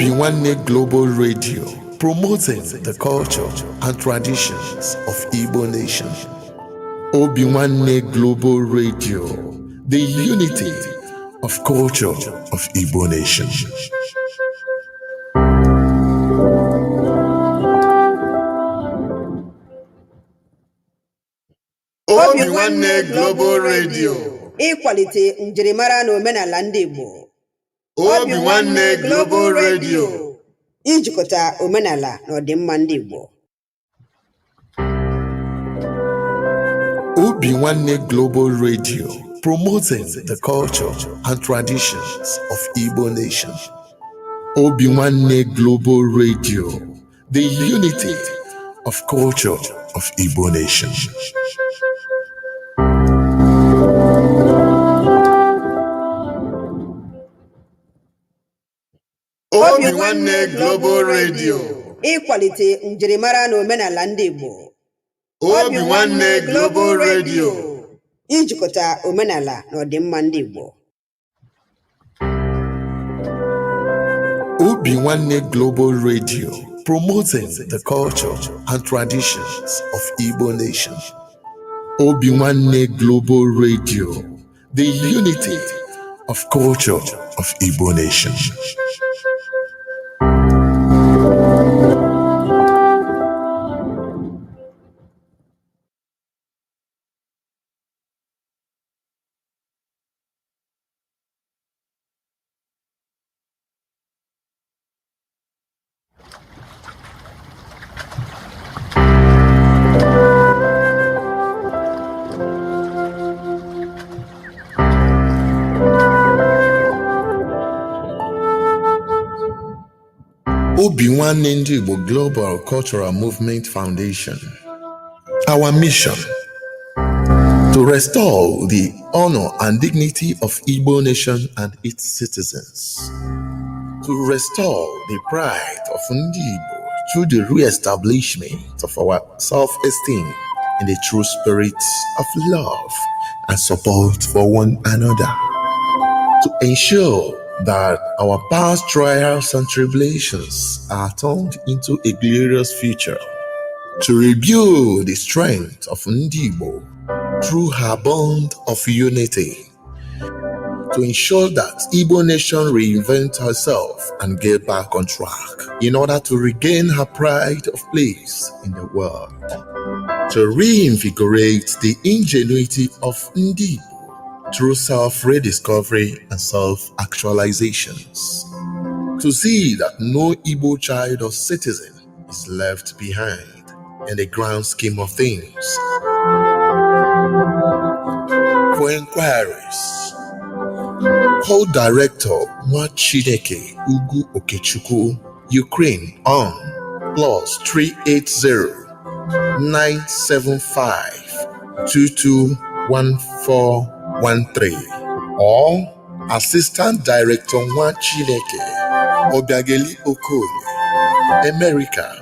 Obi Nwanne Global Radio, promoting the culture and traditions of Igbo nation. Obi Nwanne Global Radio, the unity of culture of Igbo nation. Obi Nwanne Global Radio. Ịkwalite njirimara na omenala ndị Igbo. Obi Nwanne Global Radio. Ijikọta omenala na ọdịmma ndị Igbo. Obi Nwanne Global Radio, promoting the culture and traditions of Igbo nation. Obi Nwanne Global Radio, the unity of culture of Igbo nation. Obi Nwanne Global Radio. Ịkwalite njirimara na omenala ndị Igbo. Obi Nwanne Global Radio. Ijikọta omenala na ọdịmma ndị Igbo. Obi Nwanne Global Radio, promoting the culture and traditions of Igbo nation. Obi Nwanne Global Radio, the unity of culture of Igbo nation. Obi Nwanne Ndị Igbo Global Cultural Movement Foundation. Our mission: to restore the honor and dignity of Igbo nation and its citizens, to restore the pride of Ndị Igbo through the re-establishment of our self-esteem in the true spirit of love and support for one another, to ensure that our past trials and tribulations are turned into a glorious future, to rebuild the strength of Ndị Igbo through her bond of unity, to ensure that Igbo nation reinvent herself and get back on track in order to regain her pride of place in the world, to reinvigorate the ingenuity of Ndị Igbo through self-rediscovery and self-actualizations, to see that no Igbo child or citizen is left behind in the grand scheme of things. For inquiries, call Director Nwachineke Ugu Okechukwu, Ukraine on +380 975 221413 or Assistant Director Nwachineke Obiageli Okoye, America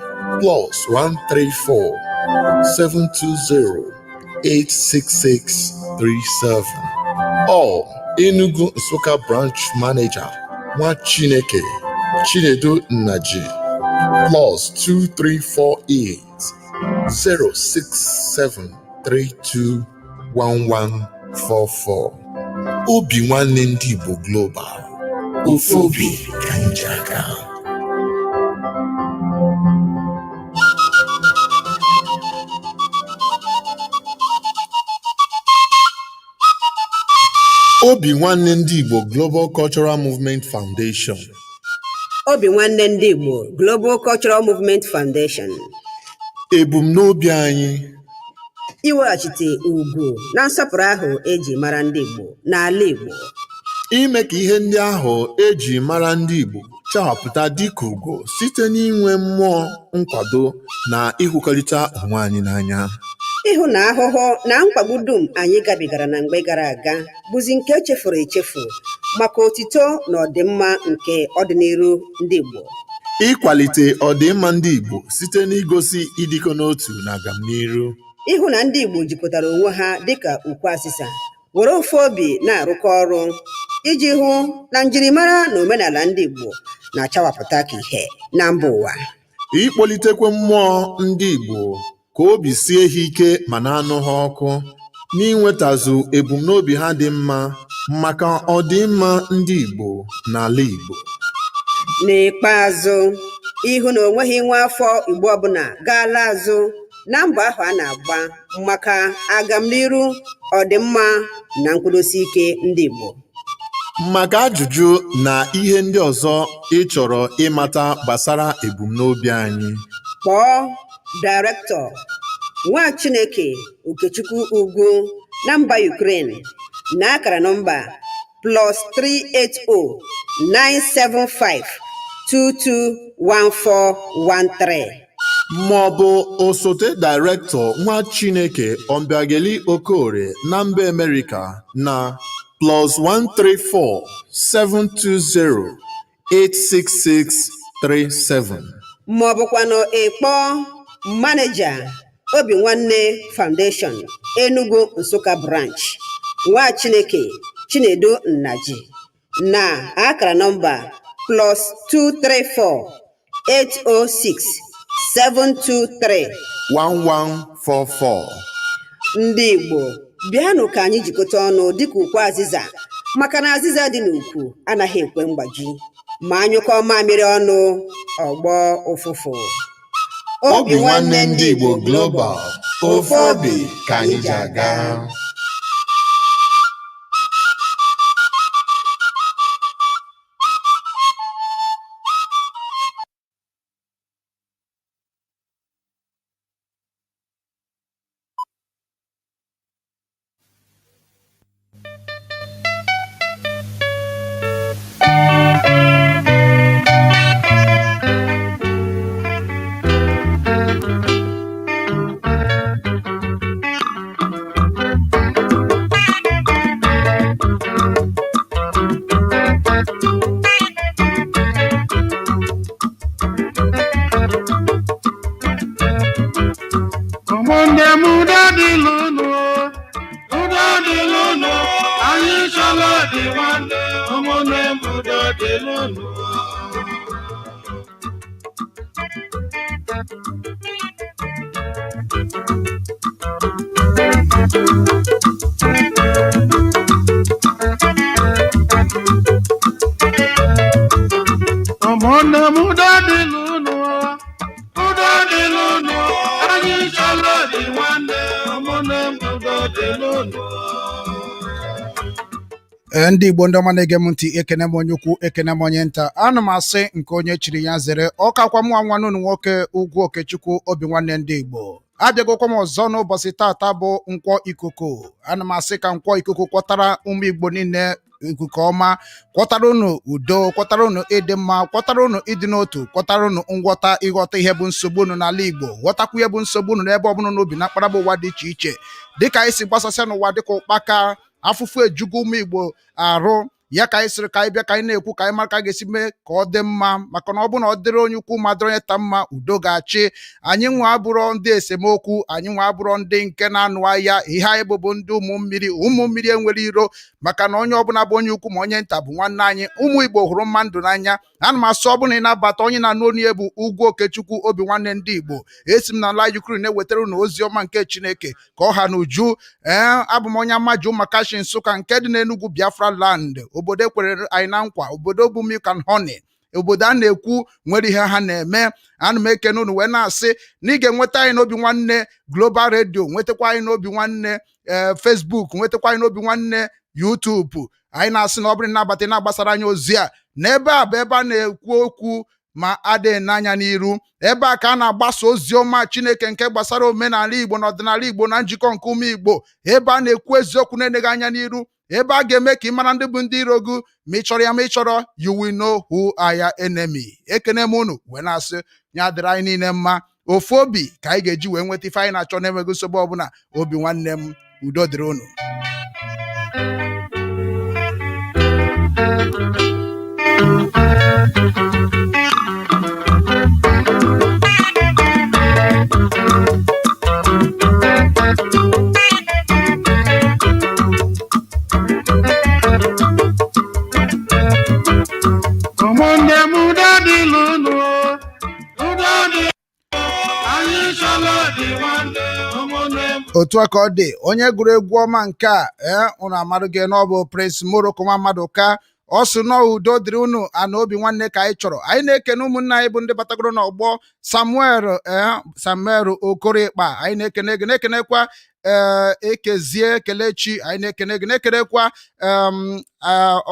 +134 720 86637 or Enugu Nsukka Branch Manager Nwachineke Chinedu Nnaji +2348 067 321144. Obi Nwanne Ndị Igbo Global, ofu obi ka anyị ji aga. Obi Nwanne Ndị Igbo Global Cultural Movement Foundation. Obi Nwanne Ndị Igbo Global Cultural Movement Foundation. Ebumnobi anyị: iweghachite ugwu na nsọpụrụ ahụ eji mara ndị Igbo n'ala Igbo, ime ka ihe ndị ahụ eji mara ndị Igbo chawapụta dịka ugo site n'inwe mmụọ nkwado na ịhụkọrịta onwe anyị n'anya, ịhụ na ahụhụ na mkpagbu dum anyị gabigara na mgbe gara aga bụzi nke echefuru echefu maka otito na ọdịmma nke ọdịnihu ndị Igbo, ịkwalite ọdịmma ndị Igbo site n'igosi ịdịkọ n'otu na agamniru, ịhụ na ndị Igbo jikọtara onwe ha dịka ukwu asịsa were ofu obi na-arụkọ ọrụ iji hụ na njirimara na omenala ndị Igbo Na-achawapụta ka ihe na mba ụwa. Ịkpọlitekwe mmụọ ndị Igbo ka obi sie ha ike ma na-anụ ha ọkụ n'inwetazu ebumnobi ha dị mma maka ọdịmma ndị Igbo n'ala Igbo. N'ikpeazụ, ịhụ na o nweghị nwa afọ Igbo ọbụla gaala azụ na mbọ ahụ a na-agba maka agamniru, ọdịmma na nkwụdosi ike ndị Igbo. Maka ajụjụ na ihe ndị ọzọ ị chọrọ ịmata gbasara ebumnobi anyị, kpọọ Director Nwa Chineke Okechukwu Ugwu na mba Ukraine na akara nọmba +380 975 221413, maọbụ osote Director Nwa Chineke Obiageli Okorie na mba Amerịka na +134 720 86637, ma ọ bụkwanụ ịkpọọ Manager Obi Nwanne Foundation Enugu Nsụka Branch, Nwa Chineke Chinedu Nnaji na akara nọmba +234 806 723 1144. Ndị Igbo, bịanụ ka anyị jikọta ọnụ dịka ukwu azịza, maka na azịza dị n'ukwu anaghị ekwe mgbaji ma anyụkọ mamịrị ọnụ ọgbọ ụfụfụ. Obi Nwanne Ndị Igbo Global, ofu obi ka anyị ji aga. Ụmụnne m, udo dịlụ unu, udo dịlụ unu, anyị chọrọ obi nwanne, ụmụnne m, udo dịlụ unu. Ụmụnne m, udo dịlụ unu, udo dịlụ unu, anyị chọrọ obi nwanne, ụmụnne m, udo dịlụ unu. Ee, ndị Igbo, ndị ọma na-ege m ntị, ekene m onye ukwu, ekene m onye nta. Ana m asị nke onye chiri ya zere. Ọkakwa mụnwa, nwanne unu nwoke, Ugwu Okechukwu, Obi Nwanne ndị Igbo. Abịagokwa m ọzọ n'ụbọchị taata bụ Nkwọ Ikuku. Ana m asị ka Nkwọ Ikuku kwọtara ụmụ Igbo niile ikuku ọma, kwọtara unu udo, kwọtara unu ịdị mma, kwọtara unu ịdị n'otu, kwọtara unu nghọta, ịghọta ihe bụ nsogbu unu n'ala Igbo, ghọtakwa ihe bụ nsogbu unu n'ebe ọbụla unu bi na mkparaba ụwa dị iche iche, dịka anyị si gbasasịa n'ụwa dịka ụkpaka. Afụfụ ejugo ụmụ Igbo arụ ya ka anyị sịrị ka anyị bịa ka anyị na-ekwu, ka anyị mara ka a ga-esi mee ka ọ dị mma, maka na ọ bụrụ na ọ dịrị onye ukwu ma dịrị onye ta mma, udo ga-achị. Anyị nwa abụrọ ndị esemokwu, anyị nwa abụrọ ndị nke na-anụ agha. Ihe anyị bụ bụ ndị ụmụ mmiri. Ụmụ mmiri enwere iro, maka na onye ọbụla bụ onye ukwu ma onye nta bụ nwanne anyị. Ụmụ Igbo hụrụ mma ndụ n'anya. Ana m asị, ọ bụrụ na ị na-abata, onye na-anụ onu ya bụ Ugwu Okechukwu, Obi Nwanne ndị Igbo. Esi m n'ala Ukraine na-ewetara unu ozi ọma nke Chineke ka ọ ha n'uju. Ee, abụ m onye Amaji Ụmụakashi Nsụka nke dị n'Enugwu, Biafra land, obodo ekwere anyị na nkwa, obodo bụ milk and honey, obodo a na-ekwu nwere ihe ha na-eme. Ana m ekene unu wee na-asị na ị ga-enweta anyị n'Obi Nwanne Global Radio, nwetakwa anyị n'Obi Nwanne ee Facebook, nwetakwa anyị n'Obi Nwanne YouTube. Anyị na-asị na ọ bụrụ na ịnabata na-agbasara anyị ozi a, n'ebe a bụ ebe a na-ekwu okwu ma adịghị n'anya n'iru. Ebe a ka a na-agbasa ozi ọma Chineke nke gbasara omenala Igbo na ọdịnala Igbo na njikọ nke ụmụ Igbo, ebe a na-ekwu eziokwu na-eneghị anya n'iru, ebe a ga-eme ka ị mara ndị bụ ndị iro gị, ma ị chọrọ ya ma ị chọrọ. You will know who are your enemy. Ekene m unu wee na-asị ya dịrị anyị niile mma. Ofu obi ka anyị ga-eji wee nweta ife anyị na-achọ na-enweghị nsogbu ọbụla. Obi nwanne m, udo dịrị unu. Ụmụnne m, udo. Otu a ka ọ dị. Onye gụrụ egwu ọma nke a, ee, unu amarụghị na ọ bụ Prince Morocco nwa mmadụ ka ọ sị nọọ. Udo dịrị unu. Ana obi nwanne ka anyị chọrọ. Anyị na-ekene ụmụnne anyị bụ ndị batagoro n'ọgbọ. Samuel, ee, Samuel Okorikpa, anyị na-ekene gị, na-ekenekwa, ee, Ekezie Kelechi, anyị na-ekene gị, na-ekenekwa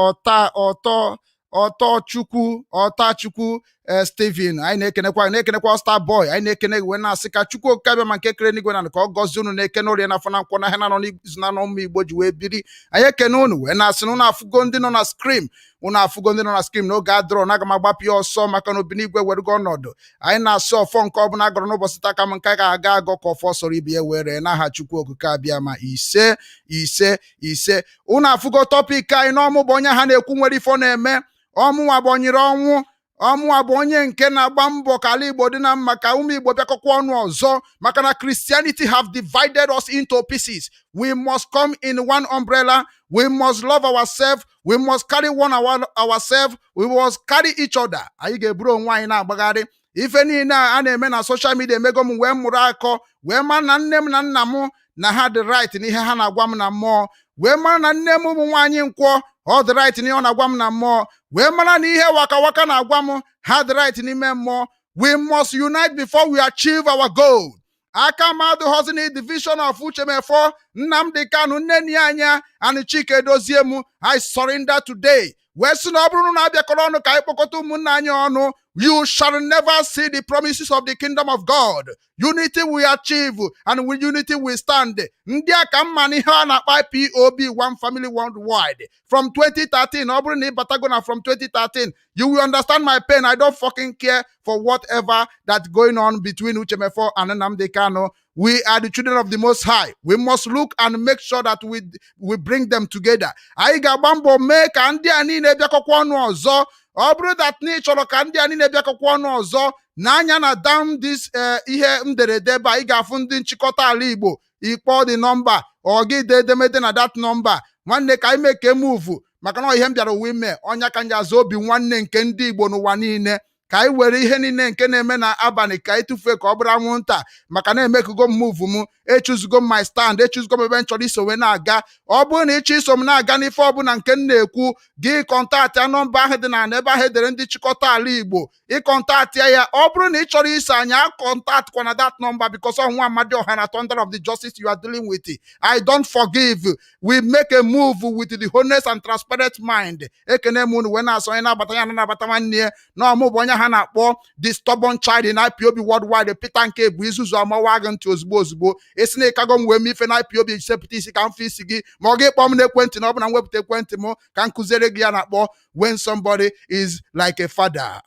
ọta ọtọ ọtọ Chukwu, ọta Chukwu Steven, anyị na-ekenekwa, na-ekenekwa Star Boy. Anyị na-ekene gị wee na-asị ka Chukwu Okike abịa ma nke kere n'igwe na ka ọ gọzie unu na-eke n'orie na afọ na nkwọ n'ahịa na nọ n'izu na ụmụ Igbo ji wee biri. Anyị ekene unu wee na-asị na unu afụgo ndị nọ na screen, unu afụgo ndị nọ na screen n'oge adọrọ na aga m agbapụ ya ọsọ maka na obinigwe werego ọnọdụ. Anyị na-asị ọfọ nke ọbụla agọrọ n'ụbọchị taa ka m nke ga-aga agọ ka ọfọ sọrọ ibe ya were n'aha Chukwu Okike abịa ma. Ise, ise, ise. Unu afụgo topic anyị n'ọmụ bụ onye ha na-ekwu nwere ife ọ na-eme. Ọmụnwa bụ onyere ọnwụ. Ọmụnwa bụ onye nke na-agba mbọ ka ala Igbo dị na mma, ka ụmụ Igbo bịakọkwa ọnụ ọzọ, maka na Christianity have divided us into pieces. We must come in one umbrella. We must love ourselves. We must carry one ourselves. We must carry each other. Anyị ga-eburu onwe anyị na-agbagharị. Ife niile a na-eme na social media emego m wee mụrụ akọ, wee mara na nne m na nna m na ha dị right n'ihe ha na-agwa m na mmụọ, wee mara na nne m ụmụ nwaanyị nkwọ ọ dị right n'ihe ọ na-agwa m na mmụọ, wee mara na ihe waka waka na-agwa m ha dị right n'ime mmụọ. We must unite before we achieve our goal. Aka m adịghọzi na division of Uche Mefor, Nnamdi Kanu, nne anya and Chike Dozie m. I surrender today wee sị na ọ bụrụ na abịakọrọ ọnụ ka anyị kpọkọta ụmụnne anyị ọnụ, you shall never see the promises of the kingdom of God. Unity we achieve, and with unity we stand. Ndị a ka mma n'ihe a na-akpa IPOB, one family worldwide, from 2013. Ọ bụrụ na ị batago na from 2013, you will understand my pain. I don't fucking care for whatever that going on between Uche Mefor and Nnamdi Kanu. We are the children of the Most High. We must look and make sure that we bring them together. Anyị ga-agba mbọ mee ka ndị a niile bịakọkwa ọnụ ọzọ. Ọ bụrụ that na ị chọrọ ka ndị a niile bịakọkwa ọnụ ọzọ n'anya na down this ihe mderede ebe a, ị ga-afụ ndị nchịkọta ala Igbo. Ikpọ dị nọmba ọ gị dee edemede na that nọmba. Nwanne, ka anyị mee ka move, maka na ihe m bịara ụwa ime ọnya ka m ji azụ obi nwanne nke ndị Igbo n'ụwa niile, ka anyị were ihe niile nke na-eme na abalị ka anyị tụfuo ka ọ bụrụ anwụnta, maka na emekugo m move m, echuzugo m my stand, echuzugo m ebe m chọrọ iso wee na-aga. Ọ bụrụ na ịchọ iso m na-aga n'ife ọbụla nke m na-ekwu, gị contact nọmba ahụ dị na ebe ahụ edere ndị nchịkọta ala Igbo. Ị contact ya. Ọ bụrụ na ị chọrọ iso anyị, a contact kwa na that number, because ọ nwa Amadioha na thunder of the justice you are dealing with. I don't forgive. We make a move with the honest and transparent mind. Ekene m unu wee na-asọ onye na-abata ya na-anabata nwanne ya na ọmụ bụ onye ha na-akpọ the stubborn child in IPOB worldwide. Peter nke bụ izuzu amawa gị ntị ozugbo ozugbo. Esi na ịkago m wee mee ife na IPOB, sepụta isi ka m fụ isi gị, ma ọ gị kpọọ m n'ekwentị na ọ bụ na m wepụta ekwentị m ka m kụziere gị ya na-akpọ when somebody is like a father.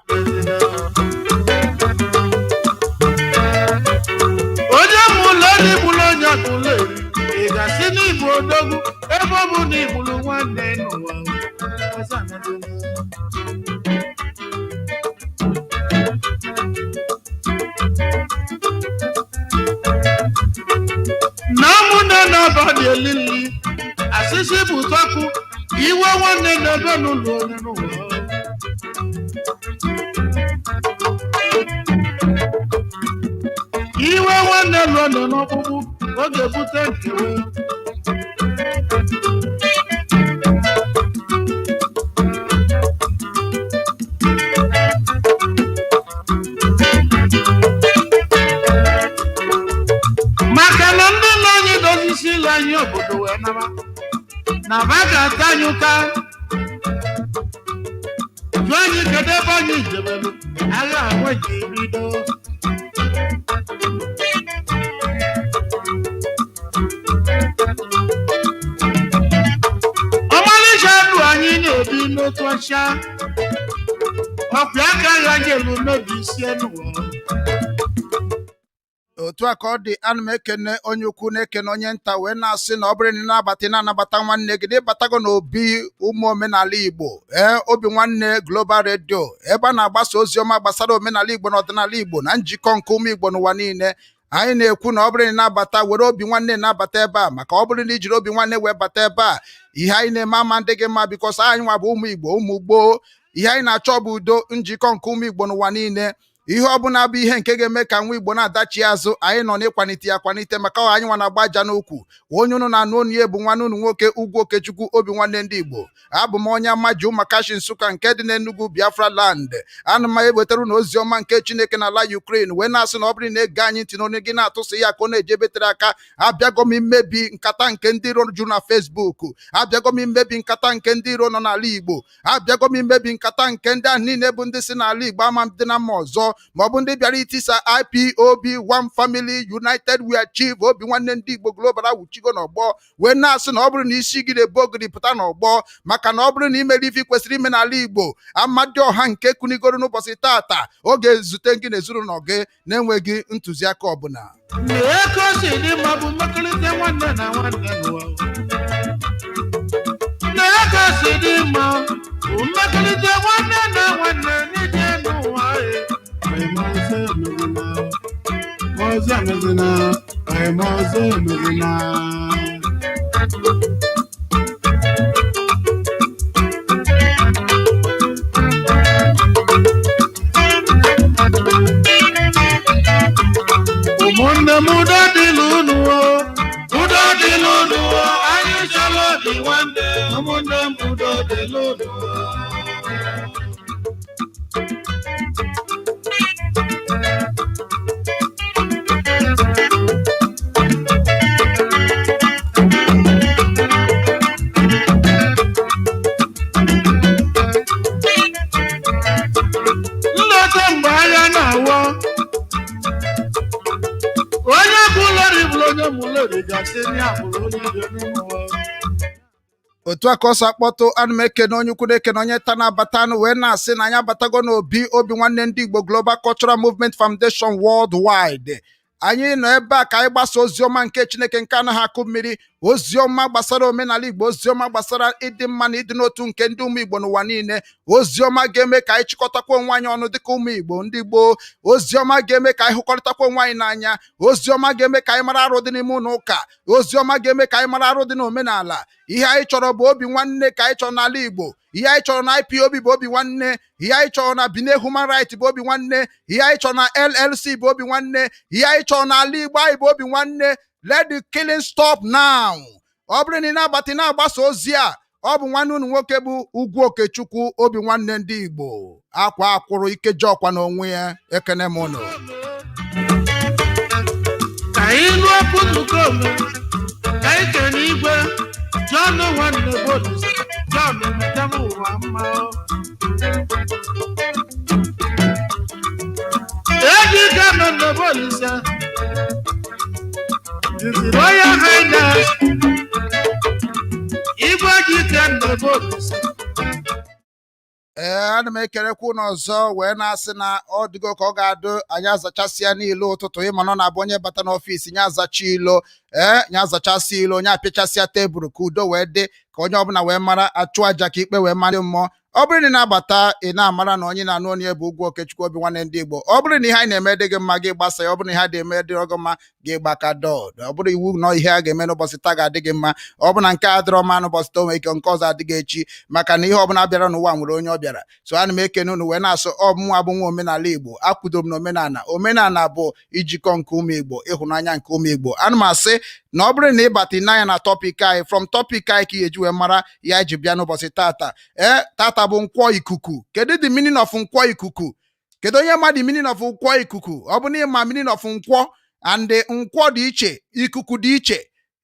Onye mụlụ elu gburu onye ọbụla eri, ị ga-asị n'Igbo odogwu ebe ọ bụ na igburu nwanne n'ụwa. Ọzọ anadolu. Na ụmụnne na-aba dị elili asịsị bụ tọkụ iwe nwanne na-ebe n'ụlọ onye n'ụwa. Iwe nwanne lụọ nọ n'ọkpụkpụ ọ ga-ebute nkewa. Maka na ndị nna anyị dozisila anyị obodo wee naba na ba ga-ata anyị ụta, jụọ anyị kedu ebe anyị jebelu agha ahụ ji bido. Ọmalịcha ndụ anyị na-ebi n'otu ọcha ọkwa aka ya jelu mebi isi n'ụwa. Otu a ka ọ dị. Ana m ekene onye ukwu, na-ekene onye nta, wee na-asị na ọ bụrụ na ị na-abata, ị na-anabata nwanne gị, na ịbatago n'obi ụmụ omenala Igbo, ee, Obi Nwanne Global Radio, ebe a na-agbasa ozi ọma gbasara omenala Igbo na ọdịnala Igbo na njikọ nke ụmụ Igbo n'ụwa niile. Anyị na-ekwu na ọ bụrụ na ị na-abata, were obi nwanne na-abata ebe a, maka ọ bụrụ na ijiri obi nwanne wee bata ebe a, ihe anyị na-eme ama ndị gị mma, because anyị nwa bụ ụmụ Igbo, ụmụ gboo. Ihe anyị na-achọ bụ udo, njikọ nke ụmụ Igbo n'ụwa niile. Ihe ọbụla bụ ihe nke ga-eme ka nwa Igbo na-adachi azụ, anyị nọ n'ịkwalite ya akwalite, maka ọ anyị nwa na-agba aja n'ukwu. Onye unu na-anụ onu ya bụ nwanne unu nwoke, Ugwu Okechukwu, Obi Nwanne ndị Igbo. Abụ m onye Amaji Ụmụakashi Nsụka nke dị n'Enugu, Biafra land. Ana m ewetara unu ozi ọma nke Chineke n'ala Ukraine, wee na-asị na ọ bụrụ na ege anyị ntị n'onye gị na-atụsị ya ka ọ na-eje ebetere aka. Abịago m imebi nkata nke ndị iro juru na Facebook. Abịago m imebi nkata nke ndị iro nọ n'ala Igbo. Abịago m imebi nkata nke ndị ahụ niile bụ ndị si n'ala Igbo ama dị na mma ọzọ, ma ọ bụ ndị bịara itisa IPOB, one family, united we achieve. Obi Nwanne ndị Igbo Global awuchigo n'ọgbọ, wee na-asị na ọ bụrụ na isi gị na-ebu ogiri, pụta n'ọgbọ, maka na ọ bụrụ na imere ife kwesịrị ime n'ala Igbo, Amadioha nke kunigoro n'ụbọchị tata, ọ ga-ezute gị na ezinụlọ gị na-enweghị ntụziaka ọbụla. Eke o si dị mma bụ mmekọrịta nwanne na nwanne n'ụwa. Na eke o si dị mma bụ mmekọrịta nwanne na nwanne n'ije n'ụwa. E ọzọ emezina, ọzọ emezina, eme ọzọ emezina. Ụmụnne m, udo dịlụ unu o, udo dịlụ unu o, anyị chọrọ obi nwanne. Ụmụnne m, udo dịlụ unu o. Nleta mgbe agha na-awọ, onye bụ lori bụrụ onye mụlori gasị ya bụrụ onye dị n'ụwa. Otu a ka ọsọ akpọtụ. Ana m ekene onye ukwu, na-ekene onye ta na-abata anụ, wee na-asị na anyị abatago n'obi Obi Nwanne ndị Igbo Global Cultural Movement Foundation Worldwide. Anyị nọ ebe a ka anyị gbasa oziọma nke Chineke nke anaghị akụ mmiri, oziọma gbasara omenala Igbo, oziọma gbasara ịdị mma na ịdị n'otu nke ndị ụmụ Igbo n'ụwa niile, oziọma ga-eme ka anyị chịkọtakwa onwe anyị ọnụ dịka ụmụ Igbo ndị gboo, oziọma ga-eme ka anyị hụkọrịtakwa onwe anyị n'anya, oziọma ga-eme ka anyị mara arụ dị n'ime ụlọ ụka, oziọma ga-eme ka anyị mara arụ dị n'omenala. Ihe anyị chọrọ bụ obi nwanne ka anyị chọrọ n'ala Igbo. Ihe anyị chọrọ na IPOB bụ obi nwanne. Ihe anyị chọrọ na Bine Human Right bụ obi nwanne. Ihe anyị chọrọ na LLC bụ obi nwanne. Ihe anyị chọrọ n'ala Igbo anyị bụ obi nwanne. Let the killing stop now. Ọ bụrụ na ị na-agbata na-agbasa ozi a, ọ bụ nwanne unu nwoke bụ Ugwu Okechukwu, Obi Nwanne ndị Igbo, akwa akwụrụ ikeji ọkwa n'onwe ya. Ekene m unu. Ka anyị lụọ okwu nzukọ ome, ka anyị kene Igwe John nwanne Bolis John metem ụwa mma. Ejike nọ Bolisa, His Royal Highness Igwe Jike nọ Bolisa. Ee, ana m ekerekwa unu ọzọ, wee na-asị na ọ dịgo ka ọ ga-adụ. Anyị azachasịa niile ụtụtụ. Ịma nọ na-abụ onye bata n'office nye azacha ilo, ee, nye azachasị ilo, onye apịachasịa tebụl ka udo wee dị, ka onye ọbụla wee mara achụ aja ka ikpe wee mara mmụọ. Ọ bụrụ na ị na-abata, ị na-amara na onye na-anụ onye bụ Ugwu Okechukwu, Obi Nwanne ndị Igbo. Ọ bụrụ na ihe anyị na-eme dị gị mma, gị gbasa ya. Ọ bụrụ na ihe a dị-eme dịrọ gị mma, gị gbaka dọd. Ọ bụrụ iwu na ihe a ga-eme n'ụbọchị taa ga-adị gị mma, ọ bụ na nke a dịrọ mma n'ụbọchị taa, o nwere ike nke ọzọ adịghị echi, maka na ihe ọbụla bịara n'ụwa nwere onye ọ bịara. So ana m ekene unu, wee na-asụ ọ mụnwa bụ nwa omenala Igbo. Akwụdoro m na omenala. Omenala bụ ijikọ nke ụmụ Igbo, ịhụnanya nke ụmụ Igbo. Ana m asị na ọ bụrụ na ịbata n'anya na topic anyị, from topic anyị ka ị ga-eji wee mara ya ji bịa n'ụbọchị tata. Ee, tata bụ nkwọ ikuku. Kedu the meaning of nkwọ ikuku? Kedu onye ma the meaning of nkwọ ikuku? Ọ bụ na ịma meaning of nkwọ, and nkwọ dị iche, ikuku dị iche.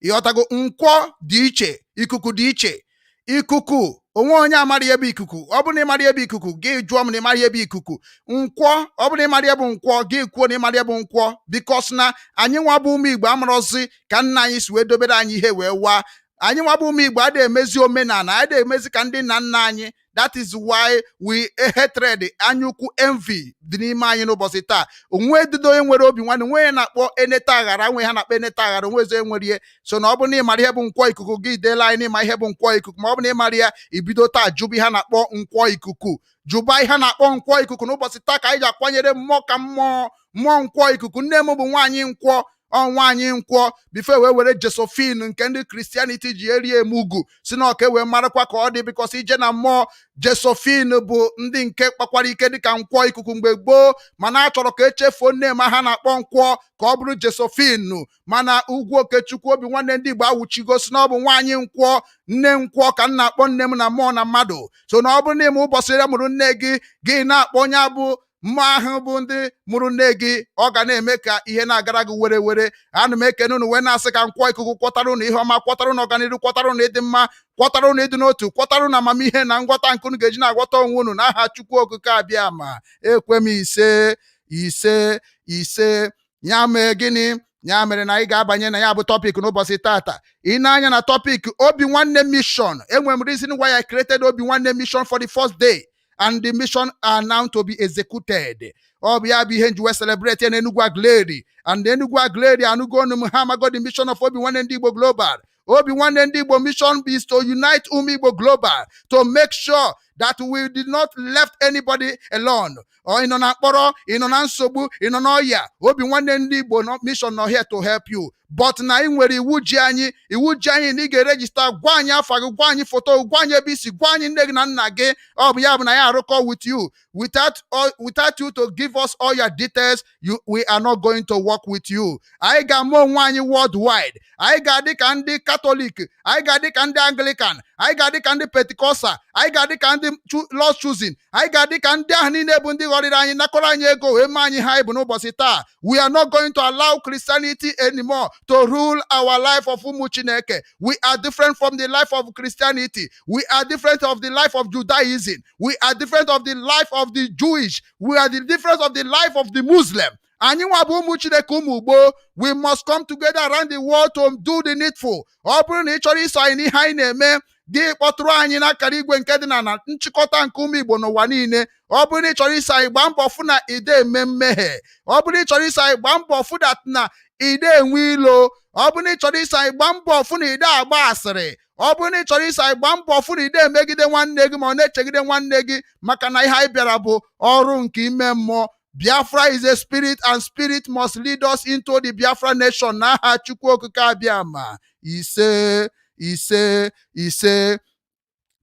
Ịghọtago? Nkwọ dị iche, ikuku dị iche. Ikuku onwe onye amara ihe bụ ikuku. Ọ bụrụ na ịmara ihe bụ ikuku, gị jụọ m na ịmara ihe bụ ikuku. Nkwọ, ọ bụrụ na ịmara ihe bụ nkwọ, gị kwuo na ịmara ihe bụ nkwọ, because na anyị nwa bụ ụmụ Igbo amarọzi ka nna anyị si wee dobere anyị ihe wee waa. Anyị nwa bụ ụmụ Igbo adịghị emezi omenala, adịghị emezi ka ndị nna nna anyị. That is why we hatred, anyaukwu, envy dị n'ime anyị n'ụbọchị taa. Onwe edido onye nwere obi nwanne, onwe onye na-akpọ eneta aghara, nwe ha na-akpọ eneta aghara, onwe eze nwere ihe. So na ọ bụrụ na ị mara ihe bụ nkwọ ikuku, gị deela anyị n'ịma ihe bụ nkwọ ikuku. Ma ọ bụ na ị mara ya, ibido taa jụba ihe a na-akpọ nkwọ ikuku. Jụba ihe a na-akpọ nkwọ ikuku n'ụbọchị taa, ka anyị ji akwanyere mmụọ ka mmụọ mmụọ nkwọ ikuku. Nne m bụ nwaanyị nkwọ. Ọ nwaanyị nkwọ before wee were Josephine nke ndị Christianity ji eri emugu si na ọka wee marakwa ka ọ dị, because ije na mmụọ, Josephine bụ ndị nke kpakwara ike dịka nkwọ ikuku mgbe gboo, mana a chọrọ ka echefuo nne ma ha na-akpọ nkwọ ka ọ bụrụ Josephine. Mana Ugwu Okechukwu, Obi Nwanne ndị Igbo, awụchigo si na ọ bụ nwaanyị nkwọ, nne nkwọ ka m na-akpọ nne m na mmụọ na mmadụ. So na ọ bụrụ na ime ụbọchị ya mụrụ nne gị, gị na-akpọ onye abụ mmụọ ahụ bụ ndị mụrụ nne gị, ọ ga na-eme ka ihe na-agara gị were were. Ana m ekene unu wee na-asị ka nkwọ ikuku kwọtara unu ihe ọma, kwọtara unu ọganiru, kwọtara unu ịdị mma, kwọtara unu ịdị n'otu, kwọtara unu amamihe na nghọta nke unu ga-eji na-aghọta onwe unu n'aha Chukwu Okike Abịa ma ekwe m. Ise, ise, ise. Ya mee gịnị? Ya mere na anyị ga-abanye na ya bụ topic n'ụbọchị tata. Ị na-anya na topic Obi Nwanne mission, enwere m reason why I created Obi Nwanne mission for the first day, and the mission are now to be executed. Ọ bụ ya bụ ihe nji wee celebrate ya na Enugu Aguleri, and Enugu Aguleri anụgo onu m. Ha amago the mission of Obi Nwanne Ndị Igbo Global. Obi Nwanne Ndị Igbo mission is to unite Umu Igbo Global, to make sure that we did not left anybody alone. Ọ ị nọ na mkpọrọ, ị nọ na nsogbu, ị nọ n'ọya, Obi Nwanne Ndị Igbo mission nọ here to help you. But na ị nwere iwu ji anyị, iwu ji anyị na ị ga-eregister, gwa anyị afa gị, gwa anyị foto, gwa anyị ebe isi, gwa anyị nne gị na nna gị. Ọ bụ ya bụ na ya arụkọ with you. Without you to give us all your details, you we are not going to work with you. Anyị ga-ama onwe anyị worldwide. Anyị ga-adị ka ndị Katọlik, anyị ga-adị ka ndị Anglican, anyị ga-adị ka ndị Pentecostal, anyị ga-adị ka ndị Lord's Chosen, anyị ga-adị ka ndị ahụ niile bụ ndị ghọrịrị anyị, nakọrọ anyị ego wee mee anyị ha anyị bụ n'ụbọchị taa. We are not going to allow Christianity anymore to rule our life of ụmụ Chineke. We are different from the life of Christianity. We are different of the life of Judaism. We are different of the life of the Jewish. We are the difference of the life of the Muslim. Anyị nwa bụ ụmụ Chineke, ụmụ gboo. We must come together around the world to do the needful. Ọ bụrụ na ị chọrọ iso anyị n'ihe anyị na-eme, gị kpọtụrụ anyị n'akara igwe nke dị na nchịkọta nke ụmụ Igbo n'ụwa niile. Ọ bụrụ na ị chọrọ iso anyị, gbaa mbọ fụ na ide eme mmehie. Ọ bụrụ na ị chọrọ iso anyị, gbaa mbọ fụ that na ide enwe ilo. Ọ bụrụ na ị chọrọ iso anyị, gbaa mbọ fụ na ide agba asịrị. Ọ bụrụ na ị chọrọ iso anyị, gbaa mbọ fụ na ide emegide nwanne gị ma ọ na-echegide nwanne gị, maka na ihe anyị bịara bụ ọrụ nke ime mmụọ. Biafra is a spirit, and spirit must lead us into the Biafra nation n'aha Chukwu Okike Abịama. Ise, ise, ise.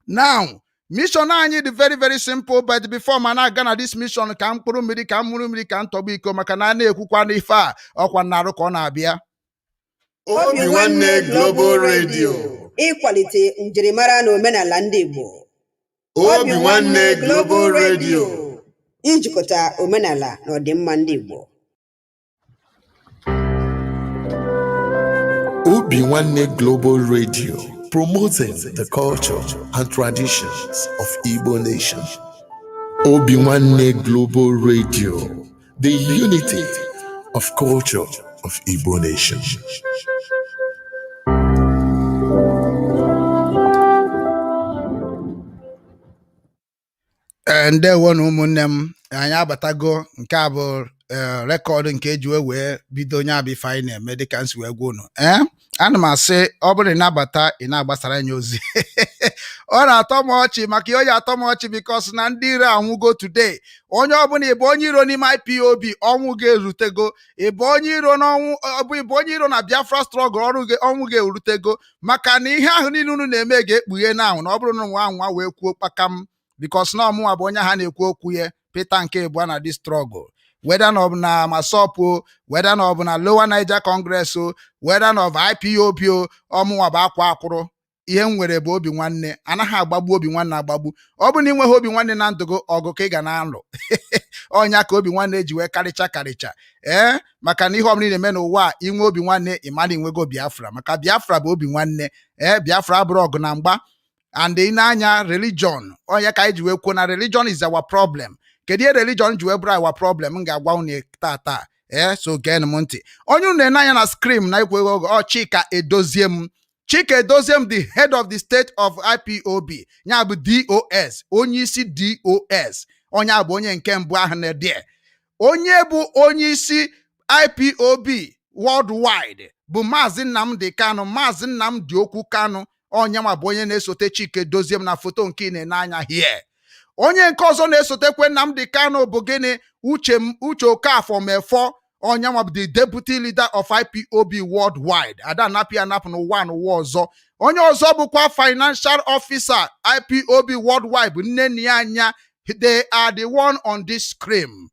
Now, mission anyị dị very very simple, but before ma na-aga na this mission, ka m mkpụrụ mmiri, ka m mụrụ mmiri, ka m tọgbọ iko, maka na a na-ekwukwa n'ife a ọkwa narụ ka ọ na-abịa. Obi Nwanne Global Radio. Ịkwalite njirimara na omenala ndị Igbo. Obi Nwanne Global Radio. Ijikọta omenala na ọdịmma ndị Igbo. Obi Nwanne Global Radio, promoting the culture and traditions of Igbo nation. Obi Nwanne Global Radio, the unity of culture of Igbo nation. Ee, ndewo na ụmụnne m. Anyị abatago. Nke a bụ ee record nke eji wee bido onye abụ ife anyị na-eme, dịka m si wee gwa unu. Ee, ana m asị, ọ bụrụ na ị na-abata, ị na-agbasara anyị ozi. Ọ na-atọ m ọchị, maka ihe o ji atọ m ọchị, because na ndị iro anwụgo today. Onye ọbụla ịbụ onye iro n'ime IPOB, ọnwụ ga-erutego. Ịbụ onye iro n'ọnwụ, ọ bụ ịbụ onye iro na Biafra struggle, ọrụ gị, ọnwụ ga-erutego, maka na ihe ahụ niile unu na-eme ga-ekpughe na ahụ na ọ bụrụ na nwa anwa wee kwuo kpakam, because na ọmụnwa bụ onye ha na-ekwu okwu ya. Peter nke abụọ na this struggle, whether na ọ bụ na MASSOB o, whether na ọ bụ na Lower Niger Congress o, whether na ọ bụ IPOB o, ọmụnwa bụ akwa akwụrụ. Ihe m nwere bụ obi nwanne. Anaghị agbagbu obi nwanne agbagbu. Ọ bụrụ na ị nweghị obi nwanne na ndụ gị, ọgụ ka ị ga na-alụ. Ọnya ka obi nwanne ji wee karịcha karịcha. Ee, maka na ihe ọbụla ị na-eme n'ụwa a, inwe obi nwanne, ị mara inwego Biafra, maka Biafra bụ obi nwanne. Ee, Biafra abụrụ ọgụ na mgba. And ị na-anya religion, onye ka anyị ji wee kwuo na religion is our problem. Kedu ihe religion ji wee bụrụ our problem? M ga-agwa unu taa. Ee, so geenụ m ntị. Onye unu na-ene anya na screen na ikwe oge ọ Chika Edozie m, Chika Edozie m, the head of the state of IPOB, ya bụ DOS, onye isi DOS. Onye a bụ onye nke mbụ ahụ na-ede. Onye bụ onye isi IPOB worldwide bụ Maazị Nnamdi Kanu, Maazị Nnamdi Okwu Kanu. Onye ma bụ onye na-esote Chika Edozie m na foto nke ị na-ene anya here. Onye nke ọzọ na-esotekwe Nnamdi Kanu bụ gịnị? Uche m, Uche Okafọ Mefọ. Onye nwa bụ the deputy leader of IPOB worldwide. Ada anapụ ya anapụ n'ụwa n'ụwa ọzọ. Onye ọzọ bụkwa financial officer IPOB worldwide bụ nne nne ya anya. They are the one on this screen.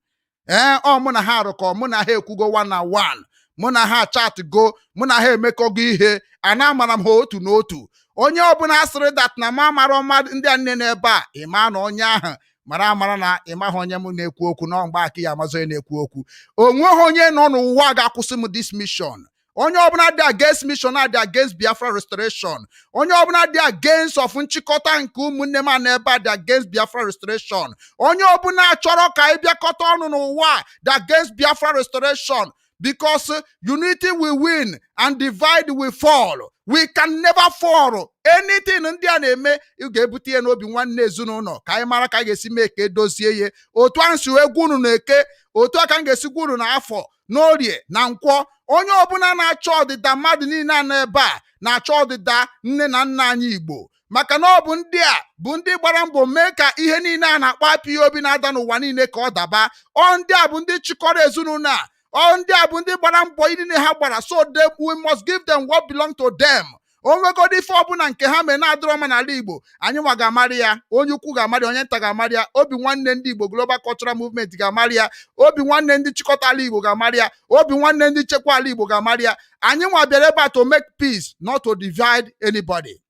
Ee, ọ mụ na ha arụkọ, mụ na ha ekwugo one na one, mụ na ha chatgo, mụ na ha emekọgo ihe ana amara m ha otu n'otu. Onye ọbụla asịrị that na ma mara mmadụ ndị a nne n'ebe a, ịma na onye ahụ mara amara na ịmaghị onye m na-ekwu okwu na mgbe aka ya amazi onye na-ekwu okwu. Onweghị onye nọ n'ụwa ga-akwụsị m this mission. Onye ọbụla dị against mission a dị against Biafra restoration. Onye ọbụla dị against of nchịkọta nke ụmụnne m a n'ebe a dị against Biafra restoration. Onye ọbụla chọrọ ka anyị bịakọta ọnụ n'ụwa dị against Biafra restoration, because unity will win and divide will fall. We can never fall. Anything ndị a na-eme, ị ga-ebute ya n'obi nwanne ezinụlọ ka anyị mara ka anyị ga-esi mee ka edozie ihe. Otu ahụ si wee gwa unu na Eke, otu a ka m ga-esi gwa unu na Afọ, n'Orie na Nkwọ. Onye ọbụla na-achọ ọdịda mmadụ niile a n'ebe a na-achọ ọdịda nne na nna anyị Igbo, maka na ọ bụ ndị a bụ ndị gbara mbọ mee ka ihe niile a na-akpọ IPOB na-ada n'ụwa niile ka ọ daba. Ọ ndị a bụ ndị chịkọrọ ezinụlọ a. Ọ ndị a bụ ndị gbara mbọ niile ha gbara. So we must give them what belong to them. O nwegodi ife ọbụla nke ha mere na-adịrọ mma n'ala Igbo, anyị nwa ga-amarị ya. Onye ukwu ga-amarị ya, onye nta ga-amarị ya. Obi Nwanne Ndị Igbo Global Cultural Movement ga-amarị ya. Obi Nwanne ndị chịkọta ala Igbo ga-amarị ya. Obi Nwanne ndị chekwa ala Igbo ga-amarị ya. Anyị nwa bịara ebe a to make peace, not to divide anybody.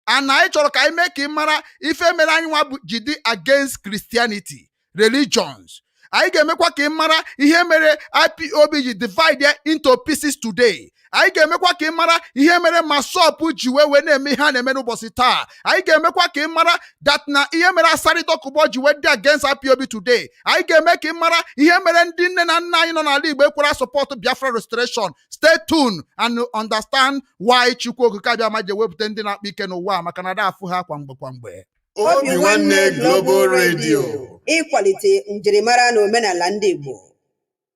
And anyị chọrọ ka anyị mee ka ị mara ife mere anyị nwa bụ ji dị against Christianity religions. Anyị ga-emekwa ka ị mara ihe mere IPOB ji divide ya into pieces today. Anyị ga-emekwa ka ị mara ihe mere MASSOB ji wee na-eme ihe a na-eme n'ụbọchị taa. Anyị ga-emekwa ka ị mara that na ihe mere Asari Dokubo ji wee dị against IPOB today. Anyị ga-eme ka ị mara ihe mere ndị nne na nna anyị nọ n'ala Igbo ekwara support Biafra restoration. Stay tuned and understand why Chukwu Okike Abịama ji ewepụta ndị na-akpa ike n'ụwa a, maka na ada afụ ha kwa mgbe kwa mgbe. Obi Nwanne Global Radio. Ịkwalite njirimara na omenala ndị Igbo.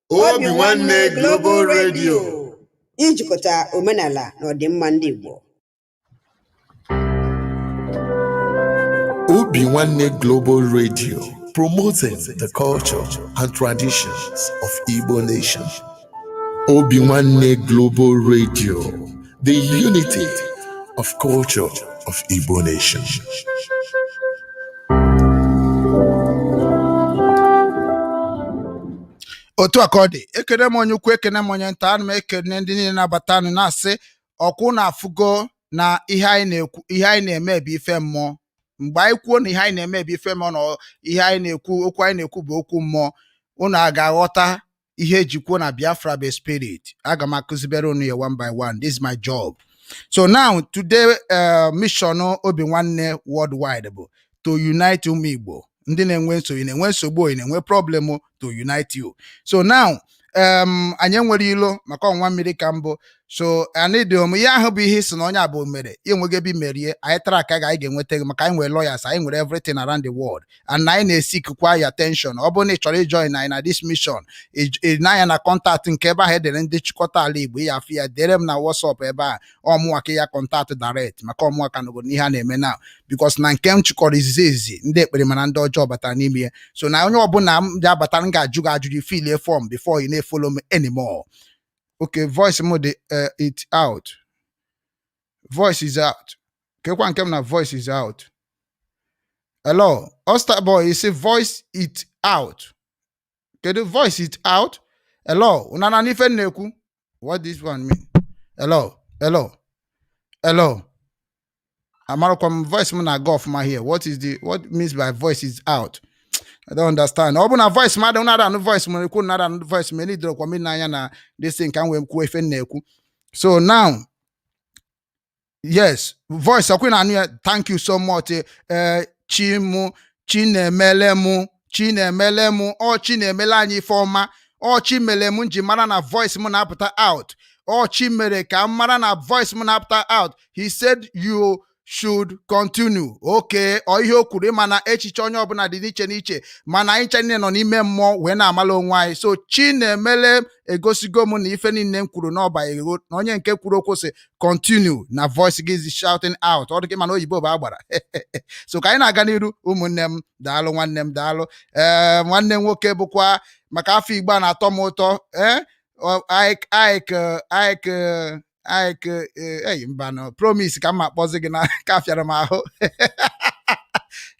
Obi Nwanne Global Radio. Ijikọta omenala na ọdịmma ndị Igbo. Obi Nwanne Global Radio, promoting the culture and traditions of Igbo nation. Obi Nwanne Global Radio, the unity of culture of Igbo nation. Otu a ka ọ dị. Ekene m onye ukwu, ekene m onye nta. Ana m ekene ndị niile na-abata anụ na-asị ọkwụ na-afụgo na ihe anyị na-ekwu, ihe anyị na-eme bụ ife mmụọ. Mgbe anyị kwuo na ihe anyị na-eme bụ ife mmụọ, na ihe anyị na-ekwu, okwu anyị na-ekwu bụ okwu mmụọ, unu a ga-aghọta ihe eji kwuo na Biafra bụ spirit. Aga m akụzibere unu ya one by one. This is my job. So now, today, mission Obi Nwanne worldwide bụ to unite ụmụ Igbo ndị na-enwe nsogbu, na-enwe nsogbu, na-enwe problem, to unite you. So now, anyị enwere ilo maka ọnwa mmiri ka mbụ. So anyị dị om ihe ahụ bụ ihe isi na onye abụ mere enweghị ebe imerie anyị tara aka ga anyị ga-enweta gị, maka anyị nwere lawyers, anyị nwere everything around the world, and anyị na-esikwa ya attention. Ọ bụrụ na ị chọrọ ijoin anyị na this mission, ị na-anya na contact nke ebe ahụ edere ndị chịkọta ala Igbo, ya afụ ya, dere m na WhatsApp ebe a. Ọmụnwa ka ya contact direct, maka ọmụnwa ka nọgoro n'ihe a na-eme now, because na nke m chịkọrọ izizi izizi, ndị ekpere mana ndị ọjọọ batara n'ime ya. So na onye ọbụla m ji abatara, m ga-ajụ gị ajụjụ, fill form before you na-follow me anymore. Okay, voice m dị it out. Voice is out. Kekwa nke m na voice is out. Hello, Oster boy, you say voice it out. Kedu voice it out? Hello, una na n'ife m na-ekwu? What this one mean? Hello, hello, hello. Amarakwa m voice m na-aga ọfụma here. What is the what means by voice is out? I don't understand. Ọ bụ na voice mmadụ nada anụ voice m ekwu, nada anụ voice m enidorokwa m n'anya na this thing ka m wee kwuo ife m na-ekwu. So now, yes, voice ọkwa na anụ ya. Thank you so much. Chimu Chinemele mụ, Chinemele mụ, ọ Chinemele anyị ife ọma. Ọ chi mere m ji mara na voice m na-apụta out. Ọ chi mere ka m mara na voice m na-apụta out. He said you should continue. Okay, ọ ihe o kwuru, ịma na echiche onye ọbụla dị n'iche n'iche, mana anyị ncha niile nọ n'ime mmụọ wee na-amala onwe anyị. So Chinemele egosigo m na ife niile m kwuru n'ọba ego na onye nke kwuru okwu sị continue na voice gị is shouting out. Ọ dị gị mana oyibo bụ agbara. So ka anyị na-aga n'iru, ụmụnne m. Daalụ, nwanne m, daalụ. Ee, nwanne m nwoke bụkwa maka afọ Igbo a na-atọ m ụtọ. Ee, Ike, Ike, Ike, Ike, ei, mbanụ, Promise ka m ma akpọzi gị na ka fịara m ahụ,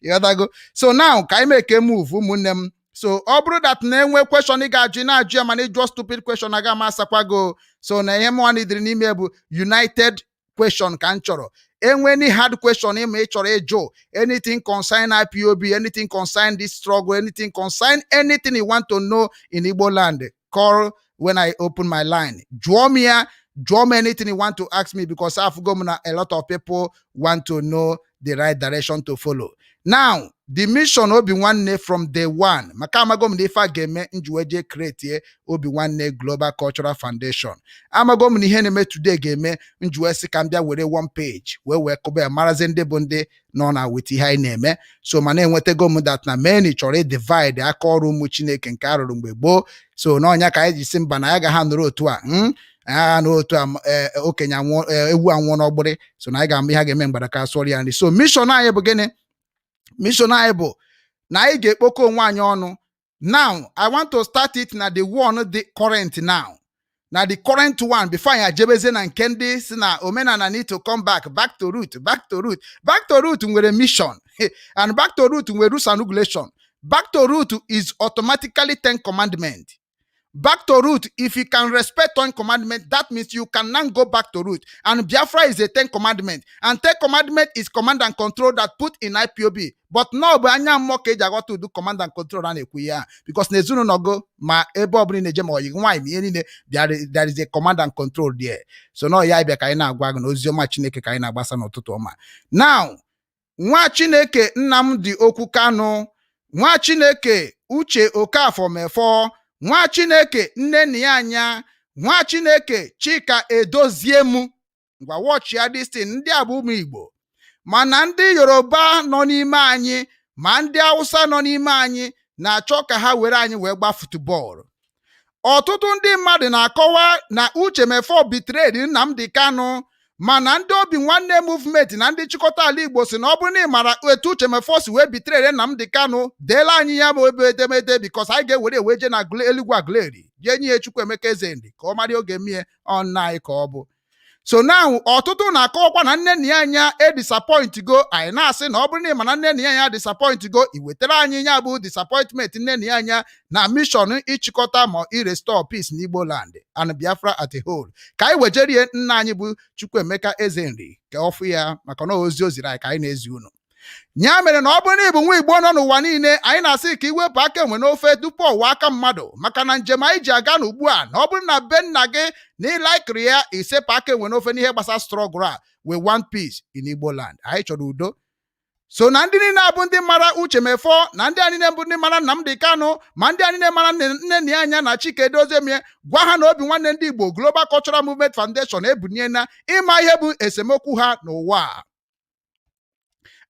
ịghọtago? So now ka anyị make move, ụmụnne m. So ọ bụrụ that na enwe question ị ga-ajụ, ị na-ajụ ya, mana ịjụọ stupid question, aga m asakwa go. So na ihe mụnwa dịrị n'ime bụ united question ka m chọrọ. Enwe any hard question ịma ị chọrọ ịjụ, anything concern IPOB, anything concern this struggle, anything concern anything you want to know in Igbo land, call when I open my line. Jụọ m ya, jụọ m anything you want to ask me, because afụgo m na a lot of people want to know the right direction to follow. Now, the mission Obi Nwanne from day one, maka amago m na ife a ga-eme nji jee create Obi Nwanne Global Cultural Foundation. Amago m na ihe na-eme today ga-eme nji wee sị ka m bịa were one page wee kụba ya, marazi ndị bụ ndị nọ na with ihe anyị na-eme. So mana enwetago m that na many chọrọ divide aka ọrụ ụmụ Chineke nke arụrụ mgbe gboo. So n'ọnya ka anyị ji si mba, na ya gaghị anụrụ otu a, agha n'otu a, okenye anwụọ, ewu anwụọ n'ọgbụrị. So na anyị ga-ama ihe a ga-eme mgbadaka sụọrọ ya nri. So mission anyị bụ gịnị? Mission anyị bụ na anyị ga-ekpokọ onwe anyị ọnụ. Now I want to start it na the one dị current now, na the current one, before anyị ajebezie na nke ndị si na omenala need to come back, back to root, back to root. Back to root nwere mission, and back to root nwere rules and regulation. Back to root is automatically 10 commandment. Back to root, if you can respect 10 commandment, that means you can now go back to root. And Biafra is a 10 commandment, and 10 commandment is command and control that put in IPOB. But no bụ anya mmụọ ka eji aghọta ụdị command and control a na-ekwu ya, because na ezinụlọ go ma ebe ọbụla ị na-eje, ma ọyị nwaanyị, ma ihe niile, there is a command and control there. So na ya bịa ka anyị na-agwa gị na ozi ọma Chineke ka anyị na-agbasa n'ụtụtụ ọma. Now, nwa Chineke Nnamdi Okwu Kanu, nwa Chineke Uche Okafọ Mefọ, nwa Chineke nne na ya anya, nwa Chineke Chika Edozie m, ngwa, watch ya this thing. Ndị a bụ ụmụ Igbo, mana ndị Yoruba nọ n'ime anyị, ma ndị Hausa nọ n'ime anyị na-achọ ka ha were anyị wee gba football. Ọtụtụ ndị mmadụ na-akọwa na Uche Mefọ betrayed Nnamdi Kanu, mana ndị Obi Nwanne Movement na ndị nchịkọta ala Igbo si na ọ bụrụ na ị mara etu Uche Mefọ si wee betrayed Nnamdi Kanu, deela anyị ya bụ ebe edemede, because anyị ga-ewere ewe je na eluigwe agleri jee nye ya Chukwuemeka Ezendị ka ọ mara oge mie ọnna anyị ka ọ bụ. So now, ọtụtụ na-akọwakwa na nne na ya anya edisappoint go. Anyị na-asị na ọ bụrụ na ị ma na nne na ya anya disappoint go, i wetara anyị ya bụ disappointment nne na ya anya na mission ịchịkọta ma irestore peace n'Igbo land and Biafra at a whole, ka anyị wejerie nna anyị bụ Chukwuemeka Ezenri ka ọ fụ ya, maka na ozi o ziri anyị ka anyị na-ezi unu. Ya mere na ọ bụrụ na ị bụ nwa Igbo nọ n'ụwa niile, anyị na-asị ka iwepụ aka enwe n'ofe tupu ọwa aka mmadụ, maka na njem anyị ji aga n'ugbu a, na ọ bụrụ na be nna gị na ịlaikiri ya, isepụ aka enwe n'ofe n'ihe gbasara struggle a. We want peace in Igbo land. Anyị chọrọ udo. So na ndị niile abụ ndị mara Uche Mefọ, na ndị a niile bụ ndị mara Nnamdi Kanu, ma ndị a niile mara nne nne ya anya na Chike Edoziemie, gwa ha na Obi Nwanne ndị Igbo Global Cultural Movement Foundation ebuniena ịma ihe bụ esemokwu ha n'ụwa a.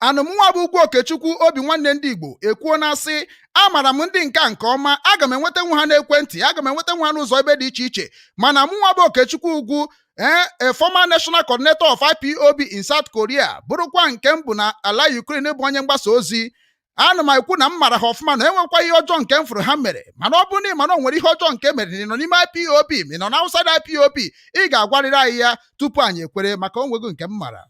Anụmnwa bụ Ugwu Okechukwu Obi Nwanne ndị Igbo ekwuo na sị, amara m ndị nka nke ọma, aga m enwetanwu ha n'ekwentị, aga m enwetanwu ha n'ụzọ ebe dị iche iche, mana mụnwa bụ Okechukwu Ugwu, ee, a former national coordinator of IPOB in South Korea, bụrụkwa nke m bụ na ala Ukraine, bụ onye mgbasa ozi, ana m ekwu na m mara ha ọfụma, na enwekwa ihe ọjọọ nke m fụrụ ha mere. Mana ọ bụrụ na ị ma na o nwere ihe ọjọọ nke mere na ị nọ n'ime IPOB, ma ị nọ na outside IPOB, ị ga-agwarịrị anyị ya tupu anyị ekwere, maka onwego nke m mara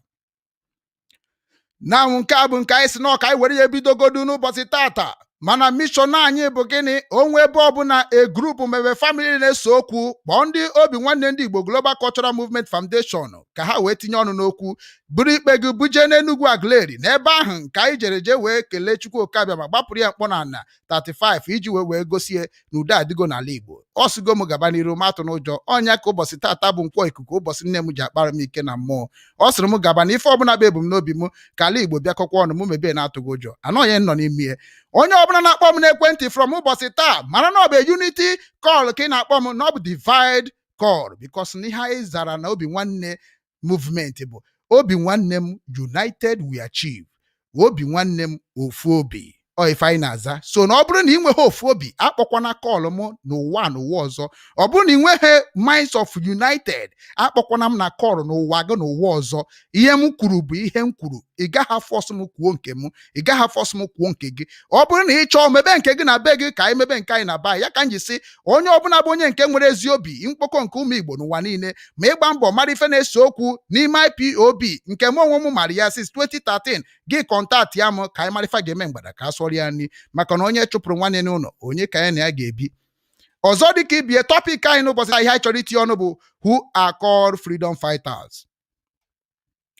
na nke a bụ nke anyị si na ọka anyị were ya ebidogodu n'ụbọchị tata. Mana mission anyị bụ gịnị? Onwe ebe ọbụla a group mebe family na-ese okwu, kpọọ ndị Obi Nwanne ndị Igbo Global Cultural Movement Foundation ka ha wee tinye ọnụ n'okwu, buru ikpe gị buje n'Enugwu Aguleri, n'ebe ahụ nke anyị jere jee wee kelee Chukwu Okabịa ma gbapụrụ ya mkpọ na ana 35 iji wee gosie na udo adịgo n'ala Igbo. Ọ sịgo m gaba n'iru, m atụ n'ụjọ ọnya ka ụbọchị tata bụ nkwọ ikuku, ụbọchị nne m ji akpara m ike na mmụọ. Ọ sịrị m gaba na ife ọbụla bụ ebumnobi m ka ala Igbo bịakọkwa ọnụ, m mebie na-atụghị ụjọ anọghị nọ n'ime ya. Onye ọbụla na-akpọ m n'ekwentị from ụbọchị taa, mara na ọ bụ unity call ka ị na-akpọ m, na ọ bụ divide call, because na ihe anyị zara na Obi Nwanne Movement bụ Obi Nwanne m united we achieve, Obi Nwanne m ofu obi, ọ ife anyị na-aza. So na ọ bụrụ na ị nweghị ofu obi, akpọkwana call m n'ụwa n'ụwa ọzọ. Ọ bụrụ na ị nweghị minds of united, akpọkwana m na call n'ụwa gị n'ụwa ọzọ. Ihe m kwuru bụ ihe m kwuru. Ị gaghị a-force m kwuo nke m, ị gaghị a-force m kwuo nke gị. Ọ bụrụ na ị chọọ, mebe nke gị na be gị, ka anyị mebe nke anyị na be anyị. Ya ka m ji sị, onye ọbụla bụ onye nke nwere ezi obi mkpọkọ nke ụmụ Igbo n'ụwa niile, ma ịgba mbọ mara ife na-ese okwu n'ime IPOB nke m onwe m mara ya since 2013, gị contact ya m ka anyị mara ife a ga-eme mgbada ka a sụọrọ ya nri, maka na onye chụpụrụ nwanne n'ụlọ, onye ka ya na ya ga-ebi? Ọzọ, dịka ibie, topic anyị n'ụbọchị taa, ihe anyị chọrọ itinye ọnụ bụ "Who are called freedom fighters?"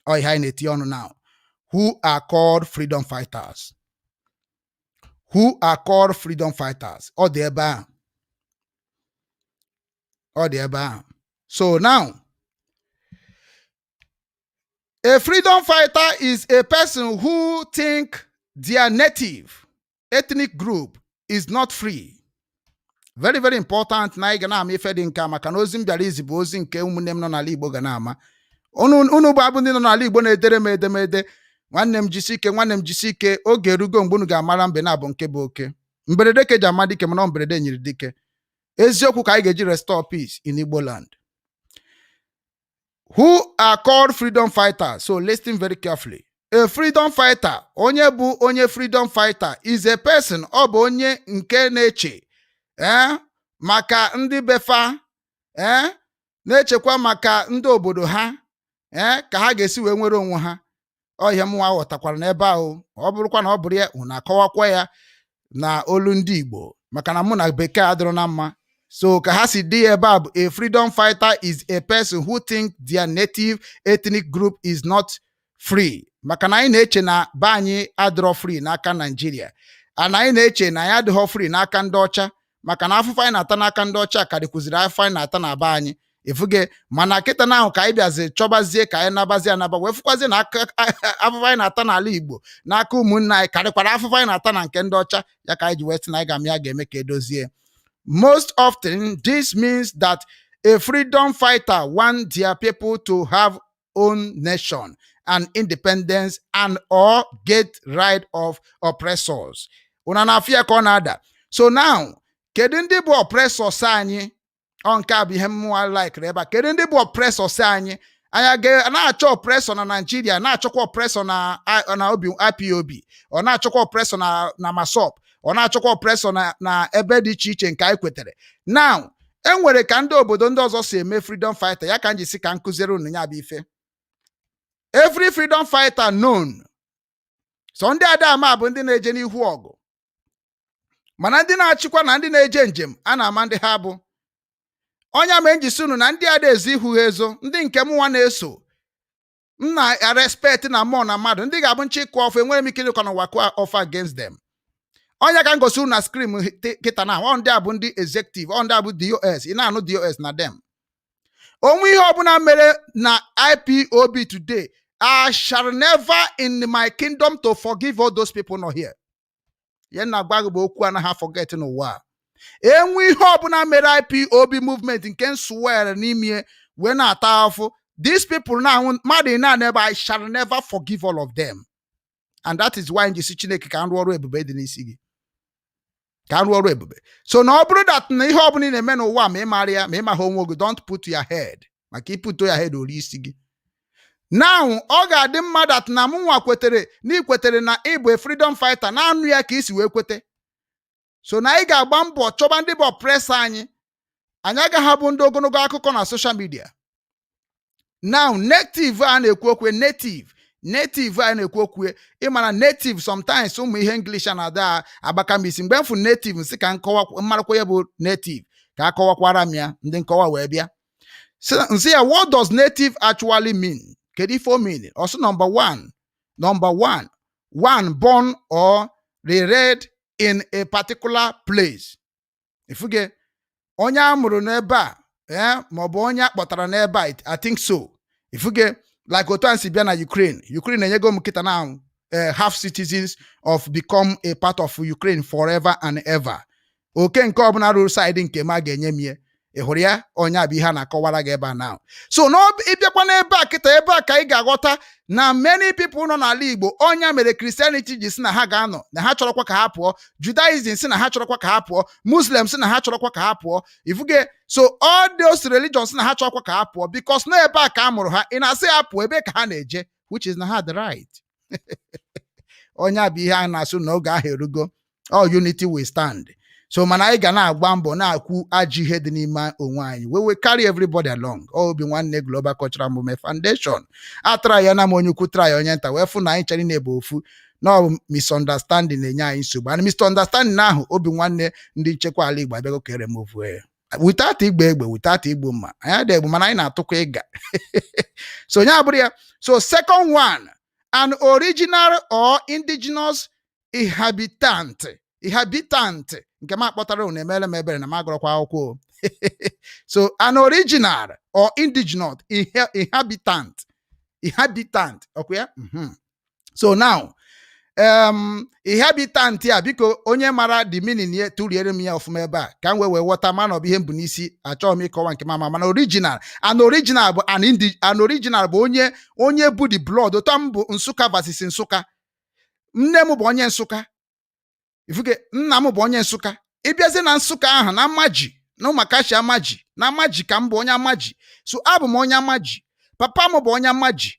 Ọ ihe anyị na-etinye ọnụ now: who are called freedom fighters? Who are called freedom fighters? Ọ dị ebe ahụ, ọ dị ebe ahụ. So now, a freedom fighter is a person who think their native ethnic group is not free. Very, very important na anyị ga na-ama ife dị nke a, maka na ozi m bịara izi bụ ozi nke ụmụnne m nọ n'ala Igbo ga na-ama. Unu bụ abụ ndị nọ n'ala Igbo na-edere m edemede, nwanne m, jisi ike, nwanne m, jisi ike. Oge erugo mgbe unu ga-amara mbe na-abụ nke bụ oke mberede ka eji ama dike, mana ọ mberede nyiri dike. Eziokwu ka anyị ga-eji restore peace in Igbo land. Who are called freedom fighters? So listen very carefully. A freedom fighter, onye bụ onye freedom fighter, is a person, ọ bụ onye nke na-eche maka ndị befa, na-echekwa maka ndị obodo ha, ka ha ga-esi wee nwere onwe ha. Ọhịa mụnwa ghọtakwara n'ebe ahụ. Ọ bụrụkwa na ọ bụrụ ya, unu akọwakwa ya na olu ndị Igbo, maka na mụ na bekee adịrọ na mma. So ka ha si dị ebe a bụ, a freedom fighter is a person who think their native ethnic group is not free, maka na anyị na-eche na be anyị adịrọ free n'aka Naijiria, and anyị na-eche na anyị adịghọ free n'aka ndị ọcha, maka na afụfụ anyị na-ata n'aka ndị ọcha karịkwuziri afụfụ anyị na-ata na be anyị efuge. Mana kịta na ahụ ka anyị bịazi chọbazie ka anyị nabazie anaba, wee fụkwazie na aka afụfụ anyị na-ata n'ala Igbo n'aka ụmụnne anyị karịkwara afụfụ anyị na-ata na nke ndị ọcha. Ya ka anyị ji wee sị na anyị ga-ama ya ga-eme ka edozie. Most often, this means that a freedom fighter want their people to have own nation and independence and or get rid of oppressors. Una na-afụ ya ka ọ na-ada. So now, kedu ndị bụ oppressors anyị? Ọ nke a bụ ihe mmụọ likere ebe a. Kedu ndị bụ oppressors anyị? Anyị ga na-achọ oppressor na Nigeria, na-achọkwa oppressor na obi IPOB, ọ na-achọkwa oppressor na MASSOB, ọ na-achọkwa oppressor na ebe dị iche iche nke anyị kwetere. Now, e nwere ka ndị obodo ndị ọzọ si eme freedom fighter. Ya ka m ji si ka m kụziere unu ya bụ ife. Every freedom fighter known, so ndị adama bụ ndị na-eje n'ihu ọgụ, mana ndị na-achịkwa na ndị na-eje njem a na-ama ndị ha bụ onye ma njisi unu na ndị ada ezo ihu ha ezo. Ndị nke m nwa na-eso m na respect na mmụọ na mmadụ, ndị ga-abụ nchịkụ ọfụ, enwere m ike ịkọ n'ụwa kụọ ọfụ against them. Onye ka m gosi unu na screen kịta na ọ ndị a bụ ndị executive, ọ ndị a bụ DOS. Ị na-anụ DOS na them. Onwe ihe ọbụla mere na IPOB today, I shall never in my kingdom to forgive all those people nọ here. Ya na-agwa gị bụ okwu anaghị forget n'ụwa a. Enwe ihe ọbụla mere IPOB movement nke nswere n'ime wee na-ata afụ, these people na mmadụ na ebe, I shall never forgive all of them. And that is why njisi Chineke ka m rụọ ọrụ ebube dị n'isi gị, ka m rụọ ọrụ ebube. So na ọ bụrụ that na ihe ọbụla ị na-eme n'ụwa, ma ị mara ya, ma ị maha onwe gị, don't put your head, maka iput your head, ori isi gị. Now, ọ ga-adị mma that na mụ nwa kwetere na ị kwetere na ị bụ a freedom fighter na-anụ ya ka isi wee kwete. So na anyị ga-agba mbọ chọba ndị bụ oppressor anyị. Anyị agaghị abụ ndị ogologo akụkọ na social media. Now, native a na-ekwu okwu, native a na-ekwu okwu, ịmara native, sometimes ụmụ ihe English a na-ada agbaka m isi. Mgbe m fụ native, nsị ka nkọwa mmarakwa ya bụ native, ka a kọwakwara m ya. Ndị nkọwa wee bịa, nsị ya, "What does native actually mean? Kedu ife o mean?" Ọsụ, Number one, one born or reared in a particular place." Ifuge onye a mụrụ n'ebe a, maọbụ onye a kpọtara n'ebe a, I think so. Ifuge like otu a si bịa na Ukraine. Ukraine enyego m kịta na half citizens of become a part of Ukraine forever and ever. Oke nke ọbụla ruru side nke m a ga-enye m ya. Ị hụrụ ya? Onye a bụ ihe a na-akọwara gị ebe a now. So na ịbịakwa n'ebe a kịta, ebe a ka ị ga-aghọta na many people nọ n'ala Igbo, ọnya mere Christianity ji si na ha ga-anọ, na ha chọrọkwa ka ha pụọ, Judaism si na ha chọrọkwa ka ha pụọ, Muslim si na ha chọrọkwa ka ha pụọ. Ifuge, so all those religions si na ha chọrọkwa ka ha pụọ, because na ebe a ka a mụrụ ha. Ị na-asị ha pụọ, ebe ka ha na-eje, which is na ha the right. Onye a bụ ihe a na-asụ na oge ahụ erugo. All unity we stand. So mana anyị ga na-agba mbọ na-akwụ ajọ ihe dị n'ime onwe anyị, we carry everybody along. Obi Nwanne Global Cultural Movement Foundation atara ya na m onye ukwu tara ya onye nta wee fụ na anyị chere na-ebe ofu na ọ bụ misunderstanding na-enye anyị nsogbu, and misunderstanding ahụ, Obi Nwanne ndị nchekwa ala Igbo abịago ka remove ya without igba egbe, without igbu mma. Anyị adịghị egbu, mana anyị na-atụkwa ịga. So onye abụrụ ya. So second one, an original or indigenous inhabitant. Inhabitant nke m akpọtara unu, emere m ebere na m agụrụkwa akwụkwọ o. So an original or indigenous inhabitant, inhabitant ọkwa ya. So now, inhabitant a, biko, onye mara the meaning ya tụriere m ya ọfụma ebe a ka m wee ghọta ma na ọ bụ ihe m bụ n'isi. Achọghị m ịkọwa nke mama, mana original, an original bụ an original bụ onye bụ the blood. Ụtọ m bụ Nsụka versus Nsụka. Nne m bụ onye Nsụka, ifuke nna m bụ onye Nsụka. Ịbịazie na Nsụka ahụ na Amaji na Ụmụakachi Amaji na Amaji ka m bụ onye Amaji. So abụ m onye Amaji, papa m bụ onye Amaji,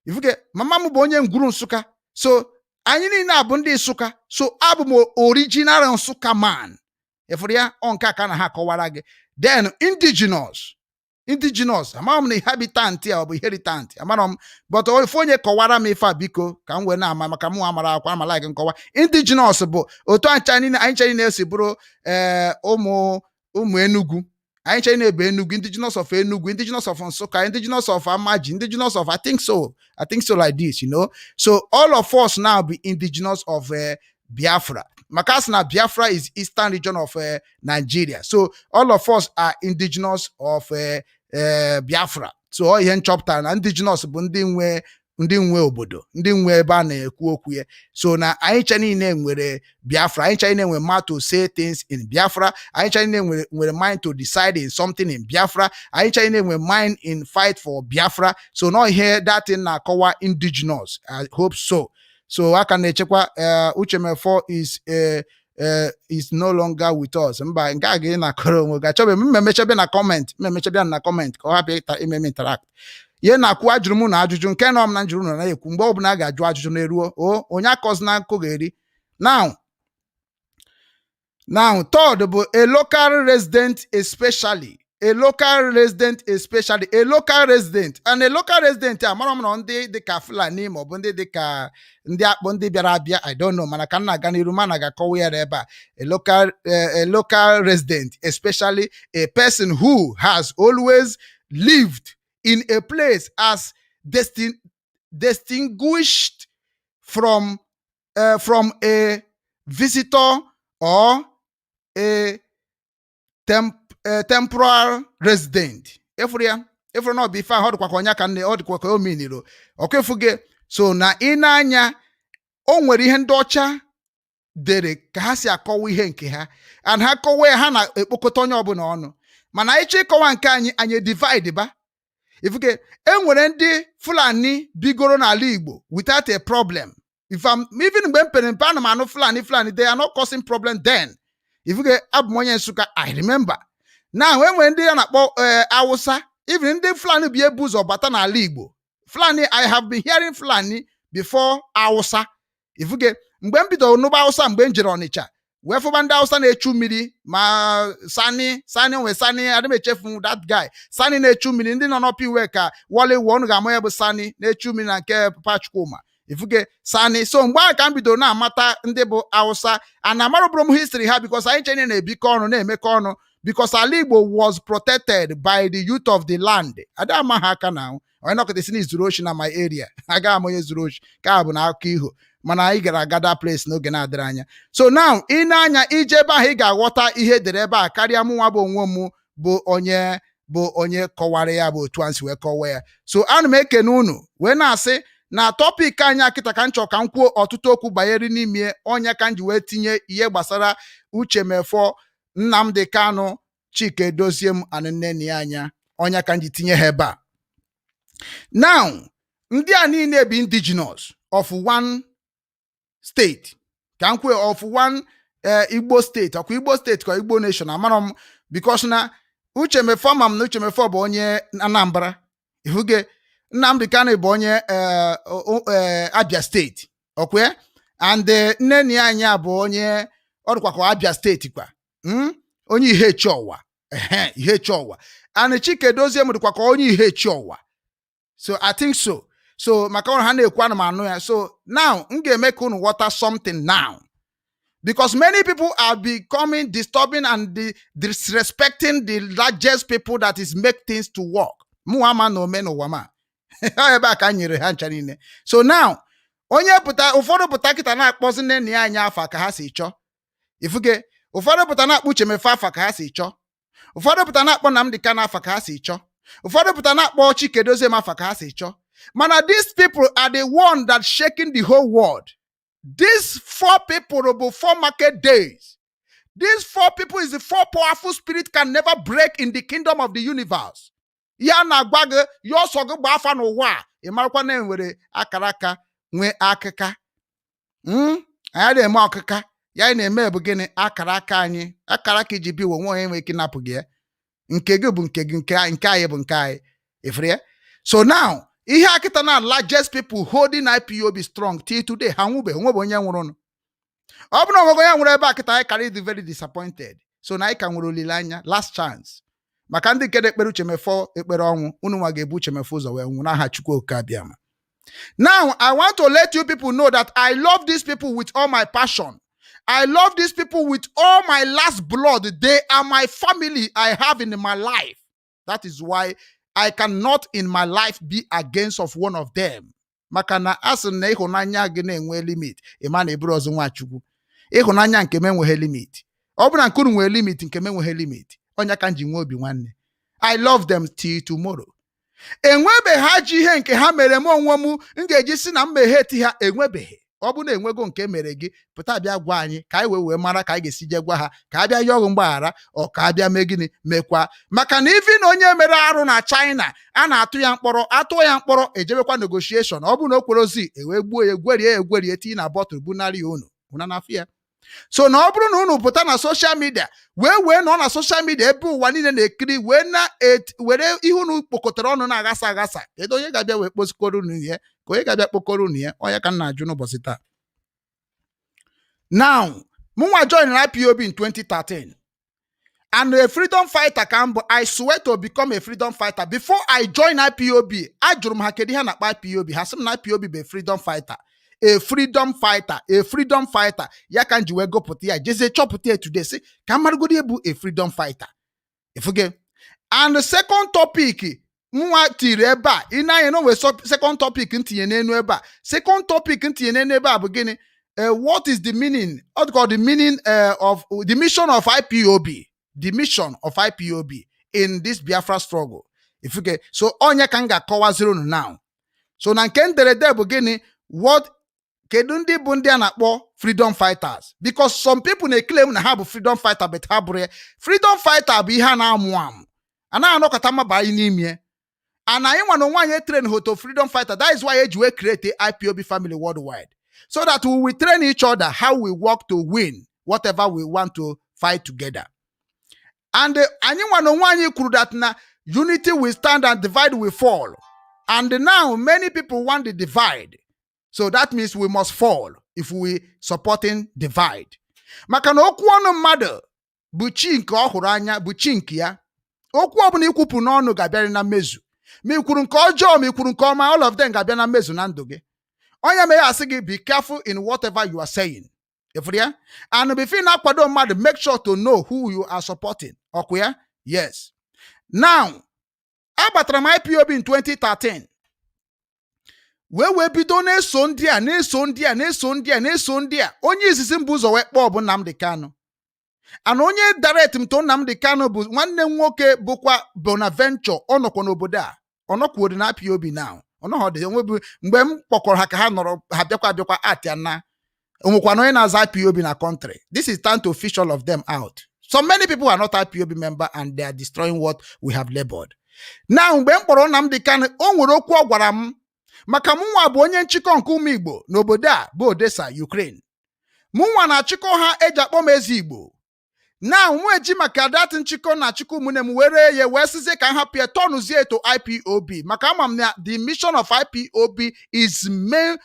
ifuke mama m bụ onye Ngwuru Nsụka. So anyị niile abụ ndị Nsụka. So abụ m original Nsụka man. Ịfụrụ ya? Ọ nke a ka na ha akọwara gị. Then indigenous, indigenous, amaghị m na inhabitant a ọ bụ inheritant, amara m, but ofu onye kọwara m ife a, biko, ka m wee na-ama maka mụ amara akwụkwọ ama like nkọwa. Indigenous bụ otu anyị niile, anyị chere na-esi bụrụ ee ụmụ ụmụ Enugu. Anyị chere na-ebe Enugu, indigenous of Enugu, indigenous of Nsụka, indigenous of Amaji, indigenous of, I think so, I think so, like this. So all of us now be indigenous of Biafra, maka sị na Biafra is eastern region of Nigeria. So all of us are indigenous of Biafra. So ọ ihe nchọpụtara na indigenous bụ ndị nwe obodo, ndị nwe ebe a na-ekwu okwu ya. So na anyị cha niile nwere Biafra, anyị cha niile nwere mouth to say things in Biafra, anyị cha niile nwere mind to decide in something in Biafra, anyị cha niile nwere mind in fight for Biafra. So nọ ihe that thing na-akọwa indigenous. I hope so. So aka na-echekwa Uche Mefor is no longer with us. Mba, nke a ga ị na-akọrọ onwe gị. Achọbeghị m mmemechebe na comment, mmemechebe na comment ka ọ hapụ ịta ime m interact. Ihe na-akwụ ajụrụ m na ajụjụ nke nọ m na njụrụ na na-ekwu mgbe ọbụla a ga-ajụ ajụjụ na-eruo o onye akọzina nkụ ga-eri. Now, third bụ a local resident, especially a local resident, especially a local resident. And a local resident, amara m na ndị dịka Fulani maọbụ ndị dịka ndị akpụ, ndị bịara abịa, I don't know, mana ka m na-aga n'iru mana ga-akọwa ya ebe a. A local resident, especially a person who has always lived in a place as distinguished from a visitor or a temporal resident. Efuru ya, efuru na ọ bụ ife ahụ. Ọ dịkwa ka onye ka nne, ọ dịkwa ka o miniro ọkwa efuge. So na ị na-anya, o nwere ihe ndị ọcha dere ka ha si akọwa ihe nke ha, and ha kọwa ya, ha na-ekpokọta onye ọbụla ọnụ. Mana anyị chọọ ịkọwa nke anyị, anyị divide ba. Ifuge e nwere ndị Fulani bigoro n'ala Igbo without a problem. If I'm even mgbe m pere mpe, ana m anụ Fulani, Fulani, they are not causing problem then. Ifuge abụ m onye Nsụka, I remember. Now e nwere ndị a na-akpọ Awụsa. Even ndị Fulani bi ebu ụzọ bata n'ala Igbo. Fulani, I have been hearing Fulani before Awụsa. Ifuge mgbe m bidoro nụba Awụsa, mgbe m jere Ọnịcha wee fụba ndị Awụsa na-echu mmiri, ma Sani, Sani nwe Sani, adị m echefu that guy Sani na-echu mmiri. Ndị nọ n'ọpa iwe ka Wọle wụọ ga-ama ya bụ Sani na-echu mmiri na nke Papa Chukwuma. Ifuge Sani. So mgbe ahụ ka m bidoro na-amata ndị bụ Awụsa, and amarụbụrụ m history ha, because anyị chenye na-ebikọ ọnụ, na-emekọ ọnụ, because ala Igbo was protected by the youth of the land. Ada ama ha aka na onye nọkọta si na izuru oshi na my area, agaghị m onye zuru oshi ka a bụ na akụkọ iho, mana anyị gara agada place n'oge na-adịrị anya. So now ị na-anya ije ebe ahụ, ị ga-aghọta ihe edere ebe a karịa mụnwa bụ onwe m bụ onye kọwara ya bụ otu a si wee kọwa ya. So ana m ekene unu wee na-asị na topic anyị akịta ka m chọrọ ka m kwuo ọtụtụ okwu banyere n'ime ọnya ka m ji wee tinye ihe gbasara Uche Mefor, Nnamdi Kanu, Chike Dozie m and nne ya anya ọnya ka m ji tinye ha ebe a. Now ndị a niile bụ indigenous of one state, ka m kwuo of one Igbo state, ọkwa Igbo state ka Igbo nation, amara m, because na Uche Mefor, ma m na Uche Mefor bụ onye Anambra. Ihuge Nnamdi Kanu bụ onye Abia State, ọkwa? And nne na ya anya bụ onye ọ dịkwa ka Abia State kwa. Onye Ihechi Ọwa, ehe, Ihechi Ọwa. And Chike Dozie m dịkwa ka onye Ihechi Ọwa. So I think so. So maka ọrụ ha na-ekwu, ana m anụ ya. So now m ga-eme ka unu ghọta something now, because many people are becoming disturbing and disrespecting the largest people that is make things to work. Mụnwa ama na ome n'ụwa ma ọ ebe a ka m nyere ha ncha niile. So now onye pụta, ụfọdụ pụta kịta na-akpọzi nne na ya anya afa ka ha si chọọ. Ifuge ụfọdụ pụta na-akpọ Uchemefe afa ka ha si chọọ, ụfọdụ pụta na-akpọ Nnamdi Kanu afa ka ha si chọọ, ụfọdụ pụta na-akpọ Chike Dozie m afa ka ha si chọọ. Mana these people are the one that shaking the whole world. These four people bụ four market days. These four people is the four powerful spirit can never break in the kingdom of the universe. Ya na-agwa gị ya ọsọ gị gbaa afa n'ụwa a, ị marakwa na enwere akara aka nwee akịka. Anyị na-eme ọkịka ya, anyị na-eme bụ gịnị? Akara aka anyị, akara aka iji bi ụwa, nwe onye nwere ike ịnapụ gị ya. Nke gị bụ nke gị, nke anyị bụ nke anyị. Ifuru ya? So now ihe akịta na largest people holding IPOB strong till today, ha nwụbeghị, onwebe onye nwụrụnụ. Ọ bụrụ na onwego onye nwụrụ ebe a kịta, anyị kara ịdị very disappointed. So na anyị ka nwere olileanya, last chance, maka ndị nke na-ekpere Uchemefo ekpere ọnwụ. Unu nwa ga-ebu Uchemefo ụzọ wee nwụ n'aha Chukwu Okike Abịama. Now I want to let you people know that I love these people with all my passion. I love these people with all my last blood. They are my family I have in my life. That is why I cannot in my life be against of one of them. Maka na a sị na ịhụnanya gị na-enwe limit, ị ma na eburu ọzọ Nwachukwu. Ịhụnanya nke m enweghị limit. Ọ bụrụ na nke unu nwere limit, nke m enweghị limit. Ọnya ka m ji nwee obi nwanne. I love them till tomorrow. Enwebeghị ha ji ihe nke ha mere m onwe m m ga-eji si na m megheti ha, enwebeghị. Ọ bụrụ na enwego nke mere gị, pụta bịa gwa anyị ka anyị wee mara ka anyị ga-esi jee gwa ha ka a bịa yọọ ọgụ mgbaghara, ọ ka a bịa mee gịnị mekwa. Maka na ivi na onye mere arụ na China, a na-atụ ya mkpọrọ, atụọ ya mkpọrọ, ejebekwa negotiation. Ọ bụrụ na o kwere ozi, ewee gbuo ya, egwerie ya, egwerie, tinye na bottle, bunarị ya unu unu na afọ ya. So na ọ bụrụ na unu pụta na social media wee nọ na social media ebe ụwa niile na-ekiri, wee na were ihe unu kpokọtara ọnụ na-aghasa aghasa, kedu onye ga-abịa wee kpozikọrọ unu ihe? Ka onye ga-abịa kpokọrọ unu ihe? Onye ka m na-ajụ n'ụbọchị taa. Now mụnwa join IPOB in 2013 and a freedom fighter ka m bụ. I swear to become a freedom fighter. Before I join IPOB, ajụrụ m ha kedu ihe a na-akpọ IPOB. Ha sị m na IPOB bụ a freedom fighter, a freedom fighter, a freedom fighter. Ya ka m ji wee gụpụta ya, jezie chọpụta ya today, sị ka m marụgodo bụ a freedom fighter. Ifuge? And the second topic nwa tiri ebe a, ị na-anya na o nwere second topic ntinye n'enu ebe a. Second topic ntinye n'enu ebe a bụ gịnị? What is the meaning, what called the meaning of the mission of IPOB, the mission of IPOB in this Biafra struggle. Ifuge? So onye ka m ga-akọwaziri unu now. So na nke nderede bụ gịnị? What, kedu ndị bụ ndị a na-akpọ freedom fighters? Because some people na-eclaim na ha bụ freedom fighter, but ha bụrụ ya. Freedom fighter bụ ihe a na-amụ amụ, a na-anọkọta mmaba anyị n'ime and anyị nwa na onwe anyị train how to freedom fighter. That is why eji wee create IPOB family worldwide, so that we will train each other how we work to win whatever we want to fight together. And anyị nwa na onwe anyị kwuru that na unity will stand and divide will fall. And now many people want the divide, so that means we must fall if we supporting divide. Maka na okwu ọnụ mmadụ bụ chi nke ọ hụrụ anya, bụ chi nke ya. Okwu ọbụla ikwupụ n'ọnụ ga-abịarị na mmezu, ma i kwuru nke ọjọọ, ma i kwuru nke ọma, all of them ga-abịa na mmezu na ndụ gị. Onye mere asị gị, be careful in whatever you are saying. Ịfụrụ ya? And before ị na-akwado mmadụ, make sure to know who you are supporting. Ọkụ ya? Yes. Now abatara m IPOB in 2013, wee bido na-eso ndị a, na-eso ndị a, na-eso ndị a, na-eso ndị a. Onye izizi mbụ ụzọ wee kpọọ bụ Nnamdi Kanu. And onye direct m to Nnamdi Kanu bụ nwanne m nwoke bụkwa Bonaventure. Ọ nọkwa n'obodo a, ọ nọkwuo na IPOB now. Ọ nọghọ onwebu mgbe m kpọkọrọ ha ka ha nọrọ, ha bịakwa abịakwa atịa na onwekwana onye na-aza IPOB na country. This is time to fish all of them out. So many people are not IPOB member and they are destroying what we have labored. Now mgbe m kpọrọ Nnamdi Kanu, o nwere okwu ọ gwara m, maka mụnwa bụ onye nchịkọ nke ụmụ Igbo n'obodo a bụ Odessa, Ukraine. Mụnwa na-achịkọ ha, eji akpọ m Eze Igbo. Now mụ eji maka that nchịkọ na achịkọ ụmụnne m were ya wee sizie ka m hapụ ya, tọnụzie to IPOB, maka ama m na the mission of IPOB is main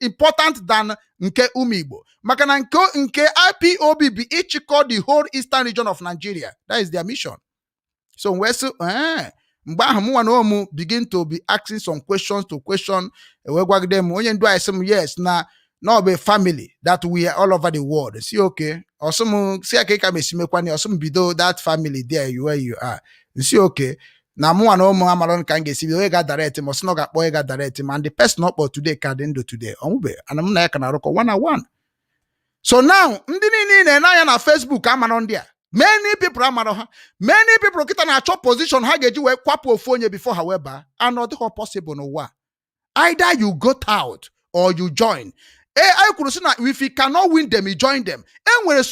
important than nke ụmụ Igbo, maka na nke IPOB bụ ịchịkọ the whole eastern region of Nigeria. That is their mission. So wee sị mgbe ahụ mụnwa na ụmụ begin to be asking some questions to question, wee gwagide m onye ndu anyị sị m yes, na ọ bụ a family that we are all over the world. Si okay, ọsị m si ya ka ị ka m esi mekwana ya. Ọsị m bido that family there where you are. Nsi okay, na mụnwa na ụmụ amarọ ka m ga-esi bido, onye ga-direct m. Ọsị na ọ ga-akpọ onye ga-direct m, and the person ọ kpọ today ka dị ndụ today, ọnwụbe, ana m na ya ka na-arụkọ one on one. So now ndị niile ị na-ene anya na Facebook amarọ ndị a. Many people amarọ ha. Many people kịta na-achọ position ha ga-eji wee kwapụ ofu onye before ha wee baa, and ọ dịghọ possible n'ụwa a. Either you got out or you join. Ee, anyị kwuru sị na if you cannot win them, you join them. Enwere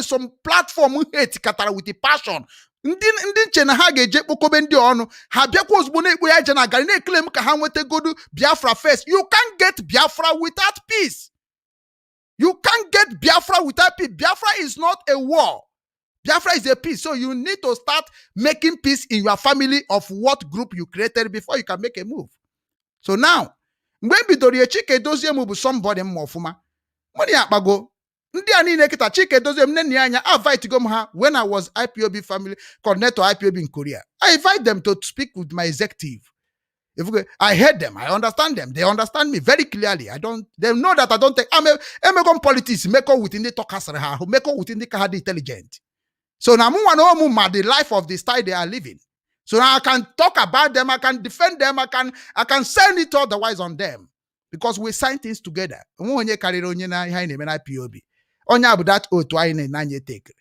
some platform hate katara with the passion. Ndị nche na ha ga-eje kpokobe ndị ọnụ ha bịakwa ozugbo na-ekpo ya je na gari na-ekele m ka ha nwetagodu Biafra first. You can't get Biafra without peace. You can't get Biafra without peace. Biafra is not a war. Biafra is a peace. So you need to start making peace in your family of what group you created before you can make a move. So now, mgbe m bidoro ya, Chike Dozie m bụ somebody mma ọfụma. Mụ na ya akpago. Ndị a niile kịta, Chike Dozie m, nne na ya anya, invite go m ha when I was IPOB family coordinator, IPOB in Korea. I invite them to speak with my executive. If we, I heard them, I understand them. They understand me very clearly. I don't. They know that I don't take. I'm a emego politics. Meko within the talk ha, meko within the ka intelligent. So now mụ na ụmụ ma the life of the style they are living. So now I can talk about them. I can defend them. I can send it otherwise on them because we sign things together. Onwe onye karịrị onye na ihe anyị na-eme na IPOB. Onye a bụ that otu anyị na-ene anya etekere.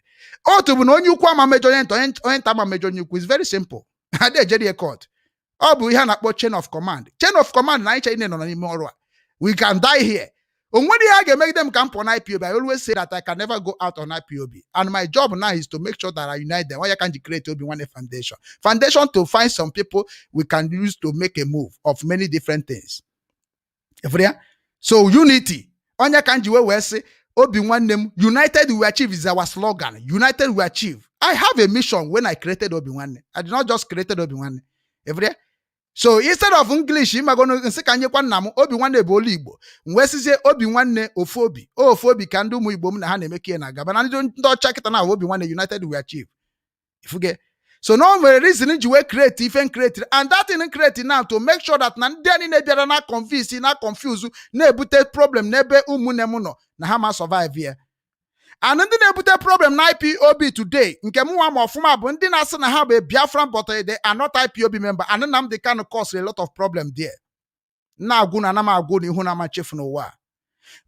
Otu bụ na onye ukwu ama mejọ onye nta, onye nta ama mejọ onye ukwu. Is very simple. Ada ejeri ya court. Ọ bụ ihe a na-akpọ chain of command. Chain of command na anyị chere nọ n'ime ọrụ a. We can die here. O nwere ihe a ga-emegide m ka m pụọ na IPOB. I always say that I can never go out on IPOB. And my job now is to make sure that I unite them. Why can you create Obi Nwanne Foundation? Foundation to find some people we can use to make a move of many different things. Ịfụrụ ya? So unity. Onye ka m ji wee sị Obi Nwanne m, "United we achieve" is our slogan. United we achieve. I have a mission when I created Obi Nwanne. I did not just created Obi Nwanne. Ịfụrụ ya? So instead of English, ịmagono nsị ka nyekwa nna m Obi Nwanne bụ olu Igbo, m wee sizie Obi Nwanne ofu obi, ofu obi ka ndị ụmụ Igbo m na ha na-emeke na agaba na ndị ọcha kịta na Obi Nwanne, "United we achieve." Ifuge so na o nwere reason ji wee create ife create, and that thing create now to make sure that na ndị a niile bịara na convince na confuse na-ebute problem n'ebe ụmụnne m nọ na ha ma survive ya. And ndị na-ebute problem na IPOB today, nke mụnwa ma ọfụma, bụ ndị na-asị na ha bụ Biafran but they are not IPOB member, and Nnamdi Kanu cause a lot of problem there. Na-agwụ na ana m agwụ na ihu na ama chefu n'ụwa a.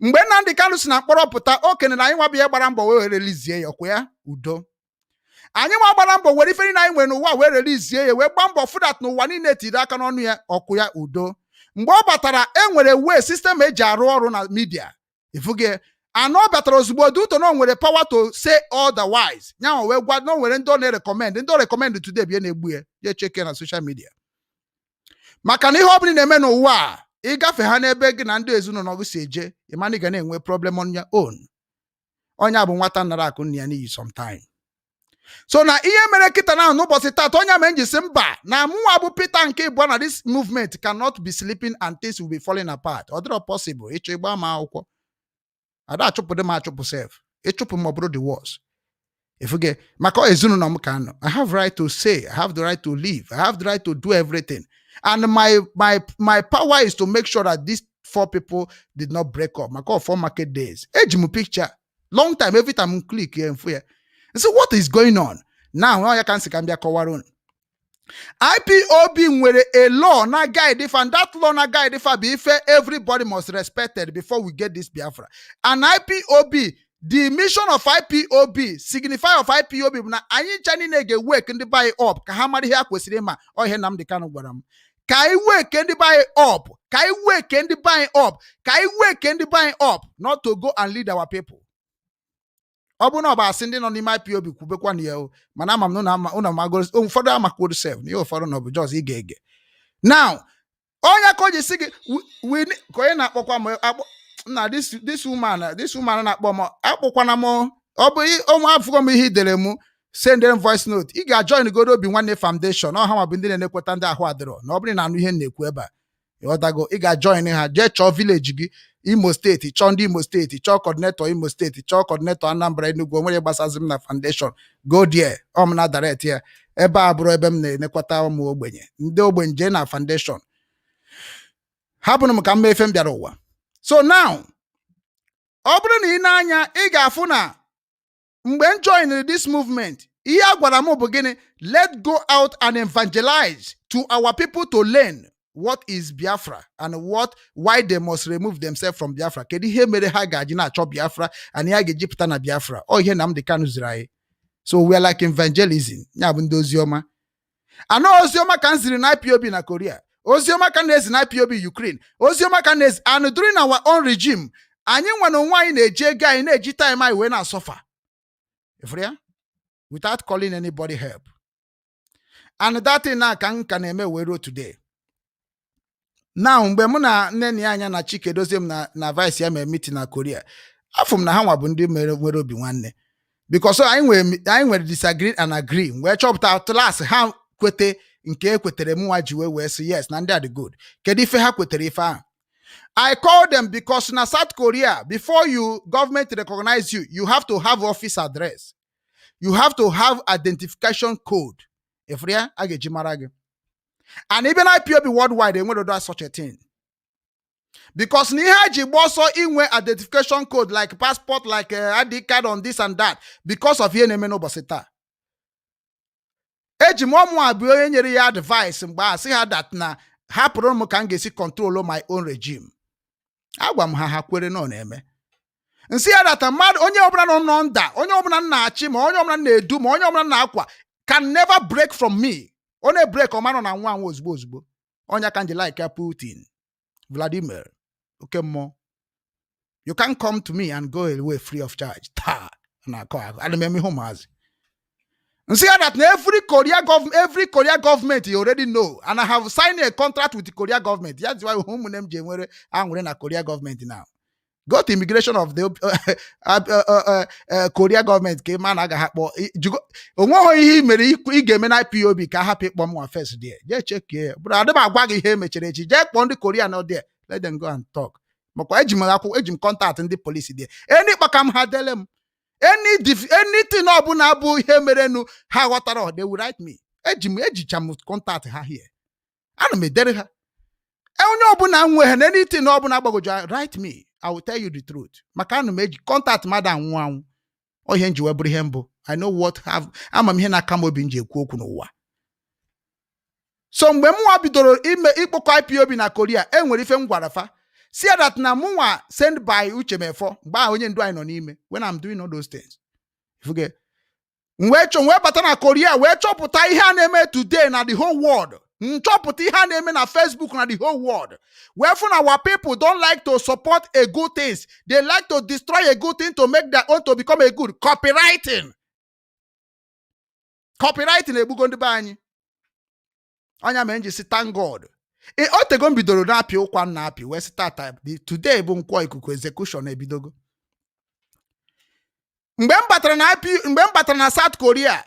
Mgbe Nnamdi Kanu si na mkpọrọ pụta, o kenere anyị nwa bụ ihe gbara mbọ wee release ya. Ọkwa ya udo anyị nwa gbara mbọ were ife niile anyị nwere n'ụwa wee release ya, wee gbaa mbọ fụ that n'ụwa niile tiri aka n'ọnụ ya. Ọkụ ya udo mgbe ọ batara, e nwere wee system eji arụ ọrụ na media. Ifuge anọ ọ batara ozugbo dị ụtọ na o nwere power to say otherwise. Nyanwa wee gwa na o nwere ndị ọ na-recommend, ndị ọ recommend today bịa na-egbu ya ya cheke na social media, maka na ihe ọ bụla ị na-eme n'ụwa a, ịgafe ha n'ebe gị na ndị ezinụlọ gị si eje, ịma na ị ga na-enwe problem on your own. Onye a bụ nwata nara akụ nna ya n'iyi sometime. So na ihe mere kịta na n'ụbọchị taata, onye mere nji sị mba, na mụnwa bụ Peter nke ịbụọ na this movement cannot be sleeping and things will be falling apart. Ọ dịrọ possible. Ịchọ ịgba m akwụkwọ, ada achụpụ dị m achụpụ sef, ịchụpụ m ọ bụrụ the worst. Ifuge maka ọ ezinụlọ m ka nọ. I have right to say, I have the right to live, I have the right to do everything, and my power is to make sure that these four people did not break up, maka ọ four market days. Eji m picture long time, every time m click ya mfu ya. So what is going on now? Ọ ya ka m sị ka m bịa kọwara unu. IPOB nwere a law na guide ife, and that law na guide ife bụ ife everybody must respected before we get this Biafra. And IPOB, the mission of IPOB, signify of IPOB bụ na anyị ncha niile ga-ewake ndị be anyị up ka ha mara ihe ha kwesịrị ịma. Ọ ihe Nnamdi Kanu gwara m ka anyị wake ndị be anyị up, ka anyị wake ndị be anyị up, ka anyị wake ndị be anyị up, not to go and lead our people. Ọ bụrụ na ọ bụ asị ndị nọ n'ime IPOB kwubekwa na ya o, mana ama m na ụnụ amagoro ụfọdụ, amakwuru sef na ihe ụfọdụ na ọ bụ just ige ege. Now onye ka o ji si gị ka onye na-akpọkwa m akpọ. Na this woman na-akpọ m, akpọkwana m. Ọ bụ ọnwa afụgo m ihe i dere m. Send them voice note. Ị ga-join godo Obi Nwanne Foundation. Ọ ha nwa bụ ndị na-enekweta ndị ahụ adịrọ. Na ọ bụrụ na anụ ihe m na-ekwu ebe a, ịghọtago? Ị ga-join ha, jee chọọ village gị, Imo Steeti, chọọ ndị Imo Steeti, chọọ coordinator Imo Steeti, chọọ coordinator Anambra, Enugu. Onwere gbasazi m na foundation. Go there. Ọ m na direct ya ebe a bụrụ ebe m na-enekwata ụmụ ogbenye, ndị ogbenye. Jee na foundation. Hapụrụ m ka m mee ife m bịara ụwa. So now, ọ bụrụ na ị na-anya, ị ga-afụ na mgbe m joined this movement, ihe a gwara m bụ gịnị? Let go out and evangelize to our people to learn what is Biafra and what why they must remove themselves from Biafra. Kedu ihe mere ha ga-aji na-achọ Biafra and ya ga-eji pụta na Biafra? Ọ ihe Nnamdi Kanu ziri anyị. So we are like evangelism, ya bụ ndị oziọma anọ. Oziọma ka m ziri na IPOB na Korea, oziọma ka m na-ezi na IPOB Ukraine, oziọma ka m na-ezi. And during our own regime, anyị nwere onwe anyị, na-eji ego anyị, na-eji time anyị wee na-asọfa ifuru ya without calling anybody help. And that thing na ka m ka na-eme wee ruo today. Now, mgbe mụ na nne na ya anya na Chike dozie m na vice ya mere meeting na Korea, afọ m na ha nwa bụ ndị mere nwere obi nwanne, because anyị nwere disagree and agree. Wee chọpụta class ha kwete nke ekwetere m nwa ji wee sị yes, na ndị a dị good. Kedu ife ha kwetere ife ahụ? I call them because na South Korea, before you government recognize you, you have to have office address. You have to have identification code. If ya a ga-eji mara gị. And even IPOB worldwide enwere that such a thing. Because na ihe a ji gba ọsọ inwe identification code like passport, like ID card on this and that, because of ihe na-eme n'ụbọchị taa. Eji m ọmụ abụ onye nyere ya advice mgbe a sị ha that na hapụrụ m ka m ga-esi control my own regime. Agwa m ha, ha kwere na ọ na-eme. Nsị ya data mmadụ, onye ọbụla nọ nọ nda, onye ọbụla m na-achị, ma onye ọbụla m na-edu, ma onye ọbụla m na-akwa, can never break from me. Ọ na-break, ọma nọ na nwa anwụ ozugbo ozugbo. Ọnya ka nji like Putin, Vladimir, oke mmụọ. You can come to me and go away free of charge. Taa na-akọ akụ ana m eme ihe ụmụazị. Nsị ya that na every Korea government you already know, and I have signed a contract with the Korea government. That's why ụmụnne m ji enwere aṅụrị na Korea government. Now go to immigration of the Korea government ka ị ma na agaghị akpọ onweghị ihe ị mere ị ga-eme na IPOB ka a hapụ ịkpọ m nwa first there. Jee chekie ya bụrụ adị m agwa gị ihe emechara echi. Jee kpọọ ndị Korea nọ there, let them go and talk. Makwa eji m akwụkwọ, eji m contact ndị polisi there. Any kpaka m ha dele m anything ọbụla bụ ihe merenụ ha ghọtara, they will write me. Eji m, ejicha m contact ha here, ana m edere ha. Onye ọbụla nwe ha na anything ọbụla gbagoju anya, write me, I will tell you the truth, maka ana m eji contact mmadụ anwụ anwụ. Ọ ihe m ji wee bụrụ ihe mbụ. I know what have, ama m ihe na-aka m obi m ji ekwu okwu n'ụwa. So mgbe mụnwa bidoro ime ịkpọkọ IPOB na Korea, e nwere ife m gwara fa si ya that na mụnwa send by Uche Mefo mgbe ahụ onye ndu anyị nọ n'ime. When I'm doing all those things, ifuge m wee chọ wee bata na Korea, wee chọpụta ihe a na-eme today na the whole world. Nchọpụta ihe a na-eme na Facebook na the whole world, wee fụ na our people don't like to support a good things. They like to destroy a good thing to make their own to become a good. Copywriting, copywriting egbugo ndị be anyị. Ọnya mere m ji si thank God. O tego m bidoro na-apị ụkwa m na-apị wee sị tata today bụ nkwọ ikuku execution ebidogo. Mgbe m batara na IP, mgbe m batara na South Korea,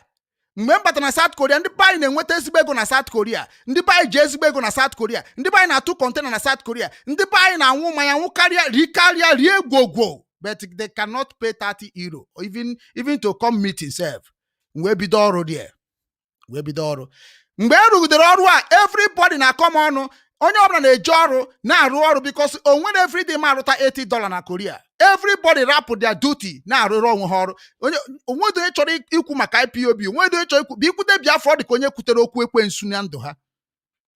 mgbe m batara na South Korea, ndị be anyị na-enweta ezigbo ego na South Korea. Ndị be anyị ji ezigbo ego na South Korea. Ndị be anyị na-atụ container na South Korea. Ndị be anyị na-anwụ mmanya, nwụ karịa, ri karịa, rie gwogwo, but they cannot pay €30 or even to come meeting sef. Wee bido ọrụ there, wee bido ọrụ. Mgbe e rugidere ọrụ a, everybody na-akọ m ọnụ. Onye ọbụla na-eje ọrụ, na-arụ ọrụ, because o nwere everyday ma arụta $80 na Korea. Everybody rapụ their duty, na-arụrụ onwe ha ọrụ. Onye onwedo onye chọrọ ikwu maka IPOB, onwedo onye chọrọ ikwu bụ ikwute Biafra, ọ dị ka onye kwutere okwu ekwensu na ndụ ha.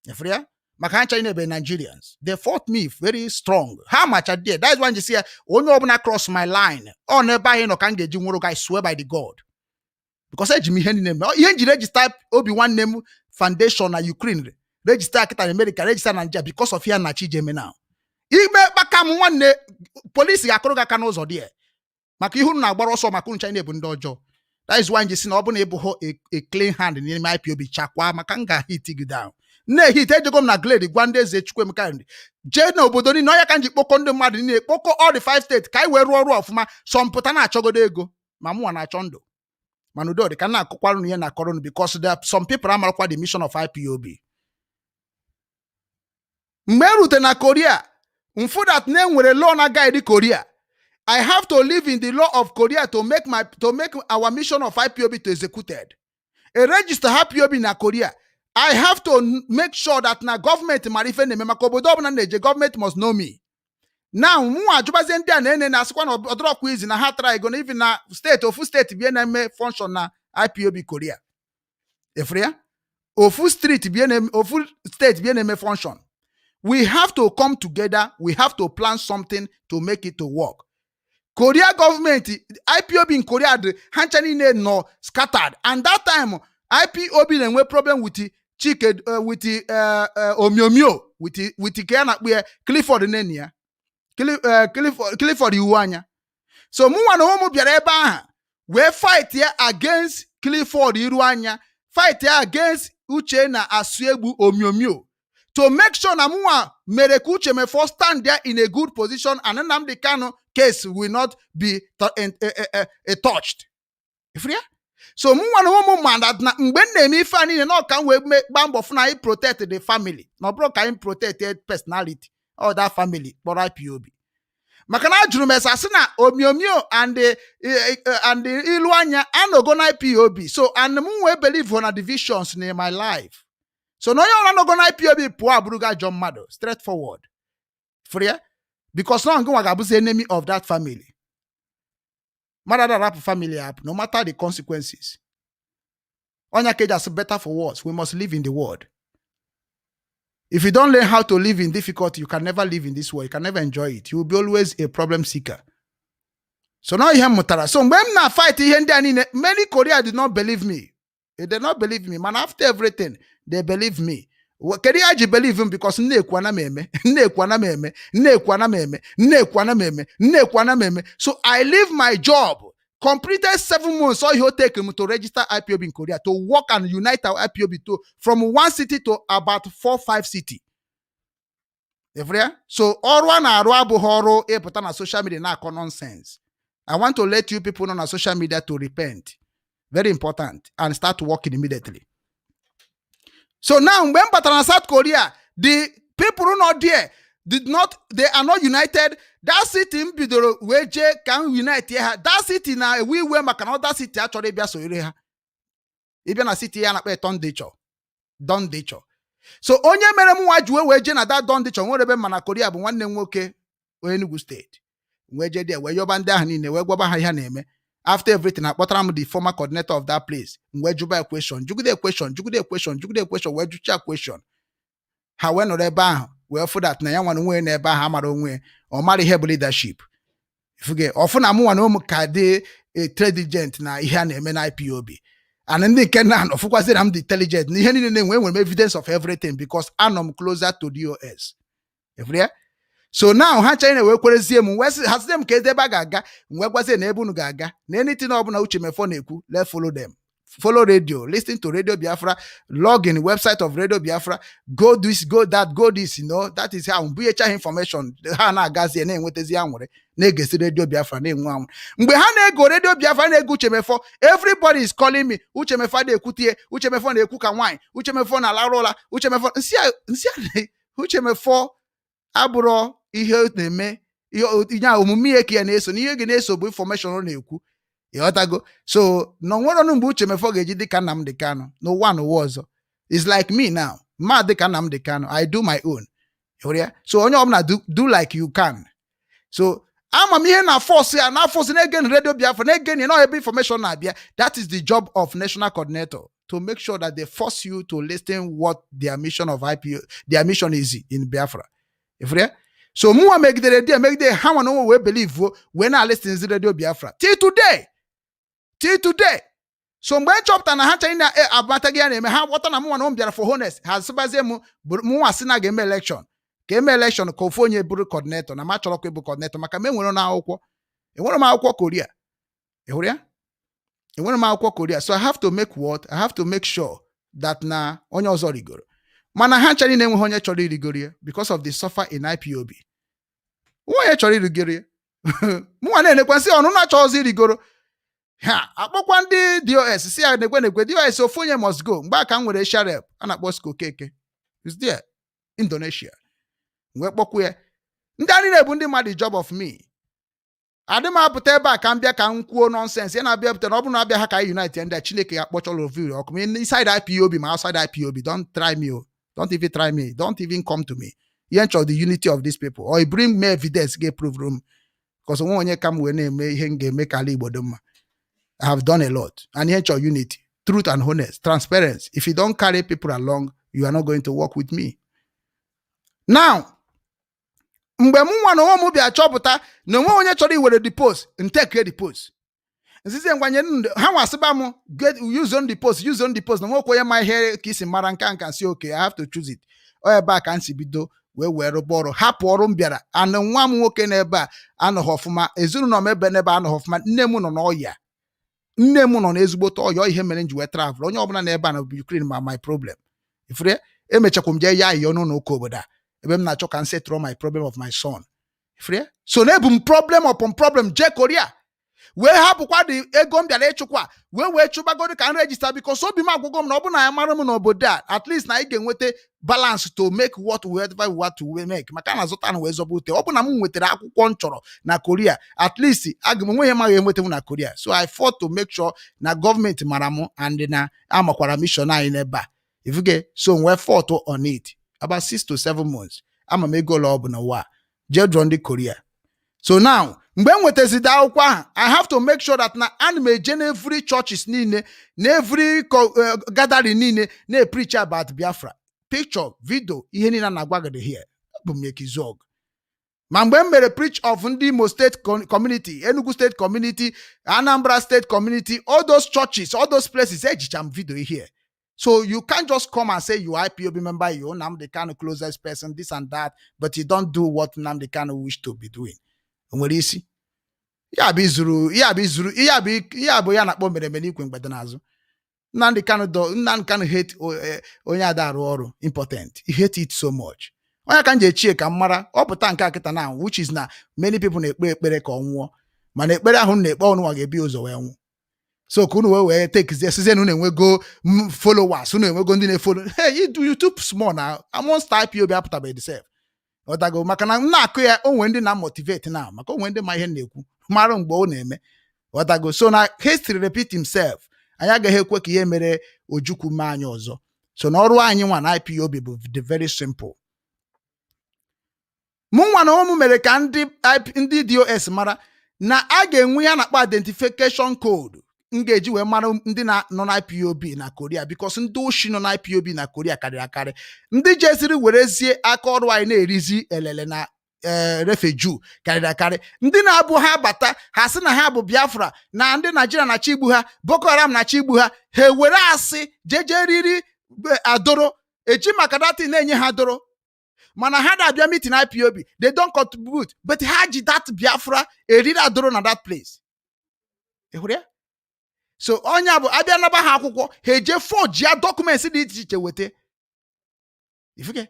Efere ya maka ha ncha ebe Nigerians, they fought me very strong. Ha macha there. That's why m ji sị ya, onye ọbụla cross my line, ọ n'ebe anyị nọ ka m ga-eji nwụrụ. I swear by the God, because eji m ihe niile eme ihe m ji register Obi Nwanne m Foundation na Ukraine, register kịta na America, register na Nigeria, because of ya na Chijeme now. Ime kpaka m nwanne, polisi ga-akụrụ gị aka n'ụzọ dị ya maka ihe unu na-agbara ọsọ, maka unu China bụ ndị ọjọọ. That is why m ji sị na ọ bụ na ịbụghị a clean hand n'ime IPOB, chakwa maka m ga-hit gị down. Na-ehit ejego m na glade gwa ndị eze Chukwuemeka nri jee n'obodo niile ọya ka m ji kpọkọ ndị mmadụ niile, kpọkọ all the five steeti ka anyị wee rụọ ọrụ ọfụma. Sọmpụta na-achọgodo ego, ma mụnwa na-achọ ndụ, mana udo dị ka m na-akọkwara unu ihe na-akọrọ unu, because there are some people amarakwa the mission of IPOB. Mgbe e rute na Korea, mfu that na enwere law na guide Korea. I have to live in the law of Korea to make our mission of IPOB to executed. A register IPOB na Korea, I have to make sure that na gọọmenti mara ife na-eme, maka obodo ọbụla na-eje, gọọmenti must know me. Now mụ ajụbazie ndị a na-ene na-asịkwa na ọdọrọkwa izi na ha tara ego na even na steeti, ofu steeti bie na-eme function na IPOB Korea. Efere ya ofu street bie na ofu steeti bie na-eme function. We have to come together. We have to plan something to make it to work. Korea gọọmenti, IPOB in Korea dị ha ncha niile nọ scattered, and that time IPOB na-enwe problem with Chike, with Omiomio, with ka ya na-akpụ ya Clifford neni ya Clifford iwu anya. So mụnwa na ụmụ bịara ebe ahụ wee fight ya against Clifford iru anya, fight ya against Uche na Asuegbu Omiomio, to make sure na mụnwa mere ka Uche Mefo stand there in a good position and Nnamdi Kanu case will not be touched. Ifuru ya? So mụnwa na ụmụ ma that na mgbe m na-eme ife a niile na ọ ka m wee gbaa mbọ fụ na anyị protect the family, na ọ bụrụ ka anyị protect personality of that family kpọrọ IPOB, maka na ajụrụ m ese asị na Omiomio and the ilu anya anọgo na IPOB. So and m wee believe na divisions in my life, so na onye ọbụla nọgo na IPOB pụọ abụrụgo ajọ mmadụ, straight forward. Fụrụ ya? Because na ngịnwa ga-abụzi enemy of that family. Mmadụ arapụ family apụ, no matter the consequences. Onya ka eji asị, better for worse, we must live in the world. If you don't learn how to live in difficulty, you can never live in this world. You can never enjoy it. You will be always a problem seeker. So now ihe m mụtara. So mgbe m na-fight ihe ndị a niile, many Korea did not believe me. They did not believe me, mana after everything they believe me. Kedu ihe ha ji believe m? Because m na-ekwu ana m eme, m na-ekwu ana m eme, m na-ekwu ana m eme, m na-ekwu ana m eme, m na-ekwu ana m eme. So I leave my job, completed 7 months, all it take me to register IPOB in Korea, to work and unite our IPOB to from one city to about four five city. Ịfụrụ ya? So ọrụ a na-arụ abụghị ọrụ ịpụta na social media na-akọ nonsense. I want to let you people know na social media to repent, very important, and start working immediately. So now mgbe m batara na South Korea, the people nọ there did not, they are not united. That city m bidoro wee jee ka m unite ha, that city na-ewe iwe maka na other city achọrọ ịbịa sonyere ha. Ịbịa na city ya na-akpọ Dongdaecheon, Dongdaecheon. So onye mere m nwa ji wee jee na that Dongdaecheon nwere ebe ma na Korea bụ nwanne m nwoke onye Enugu steeti, wee jee there wee yọba ndị ahụ niile, wee gwaba ha ihe ha na-eme. After everything, akpọtara m the former coordinator of that place. M wee jụba ya question, jụgide question, jụgide question, jụgide question, wee jụchaa question ha, wee nọrọ ebe ahụ wee fụ that na ya nwere onwe ya n'ebe ahụ amara onwe ya, ọ mara ihe bụ leadership. Ifuge ọfụ na mụ nwa na ụmụ ka dị intelligent na ihe a na-eme na IPOB, and ndị nke na anọ fụkwazi na m dị intelligent na ihe niile na-enwe, enwere m evidence of everything because anọ m closer to DOS. Ifuru ya? So now ha china wee kwerezie m, wee sị hazie m ka eze ebe a ga-aga. M wee gwazie na ebe unu ga-aga na anything ọbụla Uche Mefo na-ekwu, let follow them, follow radio, listen to Radio Biafra, log in website of Radio Biafra, go this, go that, go this. That is how mbunyecha ha information, ha na-agazi na-enwetazi anwụrị, na-egesi Radio Biafra, na-enwe anwụrị. Mgbe ha na-ego Radio Biafra, na-ego Uche Mefo, everybody is calling me. Uche Mefo na-ekwutie, Uche Mefo na-ekwu ka nwaanyị, Uche Mefo na-alarụ ụla, Uche Mefo nsị a- Uche Mefo abụrọ ihe ọ na-eme, ihe a omume ihe ka ya na-eso na ihe ga na-eso bụ information ọ na-ekwu. Ịghọtago? So na onwere ọnụ mgbe Uche Mefo ga-eji dịka Nnamdi Kanu n'ụwa n'ụwa ọzọ. It's like me now, mma dịka Nnamdi Kanu, I do my own. Ịhụrụ ya? So onye ọbụla do like you can. So ama m ihe na force ya na force na-ege Radio Biafra, na-ege na ebe information na-abịa. That is the job of national coordinator, to make sure that they force you to listen what their mission of IPO, their mission is in Biafra. Ịfụrụ ya? So mụnwa megidere di emegide ha nwa na onwe wee believe, wee na listen Radio Biafra till today, till today. So mgbe m chọpụtara na ha chọrọ na abataghị ya na-eme ha ghọta na mụnwa na m bịara for honest, ha sịbazie m mụnwa sị na ga-eme election, ka eme election ka ofu onye bụrụ coordinator, na ma chọrọkwa ịbụ coordinator maka m enwere na akwụkwọ, enwere m akwụkwọ Korea. Ị hụrụ ya? Enwere m akwụkwọ Korea. So I have to make what? I have to make sure that na onye ọzọ rigoro. Mana ha ncha niile enweghị onye chọrọ irigoro ya because of the suffer in IPOB. Nwa onye chọrọ irigoro ya, mụnwa na-enekwa nsị ọnụ na-achọ ọzọ irigoro. Ha akpọkwa ndị DOS si ya nekwe nekwe DOS, ofu onye must go. Mgbe a ka m nwere sharep a na-akpọ Skokeke is there, Indonesia, wee kpọkwu ya. Ndị a niile bụ ndị mmadụ job of me. Adị m apụta ebe a ka m bịa ka m kwuo nonsense ya na-abịa pụta na ọ bụrụ na abịa ha ka anyị unite ndị a. Chineke ya kpọchọrọ ovu ọkụ ma inside IPOB ma outside IPOB. Don't try me o, don't even try me, don't even come to me. Ihe nchọ, the unity of these people, or you bring me evidence ga-prove m, because onwe onye ka m wee na-eme ihe m ga-eme ka ala Igbo dị mma. I have done a lot, and ihe nchọ, unity, truth and honest, transparency. If you don't carry people along, you are not going to work with me. Now, mgbe m nwa na onwe m bịa chọpụta na onwe onye chọrọ iwere the post, ntekee the post nzizi ngwanye ha nwasịba m get use on the post, use on the post, na nwekwa onye ma ihe ka isi mara nka nka si. Okay, I have to choose it. Ọ ebe a ka m si bido wee wee rụba ọrụ, hapụ ọrụ m bịara anụ. Nwa m nwoke n'ebe a anọghị ọfụma, ezinụlọ m ebe n'ebe anọghị ọfụma, nne m nọ n'ọya, nne m nọ n'ezigbote ọya. Ihe mere m ji wee travel, onye ọbụla n'ebe a na Ukraine ma my problem ifure. Emechakwa m jee ya ayọ n'ụlọ ụka obodo a ebe m na-achọ ka m settle my problem of my son ifure. So na ebu m problem upon problem jee Korea, wee hapụkwa dị ego m bịara ịchụkwa, wee chụbagodo ka m register, because obi m agwụgo m na ọ bụ na ya mara m n'obodo a, at least na anyị ga-enweta balance to make what whatever we want to make, maka na azụta na wee zọba ute. Ọ bụ na m nwetara akwụkwọ m chọrọ na Korea, at least aga m enwe ihe maghị enweta m na Korea. So I fought to make sure na gọọmenti mara m and na amakwara mission anyị n'ebe a ifuge. So nwee fought on it about 6 to 7 months. Ama m ego ole ọ bụ n'ụwa jee jụọ ndị Korea. So now, mgbe m nwetazidi akwụkwọ ahụ, I have to make sure that na ana m eje na every churches niile, na every gathering niile, na-epreach about Biafra. Picture, video, ihe niile a na-agwa gị here bụ m ekizog. Ma mgbe m mere preach of ndị Imo State community, Enugu State community, Anambra State community, all those churches, all those places, ejicha m video here. So you can't just come and say you are IPOB member, you Nnamdi Kanu closest person, this and that, but you don't do what Nnamdi Kanu wish to be doing. O nwere isi ya bụ izuru ya bụ izuru ya bụ ya bụ ya na-akpọ mere eme n'ikwe mgbede n'azụ. Nnamdi Kanu do Nnamdi Kanu hate onye ada arụ ọrụ important. He hate it so much. Onye ka m ji echie ka m mara ọ pụta nke a kịta na, which is na many people na-ekpe ekpere ka ọ nwụọ, mana ekpere ahụ m na-ekpe, ọnụnwa ga-ebi ụzọ wee nwụ. So ka unu wee tekizie sizie na unu enwego followers, unu enwego ndị na-efollow. Hey, you do YouTube small na amongst IPOB apụtabeghị sef ọtago, maka na m na-akụ ya onwe ndị na-motivate na maka onwe ndị ma ihe m na-ekwu mara mgbe ọ na-eme ọtago. So na history repeat himself. Anyị agaghị ekwe ka ihe mere Ojukwu mee anyị ọzọ. So na ọrụ anyị nwa na IPOB bụ the very simple. Mụ nwa na ụmụ mere ka ndị ndị DOS mara na a ga-enwe ihe a na-akpọ identification code m ga-eji wee mara ndị na-nọ na IPOB na Korea, because ndị oshi nọ na IPOB na Korea karịrị akarị, ndị jeziri werezie aka ọrụ anyị na-erizi elele na ee refugee karịrị akarị, ndị na-abụ ha bata, ha sị na ha bụ Biafra, na ndị Naijiria na-achọ igbu ha, Boko Haram na-achọ igbu ha, ha ewere asị jeje riri adoro eji maka datin na-enye ha doro. Mana ha na-abịa meeting IPOB, they don't contribute, but ha ji that Biafra eriri adoro na that place. Ị hụrụ ya? So onye bụ abịa naba ha akwụkwọ, ha eje forge ya documents dị iche iche weta ifuke.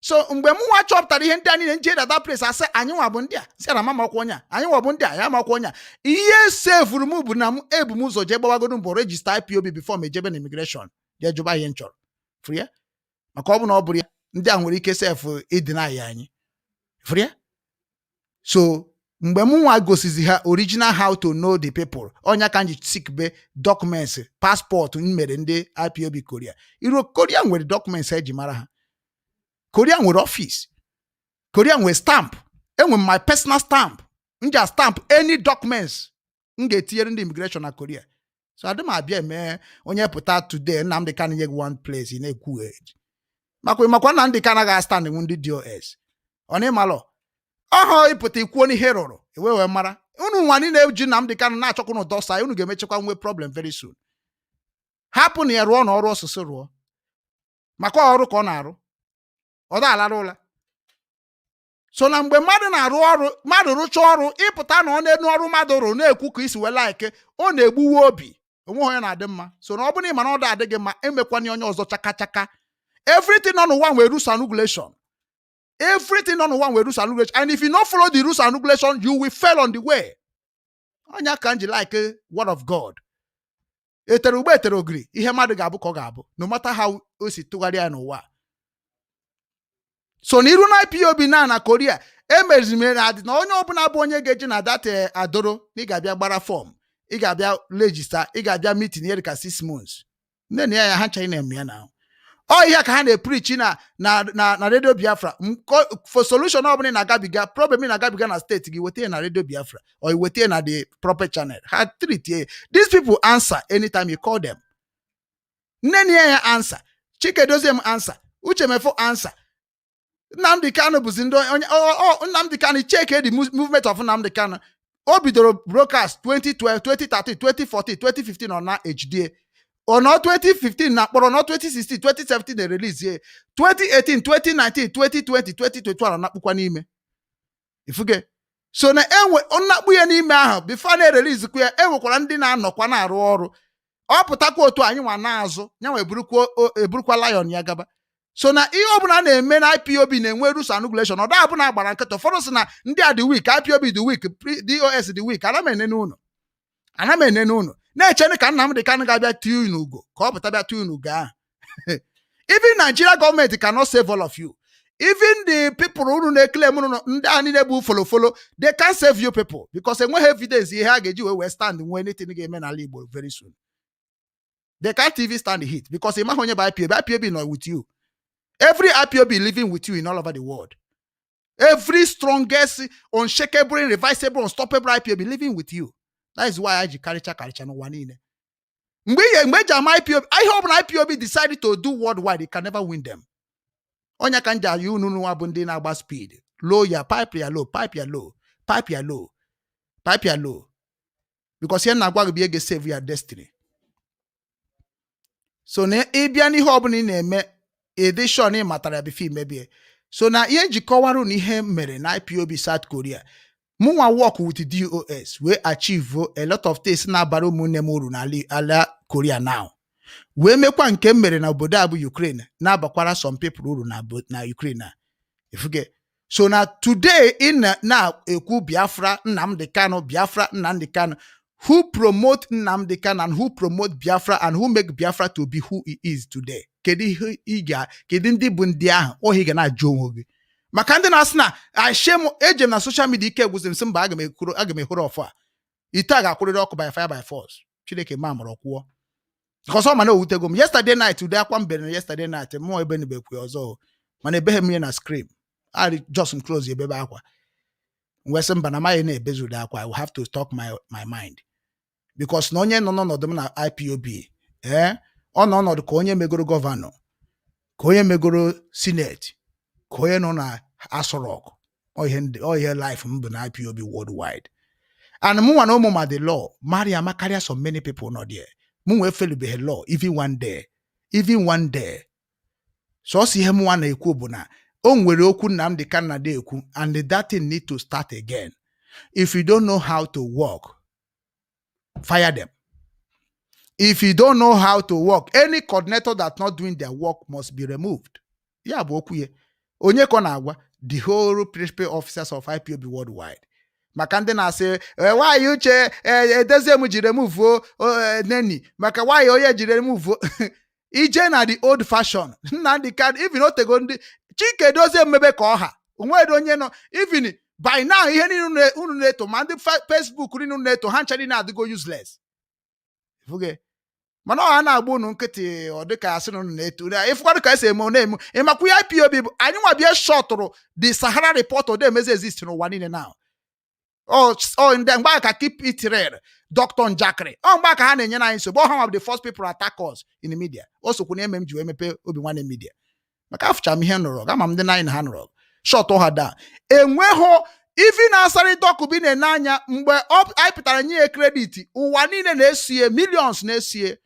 So mgbe m nwa chọpụtara ihe ndị a niile, nje na that place, asị anyị nwa bụ ndị a si na mama akwụkwọ onye a, anyị nwa bụ ndị a ya amakwa onye a. Ihe sevuru m bụ na m ebu m ụzọ jee gbawagodo mbọ register IPOB before m ejebe na immigration jee jụba ihe m chọrọ furu ya, maka ọ bụ na ọ bụrụ ya, ndị a nwere ike sef ịdịna ya anyị furu ya. So mgbe m nwa gosizi ha original, how to know the people, ọnya ka m ji sikbe documents, passport m mere ndị IPOB Korea. Iru Korea nwere documents eji mara ha. Korea nwere office, Korea nwere stamp. Enwe m my personal stamp m ji stamp any documents m ga-etinyere ndị immigration na Korea. So adị m abịa eme onye pụta today, Nnamdi Kanu nye gị one place, ị na-ekwu makwa Nnamdi Kanu agaghị stand nwu ndị DOS. Ọ na ịmalọ ọhọ ịpụta ikwuo n'ihe rụrụ ewe wee mara unu nwa niile eji Nnamdi Kanu na-achọkwa unu dọsa, unu ga-emechakwa nwe problem very soon. Hapụ na ya rụọ na ọrụ ọsụsụ rụọ, maka ọrụ ka ọ na-arụ, ọ da alara ụla. So na mgbe mmadụ na-arụ ọrụ, mmadụ rụchaa ọrụ, ịpụta na ọ na-enu ọrụ mmadụ rụrụ na-ekwu ka isi wee like, ọ na-egbuwe obi onwe onye na-adị mma. So na ọ bụrụ na ị ma na ọ dị adị gị mma, emekwana onye ọzọ chaka chaka. Everything nọ n'ụwa nwere rules and regulation. Everything nọ n'ụwa nwere rules and regulation, and if you no follow the rules and regulation, you will fail on the way. Onye ka m ji like word of God. Etere ugbo, etere ogiri, ihe mmadụ ga-abụ ka ọ ga-abụ, no matter how o si tụgharịa ya n'ụwa. So n'iru na IPOB na Korea emeziri na adị na onye ọbụla bụ onye ga-eji na data adoro na ị ga-abịa gbara form, ị ga-abịa register, ị ga-abịa meeting ihe dịka 6 months. Nne na ya ya ha nchaghị na-eme ya na ọ ihe ka ha na-epreach na Radio Biafra. For solution ọbụla ị na-agabiga, problem ị na-agabiga na steeti gị, weta ya na Radio Biafra or weta ya na the proper channel, ha treat ya. These people answer anytime you call them. Nne na ya ya answer, Chikedozie m answer, Uche Mefo answer. Nnamdi Kanu bụzi ndị onye Nnamdi Kanu, check the movement of Nnamdi Kanu. O bidoro broadcast 2012, 2013, 2014, 2015, ọ na HDA ọ nọ 2015 na mkpọrọ, nọ 2016, 2017 na release ye 2018, 2019, 2020, 2021, ọ na-akpụkwa n'ime ifuge. So na enwe nnakpu ya n'ime ahụ before na-erelease kwa ya. Enwekwara ndị na-anọkwa na-arụ ọrụ. Ọ pụtakwa otu anyị nwa na-azụ ya nwa eburukwa lion ya gaba. So na ihe ọbụla a na-eme na IPOB na-enwe rules and regulation. Ọ da abụna agbara nkịtị. Ụfọdụ sị na ndị a dị weak, IPOB dị weak, DOS dị weak. Ana m enene unu, ana m enene unu na-echere ka Nnamdị Kanụ ga-abịa tie unu ugo, ka ọ pụta bịa tie unu ugo ahụ. Even Nigeria gọọmenti cannot save all of you. Even the people unu na-eclaim unu, ndị a niile bụ follow follow, they can't save you people, because enweghị evidence ihe a ga-eji wee stand nwee anything ga-eme n'ala Igbo very soon. They can't even stand the heat, because ị maghị onye bụ IPOB. IPOB nọ with you. Every IPOB living with you in all over the world, every strongest, unshakable, irreversible, unstoppable IPOB living with you. That is why anyị ji karịcha karịcha n'ụwa niile. Mgbe eji ama IPOB, ihe ọbụla IPOB decide to do worldwide, you can never win them. Onye ka m ji ayọ unu nwa bụ ndị na-agba speed low ya, pipe ya low, pipe ya low, pipe ya low, pipe ya low, because ihe m na-agwa gị bụ ihe ga-save ya destiny. So na ịbịa n'ihe ọbụla ị na-eme, edishon ị matara ya before imebie. So na ihe njikọwara na ihe mere na IPOB South Korea, mụnwa work with DOS wee achieve a lot of things na-abara ụmụnne m uru n'ala ala Korea now, wee mekwa nke m mere na obodo a bụ Ukraine, na-abakwara some people uru na Ukraine a ifuge. So na today ị na-ekwu Biafra, Nnamdi Kanu, Biafra, Nnamdi Kanu, who promote Nnamdi Kanu and who promote Biafra and who make Biafra to be who he is today? Kedu ihe ị ga, kedu ndị bụ ndị ahụ ohi ga na-ajụ onwe gị? Maka ndị na-asị na ashem ejem na social media, ike gwụsị m, sị mba, aga m ekwuru, aga m ehoro ọfọ a, ite a ga-akwụrịrị ọkụ by fire by force. Chineke ma mụrụ kwụọ, because ọ ma na owutego m yesterday night. Ude akwa m bere na yesterday night, mụọ ebe nibekwe ọzọ o. Mana ebeghe m ihe na screen, I just m close ebebe akwa. M wee sị mba, na amaghị na-ebezi ude akwa. I will have to talk my mind, because na onye nọ n'ọnọdụ m na IPOB, ee, ọ nọ ọnọdụ ka onye megoro governor, ka onye megoro senate, ka onye nọ na Aso Rock. Ọ ihe life m bụ na IPOB worldwide. And mụ nwa na ụmụ ma the law mara ama karịa so many people nọ there. Mụ nwee felubeghị law even one day, even one day. Sọsọ ihe mụ nwa na-ekwu bụ na o nwere okwu Nnamdi Kanu na ekwu, and that thing need to start again. If you don't know how to work, fire them. If you don't know how to work, any coordinator that not doing their work must be removed. Ya bụ okwu ya. Onye ka ọ na-agwa? The whole principal officers of IPOB worldwide. Maka ndị na-asị, "Nwaanyị uche edozie m ji remove neni maka nwaanyị onye ji remove ije na the old fashion." Nnamdi Kanu, even otego ndị Chike Dozie mmebe ka ọha onwere onye nọ. Even by now, ihe niile unu na-eto, ma ndị Facebook niile unu na-eto, ha ncha niile adịgo useless. Ifuge? Mana ọ ha na-agba unu nkịtị, ọ dịka asị na unu na-eto ịfụkwadụ ka esi eme na-eme. Ịmakwa ihe IPOB bụ? Anyị nwa bịa shọtụrụ the Sahara Report ọ emezi exist n'ụwa niile now. Ọ ndị mgbe ka keep it real, Dr. Njakịrị, ọ mgbe ka ha na-enye anyị nsogbu. Ọ ha nwa bụ the first people attack us in the media. O sokwu na eme m ji wee mepee Obi Nwanne Media, maka afụcha m ihe nụrụ, ama m ndị na anyị na ha nụrụ shọt ha down. Enweghị ivi na-asarị dọkụbi na-ene anya mgbe anyị pụtara nye ya credit. Ụwa niile na-esie, millions na-esie.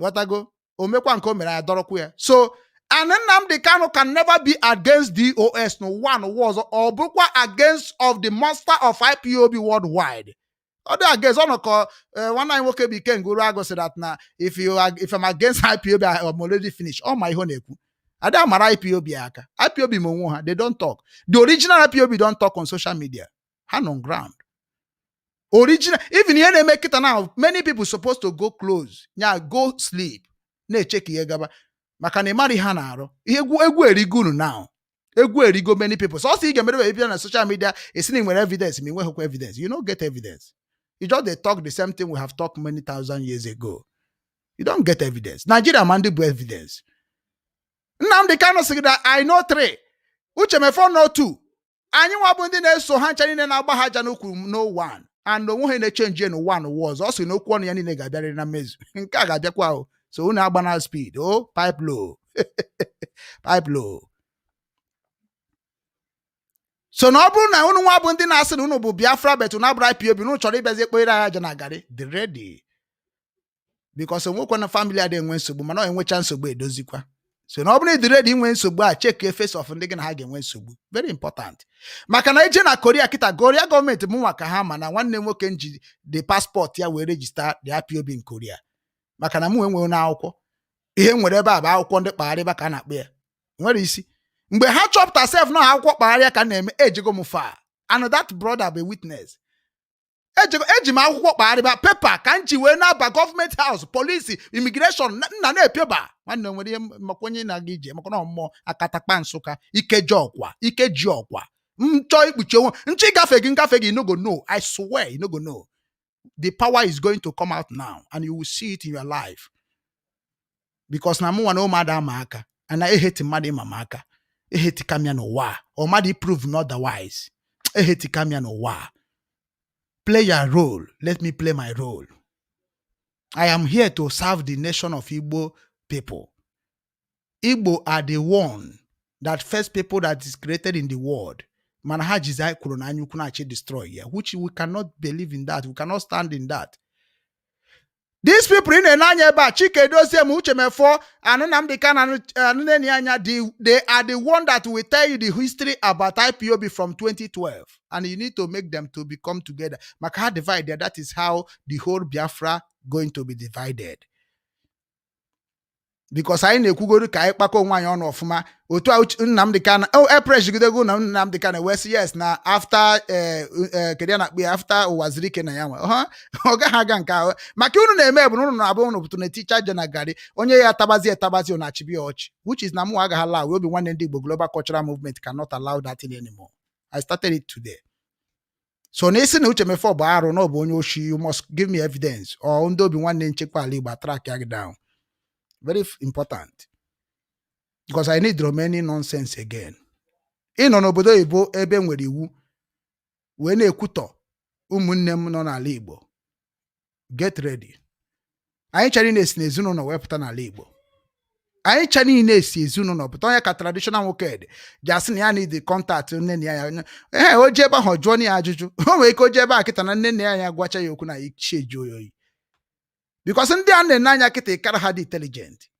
Ghọtago? O mekwa nke o mere ya dọrọkwu ya. So and Nnamdi Kanu can never be against DOS n'ụwa n'ụwa ọzọ. Ọ bụkwa against of the monster of IPOB worldwide. Ọ dị against ọ nọ ka nwanne anyị nwoke bụ Ikenga Uruagụ sị that na if you are, if I'm against IPOB, I'm already finished. Ọ ma ihe ọ na-ekwu. Ada amara IPOB aka. IPOB ma onwe ha, they don't talk. The original IPOB don't talk on social media. Ha nọ on ground. Original, even ihe na-eme kịta now, many people supposed to go close, nya go sleep, na-eche ka ihe gaba, maka na ị mara ihe ha na-arụ. Ihe egwu egwu erigo unu now. Egwu erigo many people. Sọsọ ị ga-emere bịa na social media esi na ị nwere evidence, ma ị nweghịkwa evidence. You no get evidence. You just dey talk the same thing we have talked many thousand years ago. You don't get evidence. Nigeria ma ndị bụ evidence. Nnamdi Kanu sị gị that I know three. Uche Mefor know two. Anyị nwa bụ ndị na-eso ha ncha niile na-agba ha aja n'ukwu no one. And onwe ha na-echange n'ụwa n'ụwa ọzọ. Ọ sị na okwu ọnụ ya niile ga-abịarịrị na mmezu. Nke a ga-abịakwa o. So unu agba na speed. O pipe low. Pipe low. So na ọ bụrụ na unu nwa bụ ndị na-asị na unu bụ Biafra, but unu abụrụ IPOB, unu chọrọ ịbịazi ekpere anyị aja na garị, dị ready, because onwekwana family adịghị enwe nsogbu, mana ọ enwecha nsogbu edozikwa. So na ọ bụrụ na ị dị ready inwe nsogbu a, check face of ndị gị na ha ga-enwe nsogbu. Very important, maka na eje na Korea kịta, Korea gọọmenti mụnwa ka ha ma na nwanne m nwoke nji the passport ya wee register the IPOB in Korea, maka na mụ enweghị n'akwụkwọ. Ihe m nwere ebe a bụ akwụkwọ ndị kpagharịba ka a na-akpọ ya nwere isi. Mgbe ha chọpụta sef na akwụkwọ kpagharịa ka m na-eme, ejego m fa, and that brother bụ witness. Ejego eji m akwụkwọ kpagharịba paper ka m ji wee na-aba government house, police, immigration nna na-epieba. Nwanne, nwere ihe maka onye na-aga ije, maka na mmụọ akatakpa Nsụka ikeji ọkwa ikeji ọkwa nchọ ikpuchi onwe nchọ ịgafe gị ngafe gị. You no go know. I swear, you no go know. The power is going to come out now and you will see it in your life, because na mụnwa na ụmụada ama aka and na eheti mmadụ ịma m aka, eheti kam ya n'ụwa a, or mmadụ prove me otherwise, eheti kam ya n'ụwa a. Play your role, let me play my role. I am here to serve the nation of Igbo people. Igbo are the one that first people that is created in the world, mana ha jizi anyị kwuru na anya ukwu na-achị destroy ya, which we cannot believe in that. We cannot stand in that. These people ị na-ene anya ebe a, Chike Edozie m, Uche Mefor, anụ Nnamdi Kanu, anụ anya, they are the one that will tell you the history about IPOB from 2012, and you need to make them to become together, maka ha divide, that is how the whole Biafra going to be divided, because anyị na-ekwugoru ka anyị kpakọ onwe anyị ọnụ ọfụma otu a. Nnamdi Kanu o epreshgidego na Nnamdi Kanu wee sị yes na after kedu ya na-akpọ ya, after Ụwazirike na ya nwe ha, ọ gaghị aga nke ahụ, maka unu na-eme bụ na unu na-abụ unu pụtụ na-eticha aja na garị, onye ya tabazi etabazi, unu achịbi ya ọchị, which is na mụ agaghị allow. Obi Nwanne Ndị Igbo Global Cultural Movement cannot allow that thing anymore. I started it today. So na isi na Uche Mefor bụ arụ na ọ bụ onye oshi, you must give me evidence or ndị Obi Nwanne nchekwa ala Igbo track ya down. Very important, because I need many nonsense again. Ị nọ n'obodo oyibo ebe nwere iwu wee na-ekwutọ ụmụnne m nọ n'ala Igbo. Get ready. Anyị chara na-esi n'ezinụlọ wee pụta n'ala Igbo. Anyị cha niile esi ezinụlọ pụta. Onye ka traditional nwoke dị ji asị na ya need contact nne na ya. Ee, o jee ebe ahụ jụọ na ya ajụjụ, o nwere ike o jee ebe a kịta na nne na ya ya gwacha ya okwu na ichie ji oyi oyi, because ndị a na-ene anya kịta ịkara ha dị intelligent.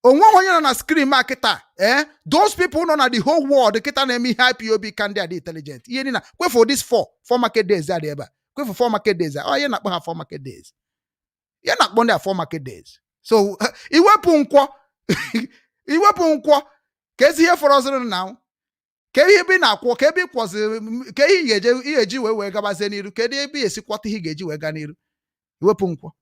Onweghị onye nọ na screen a kịta, eh, those people nọ na the whole world kịta na-eme ihe IPOB ka ndị a dị intelligent. Ihe niile kwefu this four market days a dị ebe a, kwefu four market days a, ọ ihe na-akpọ ha four market days, ihe na-akpọ ndị a four market days. So iwepụ nkwọ, iwepụ nkwọ, ka ezi ihe fọrọziri na ka ihe ebe ị na-akwọ, ka ebe ị kwọziri, ka ihe ị ga-eje ị ga-eji wee gabazie n'iru, kedu ebe ị esi kwọta ihe ị ga-eji wee gaa n'iru? Iwepụ nkwọ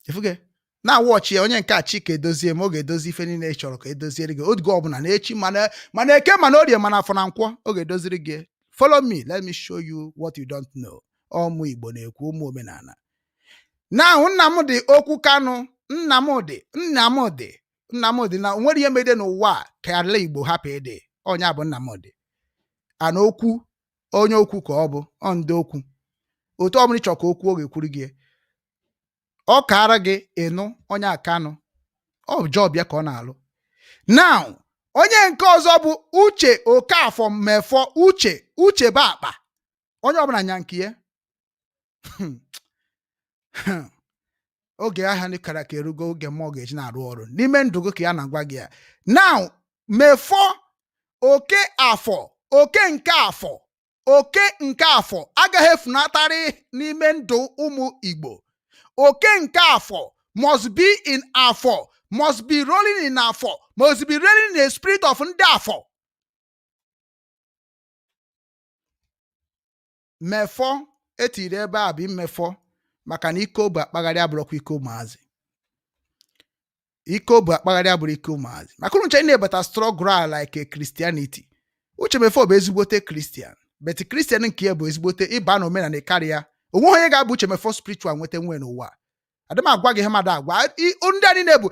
ifuge na-awọchi ya. Onye nke a, Chike Edozie ma ọ ga-edozi ife niile ị chọrọ ka edoziere gị oge ọbụla na echi, mana eke, mana orie, mana afọ na nkwọ, ọ ga-edoziri gị. Follow me, let me show you what you don't know. Ụmụ Igbo na-ekwu, ụmụ omenala na Nnamdị Okwu Kanụ, Nnamdị, Nnamdị, Nnamdị na onwere ihe mede n'ụwa a ka ala Igbo hapụ ịdị. Onye bụ Nnamdị ana okwu, onye okwu ka ọ bụ, ọ ndị okwu otu ọbụla ị chọrọ ka okwu ọ ga-ekwuru gị, ọ kaara gị ịnụ onye akanụ ọ job ya ka ọ na-alụ. Now, onye nke ọzọ bụ Uche Okafọ Mefọ. Uche, Uche bụ akpa onye ọbụla nya nke ya. Oge ahịa ndị kara ka erugo, oge mmụọ ga-eji na-arụ ọrụ n'ime ndụ gị ka ya na-agwa gị ya. Now, Mefọ oke afọ, oke nke afọ, oke nke afọ agaghị efunatarị n'ime ndụ ụmụ Igbo. Oke nke afọ must be in afọ, must be in Igbo land. must be rolling in Afọ, must be rolling in a spirit of ndị Afọ. Mefọ etiri ebe a bụ imefọ, maka na ike obu akpagharị abụrụkwa ike ụmụazị. Ike obu akpagharị abụrụ ike ụmụazị, maka unu nche na-ebata struggle a like a Christianity. Uche Mefọ bụ ezigbote Christian, but Christian nke ya bụ ezigbote ịba na omenala karịa. Onweghị onye ga-abụ Uche Mefọ spiritual nweta nwe n'ụwa. Adị m agwa gị ihe mmadụ agwa ndị a niile bụ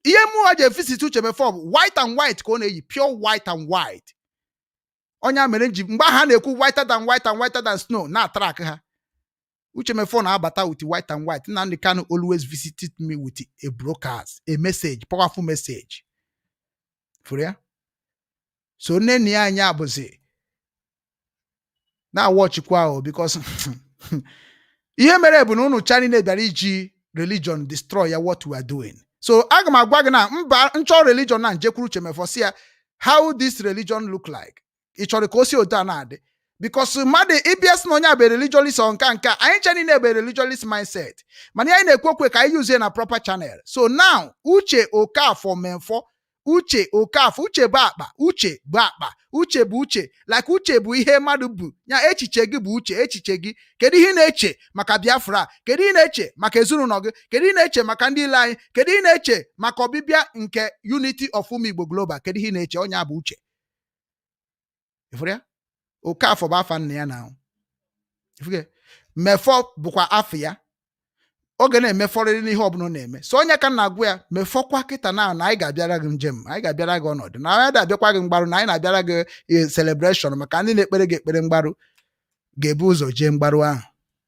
ihe mụwa ji evisit Uche Mefọ bụ white and white ka ọ na-eyi, pure white and white. Onye mere nji mgbe ahụ a na-ekwu whiter than white and whiter than snow na track ha. Uche Mefọ na-abata with white and white. Nnamdi Kanu always visited me with a broadcast, a message, powerful message fụrụ ya. So nne na ya anya bụzi na-awọchikwa ahụ, because ihe mere bụ na unu cha niile bịara iji religion destroy ya what we are doing. So aga m agwa gị na mba nchọ religion na njekwuru Uche Mefọ si ya, "How this religion look like? Ị chọrọ ka o si otu a na-adị?" Because mmadụ ịbịa sị na onye a bụ religionist ọ nka anyị nche niile bụ religionist mindset, mana ihe anyị na-ekwu okwu ka anyị use na proper channel. So now, Uche Okafor Memfo, Uche Okafor, uche bụ akpa, uche bụ akpa, uche bụ uche, like uche bụ ihe mmadụ bụ ya. Echiche gị bụ uche, echiche gị. Kedu ihe ị na-eche maka Biafra? Kedu ihe ị na-eche maka ezinụlọ gị? Kedu ihe ị na-eche maka ndị ile anyị? Kedu ihe ị na-eche maka ọbịbịa nke unity of ụmụ Igbo global? Kedu ihe ị na-eche? Onye a bụ uche. Ịfụrụ ya? Okafọ bụ afa nna ya na ifuge Mefọ bụkwa afọ ya. Oge na-emefọrịrị n'ihe ọbụla ọ na-eme. So onye ka m na-agwa ya mefọkwa kịta na anyị ga-abịara gị njem, anyị ga-abịara gị ọnọdụ, na anyị na-abịakwa gị mgbarụ, na anyị na-abịara gị celebration, maka ndị na-ekpere gị ekpere mgbarụ ga-ebu ụzọ jee mgbarụ ahụ,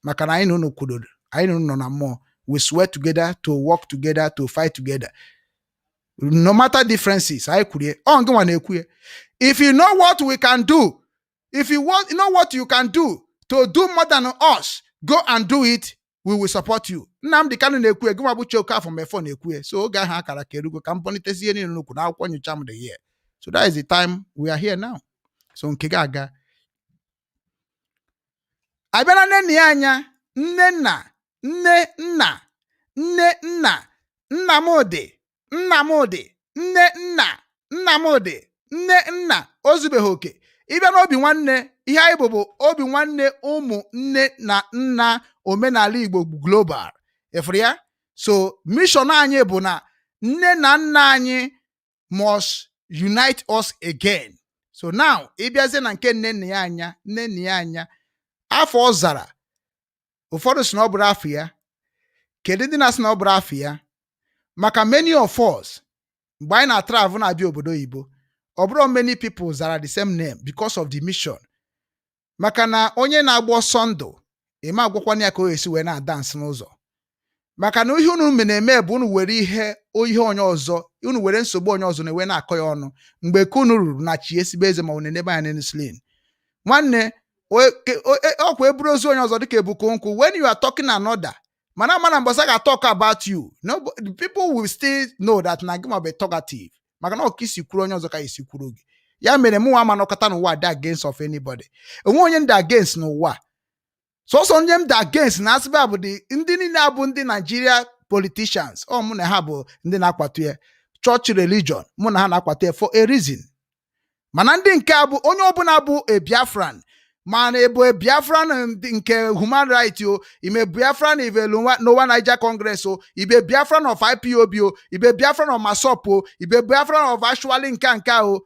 maka na anyị na unu kwudoro, anyị na unu nọ na mmụọ. We swear together to work together, to fight together, no matter differences. Anyị kwurie ọ ngị nwa na-ekwu ya. If you know what we can do, if you want know what you can do to do more than us, go and do it. We will support you. Nnamdi Kanu na-ekwu, gị nwa bụ Uche Okafor Mefọ na-ekwu ya. So oge ahụ akara ka erugo ka m bọnitezi ihe niile n'okwu n'akwụkwọ nyocha m dị here. So that is the time we are here now. So nke gị aga abịa na nne nna ya anya, nne nna, nne nna, nne nna, Nnamdị, Nnamdị, nne nna, Nnamdị, nne nna, o zubeghị oke. Ịbịa n'obi nwanne, ihe anyị bụ obi nwanne ụmụ nne na nna omenala Igbo global. Ịfụrụ ya? So mission anyị bụ na nne na nna anyị must unite us again. So now, ịbịazie na nke nne nna ya anya, nne nna ya anya, afọ ọ zara, ụfọdụ sị na ọ bụrụ afọ ya. Kedu ndị na-asị na ọ bụrụ afọ ya? Maka many of us, mgbe anyị na-travel na-abịa obodo oyibo, ọ bụrụ many people zara the same name because of the mission. Maka na onye na-agba ọsọ ndụ, eme agwakwana ya ka o esi wee na-adansị n'ụzọ, maka na ihe unu na-eme bụ unu were ihe onye ọzọ, unu were nsogbu onye ọzọ na-ewe na-akọ ya ọnụ. Mgbe ka unu ruru na chi esibe eze ma unu enebe anya n'insulin nwanne ọkwa eburu ozu onye ọzọ dịka ebuko nkwụ. When you are talking another mana mana mbọsa ga talk about you, no, the people will still know that na gị ma bụ talkative, maka na ọka isi kwuru onye ọzọ ka esi kwuru gị. Ya mere mụnwa ama nọkọta n'ụwa dị against of anybody. Onwe onye ndị against n'ụwa, sọsọ onye m dị against na asịba bụ ndị niile abụ ndị Nigeria politicians. Ọ mụ na ha bụ ndị na-akwatu ya church religion, mụ na ha na-akwatu ya for a reason. Mana ndị nke a bụ onye ọbụla bụ a Biafran, mana ebo a Biafran nke human right o, ime Biafran ive Nowa Niger Congress o, ibe Biafran of IPOB o, ibe Biafran of MASSOB o, ibe Biafran of actually nke a o,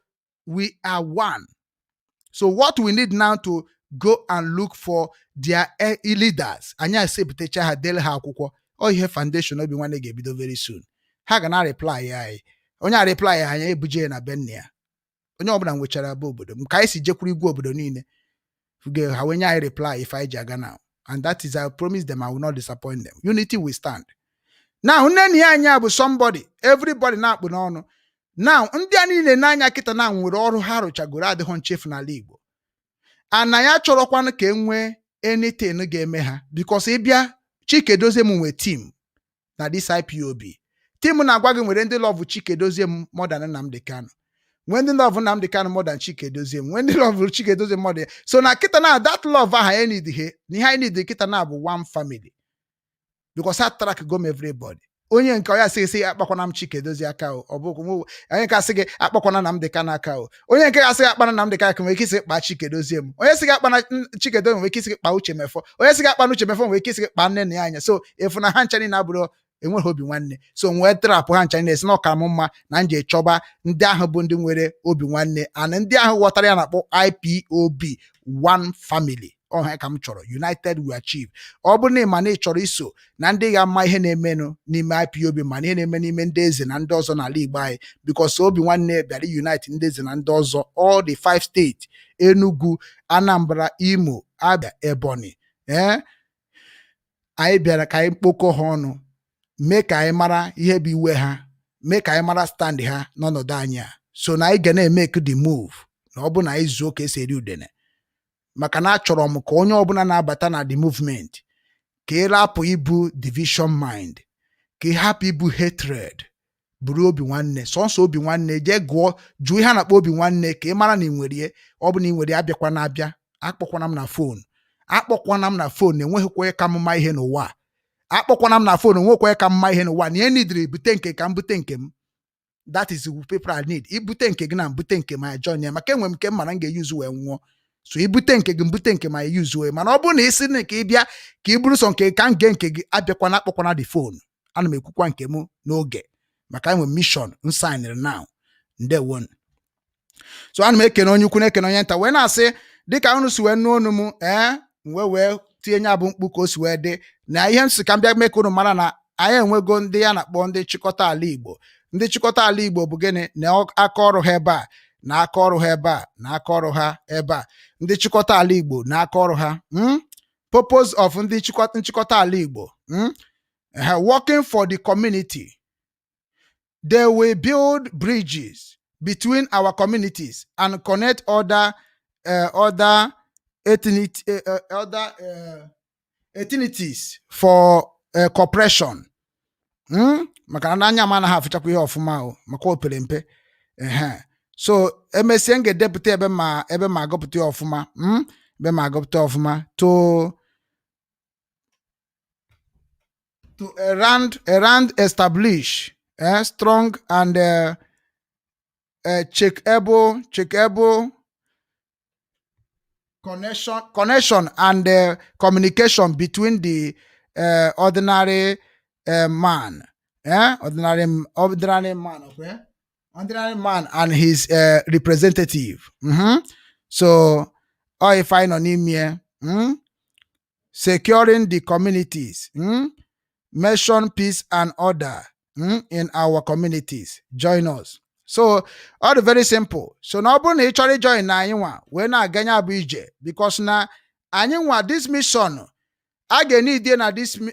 we are one. So what we need now to go and look for their leaders. Anyị asepụtacha ha, dele ha akwụkwọ. Ọ ihe foundation Obi Nwanne ga-ebido very soon. Ha ga na reply anyị. Onye a reply anyị, ebuje na be nna ya. Onye ọbụla nwechara be obodo m ka anyị si jekwuru igwe obodo niile ha wee nye anyị reply if anyị ji aga now. And that is, I promise them I will not disappoint them. Unity will stand. Now, nne na ya anya bụ somebody everybody na-akpụ n'ọnụ now. Ndị a niile n'anya kịta na nwere ọrụ ha rụchagoro adịghị nchefu n'ala Igbo. Ana ya chọrọkwanụ ka e nwee anything ga-eme ha, because ịbịa Chike Dozie m nwe team na this IPOB team na-agwa gị nwere ndị love Chike Dozie m more than Nnamdi Kanu, nwee ndị love Nnamdi Kanu more than Chike Dozie m, nwee ndị love Chike Dozie m more than. So na kịta na that love ahụ anyị need he na ihe anyị need kịta na bụ one family, because ha track go m everybody. Onye nke ọ ya sị akpakwana m Chike Dozie aka o, ọ bụkwa onye nke asị gị akpakwana Nnamdị Kanu aka o. Onye nke asị gị akpana Nnamdị Kanu aka nwere ike isi kpaa Chike Dozie m. Onye sị gị akpana Chike Dozie nwere ike isi gị kpaa Uche Mefọ. Onye sị gị akpana Uche Mefọ nwere ike isi gị kpaa nne na ya anya. So efu na ha ncha niile abụrụ enweghị obi nwanne. So nwee trapụ ha ncha niile si na ọka m mma na nje chọba ndị ahụ bụ ndị nwere obi nwanne and ndị ahụ ghọtara ya na-akpọ IPOB, one family. Ọha ka m chọrọ. United we achieve. Ọ bụrụ na ị ma na ị chọrọ iso na ndị ga-ama ihe na-emenụ n'ime IPOB, ma na ihe na-eme n'ime ndị eze na ndị ọzọ n'ala Igbo anyị, because obi nwanne bịara unite ndị eze na ndị ọzọ, all the five steeti: Enugu, Anambra, Imo, Abia, Ebonyi. Ee, anyị bịara ka anyị kpokọ ha ọnụ, mee ka anyị mara ihe bụ iwe ha, mee ka anyị mara stand ha n'ọnọdụ anyị a. So na anyị ga na-emeke the move na ọ bụ na anyị zuo ka esi eri udene, maka na achọrọ m ka onye ọbụla na-abata na the movement ka ị rapụ ibu division mind, ka ị hapụ ibu hatred, buru obi nwanne, sọnsọ obi nwanne. Jee gụọ, jụọ ihe a na-akpọ obi nwanne ka ị mara na ị nwere ihe. Ọ bụ na ị nwere ya, abịakwa na-abịa akpọkwana m na phone, akpọkwana m na phone. Na enweghịkwa onye ka m mma ihe n'ụwa a. Akpọkwana m na phone, onwekwa onye ka mma ihe n'ụwa. Na ihe nidiri bute nke ka m bute nke m. That is the people I need. Ibute nke gị na mbute nke ma join ya, maka enwe m nke m mara m ga-eyuzu wee nwụọ. So ibute nke gị, mbute nke ma eyuzu wee. Mana ọ bụrụ na isi na ka ị bịa ka ị bụrụ sọ nke ka m gee nke gị, abịakwana, akpọkwana the phone. Ana m ekwukwa nke m n'oge, maka enwe mission m signed now. Ndewonu. So ana m ekene onye ukwu, na-ekene onye nta, wee na-asị dịka unu si wee nụ onu m, ee, m wee tinye ya bụ mkpu ka o si wee dị na ihe m si ka m bịa mee ka unu mara na anyị enwego ndị ya na-akpọ ndị nchịkọta ala Igbo. Ndị nchịkọta ala Igbo bụ gịnị? Na aka ọrụ ha ebe a, na aka ọrụ ha ebe a, na aka ọrụ ha ebe a. Ndị nchịkọta ala Igbo na aka ọrụ ha, Purpose of ndị nchịkọta ala Igbo, Working for the community. They will build bridges between our communities and connect other ethnicities for cooperation. Maka na n'anya m anaghị afụchakwa ihe ọfụma o, maka o pere mpe. Ehe. So emesie m ga-edepụta ebe ma agụpụta ya ọfụma, Ebe ma agụpụta ọfụma to around establish strong and checkable connection and communication between the ordinary man, ordinary man, okay, ordinary man and his representative. So ọ ife anyị nọ n'ime, Securing the communities, Mention peace and order in our communities. Join us. So ọ dị very simple. So na ọ bụrụ na ị chọrọ ijoin na anyị nwa wee na-aganye abụ ije, because na anyị nwa this mission a ga-enidie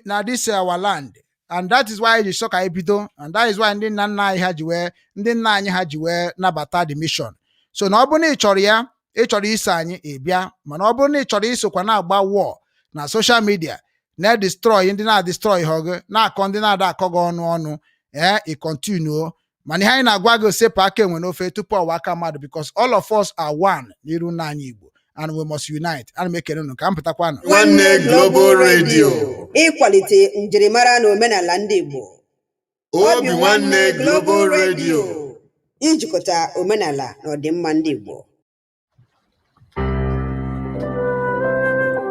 na this our land, and that is why ji sọ ka anyị bido, and that is why ndị nna nna anyị ha ji wee, ndị nna anyị ha ji wee nabata the mission. So na ọ bụrụ na ị chọrọ ya, ị chọrọ iso anyị, ị bịa. Mana ọ bụrụ na ị chọrọ isokwa na-agba war na social media, na-destroy ndị na-destroy ha gị, na-akọ ndị na-ada akọ gị ọnụ ọnụ, ee, ị continue. Mana ihe anyị na-agwa gị, sepụ aka enwe n'ofe tupu ọwa aka mmadụ, because all of us are one n'iru nna anyị Igbo, and we must unite. Ana m ekele unu ka m pụtakwanụ. Nwanne Global Radio. Ịkwalite njirimara na omenala ndị Igbo. Obi Nwanne Global Radio. Ijikọta omenala na ọdịmma ndị Igbo.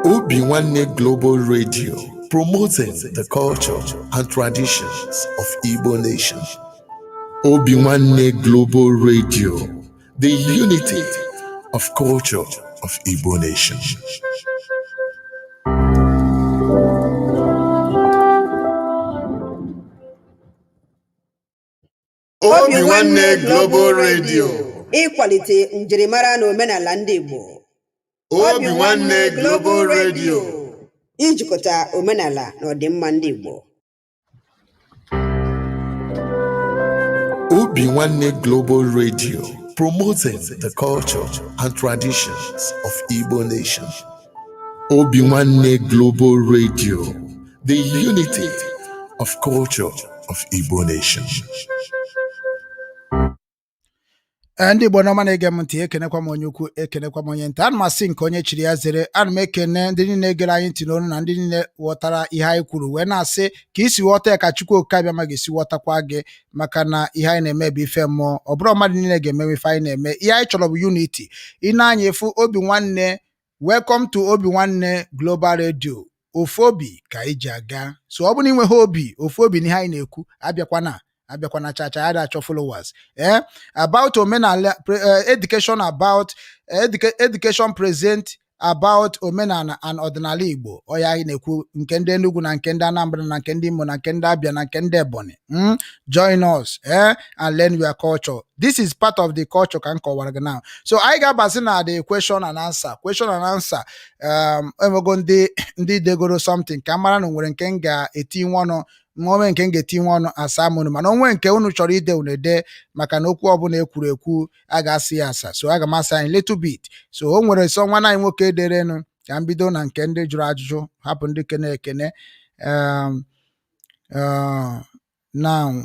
Obi Nwanne Global Radio, promoting the culture and traditions of Igbo nation. Obi Nwanne Global Radio, the unity of culture of Igbo nation. Obi Nwanne Global Radio. Ịkwalite njirimara na omenala ndị Igbo. Obi Nwanne Global Radio. Ijikọta omenala na ọdịmma ndị Igbo. Obi Nwanne Global Radio, promoting the culture and traditions of Igbo nation. Obi Nwanne Global Radio, the unity of culture of Igbo nation. Ee, ndị Igbo n'ọma na-ege m ntị, ekenekwa m onye ukwu, ekenekwa m onye nta. Ana m asị nke onye chiri ya zere. Ana m ekene ndị niile gere anyị ntị n'olu na ndị niile ghọtara ihe anyị kwuru, wee na-asị ka isi ghọta ya ka Chukwu Okike Abịama ga-esi ghọtakwa gị, maka na ihe anyị na-eme bụ ife mmụọ. Ọ bụrụ mmadụ niile ga-emenwe ife anyị na-eme. Ihe anyị chọrọ bụ unity. Ị na-anya efu Obi Nwanne. Welcome to Obi Nwanne Global Radio. Ofu obi ka anyị ji aga. So ọ bụrụ na ị nweghị obi ofu obi n'ihe anyị na-ekwu, abịakwana, abịakwana chacha ya achọ followers. About omenala education, about education present about omenala and ọdịnala Igbo. Ọ ya anyị na-ekwu, nke ndị Enugu na nke ndị Anambra na nke ndị Imo na nke ndị Abia na nke ndị Ebonyi. Join us and learn your culture. This is part of the culture ka m kọwara gị now. So anyị ga-abazi na the question and answer, question and answer. Enwego ndị degoro something ka m mara na o nwere nke m ga-etinye ọnụ onwe, nke m ga-etinye ọnụ asa m unu, mana onwe nke unu chọrọ ide, unu ede, maka na okwu ọbụla ekwuru ekwu a ga-asị ya asa. So aga m asa anyị little bit. So o nwere sọ nwanne anyị nwoke derenu ka m bido na nke ndị jụrụ ajụjụ, hapụ ndị kene ekene. Now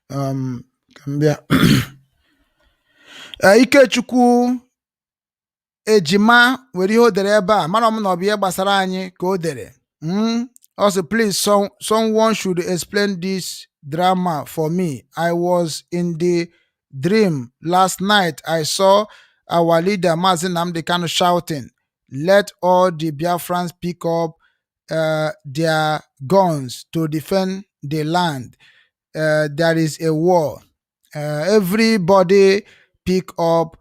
ka m bịa. Ikechukwu Ejima nwere ihe o dere ebe a, mara m na ọ bụ ihe gbasara anyị ka o dere. Also, please, someone should explain this drama for me. I was in the dream last night. I saw our leader, Mazi Nnamdi Kanu, shouting, 'Let all the Biafrans pick up their guns to defend the land. There is a war. Everybody pick up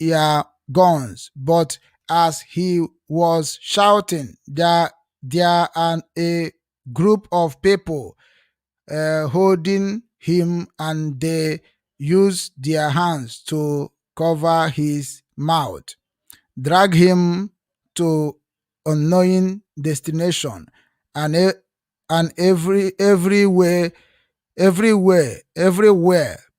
their guns.' But as he was shouting, there are a group of people holding him and they use their hands to cover his mouth, drag him to unknown destination, and everywhere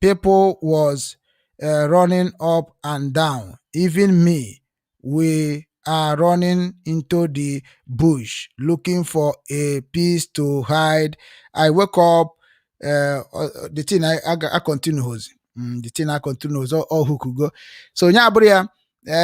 people was running up and down. Even me, we are running into the bush looking for a place to hide. I wake up." The thing I continue hozi. The thing I continue all hook go. So nya abụrụ ya,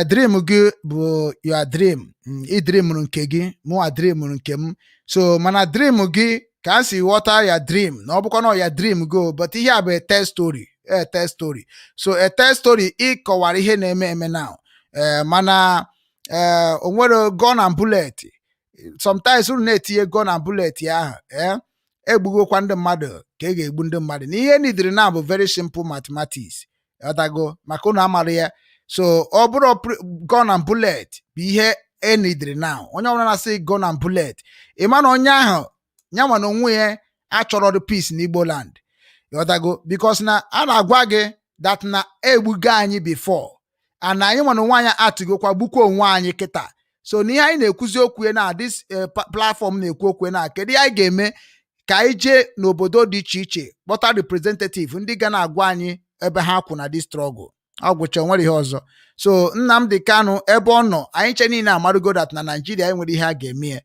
dream gị bụ your dream. Ị dreamụrụ nke gị, mụnwa dreamụrụ nke m. So mana dream gị ka a si ghọta ya dream na ọ bụkwa na ya dream go, but ihe a bụ a test story, a test story. So a test story, ị kọwara ihe na-eme eme now. Mana o nwere gun and bullet. Sometimes unu na-etinye gun and bullet ya ahụ, egbugokwa ndị mmadụ ka e ga-egbu ndị mmadụ na ihe nidiri na bụ very simple mathematics. Ọtago maka unu amara ya. So ọ bụrụ gun and bullet bụ ihe enidiri now, onye ọbụla na-asị gun and bullet, ị ma na onye ahụ nyanwa na onwe ya achọrọ the peace n'Igbo land. Ịghọtago? Because na a na-agwa gị that na egbugo anyị before and anyị nwa na onwe anyị atụgokwa gbukwa onwe anyị kịta. So n'ihe anyị na-ekwuzi okwu ya na this platform na-ekwu okwu ya na kedu ihe anyị ga-eme ka anyị jee n'obodo dị iche iche kpọta representative ndị ga na-agwa anyị ebe ha kwụ na this struggle. Ọ gwụcha, onwere ihe ọzọ. So Nnamdi Kanu ebe ọ nọ, anyị che niile amarugo that na Naijiria enwere ihe a ga-eme ya.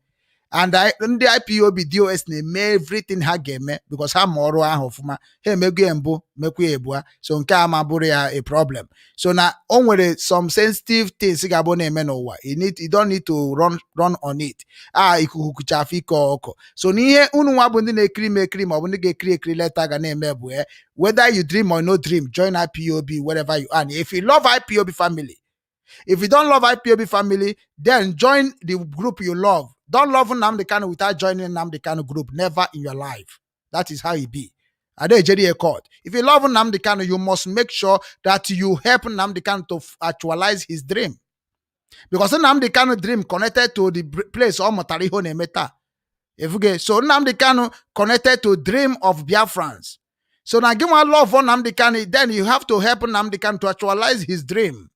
And ndị IPOB DOS na-eme everything ha ga-eme because ha ma ọrụ ahụ ọfụma. Ha emego ya mbụ, mekwa ya ebua, so nke a ma bụrụ ya a problem. So na o nwere some sensitive things ga-abụ na-eme n'ụwa, you don't need to run on it. A ikuku kucha afọ ike ọkụ. So n'ihe unu nwa bụ ndị na-ekiri m ekiri ma ọ bụ ndị ga-ekiri ekiri later ga na-eme bụ whether you dream or no dream, join IPOB wherever you are. If you love IPOB family. If you don't love IPOB family, then join the group you love. Don't love Nnamdi Kanu without joining Nnamdi Kanu group. Never in your life. That is how it be. Ade a court. If you love Nnamdi Kanu, you must make sure that you help Nnamdi Kanu to actualize his dream. Because Nnamdi Kanu dream connected to the place ọ mụtara ihe ọ na-eme taa. Efuge. So Nnamdi Kanu connected to dream of Biafrans. So now give one love for Nnamdi Kanu, then you have to help Nnamdi Kanu to actualize his dream.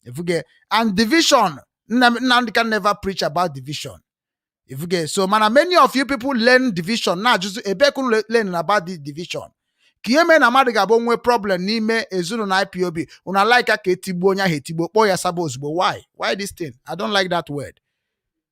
Efuge. And division, Nnamdi Kanu never preach about division. Efuge. So mana many of you people learn division. Now just ebe ka unu learn about this division. Ka ihe mee na mmadụ ga-abụ nwee problem n'ime ezinụlọ IPOB, unu like ka etigbuo onye ahụ, etigbuo, kpọọ ya sabo ozugbo. Why? Why this thing? I don't like that word.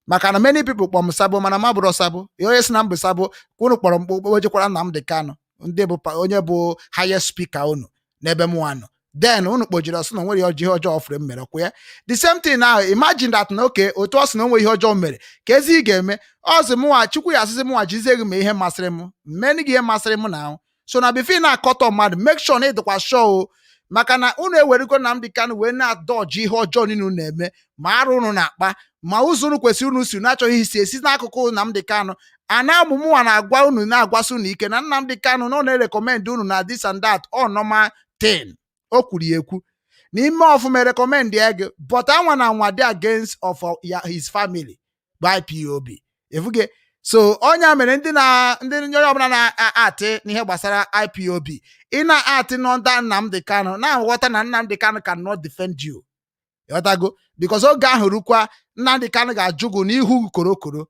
Maka na many people kpọọ m sabo, mana ma bụrụ sabo. Ihe onye si na m bụ sabo ka unu kpọrọ m kpokpo jekwara Nnamdi Kanu, ndị bụ onye bụ highest speaker unu n'ebe m nwa nọ. Then unu kpojiri ọsị na onwere ihe ọjọọ fere m mere kwa ya. The same thing now, imagine that na oke otu ọ sị na onwe ihe ọjọọ mere ka ezi ị ga-eme ọ sị mụnwa Chukwu ya asịsị mụnwa jizie gị ma ihe masịrị m mmeni gị ihe masịrị m na ahụ. So na before ị na-akọtọ mmadụ, make sure na ịdịkwa sure o, maka na unu ewerego Nnamdi Kanu wee na-adọji ihe ọjọọ niile unu na-eme, ma arụ unu na-akpa, ma ụzọ unu kwesịrị unu si unu achọghị isi esi n'akụkụ Nnamdi Kanu. A na-amụ mụnwa na-agwa unu, na-agwasị unu ike na Nnamdi Kanu na ọ na-erecommend unu na this and that, ọ normal thing o kwuru ya ekwu n'ime ọfụma recommend ya gị, but anwa na anwa dị against of ya, his family bụ IPOB efuge. So onye mere ndị na ndị onye ọbụla na-atị n'ihe gbasara IPOB, ị na-atị nọnda Nnamdi Kanu, na-aghọta na Nnamdi Kanu cannot defend you. Ịghọtago? Because oge ahụ rukwa, Nnamdi Kanu ga-ajụ gị n'ihu korokoro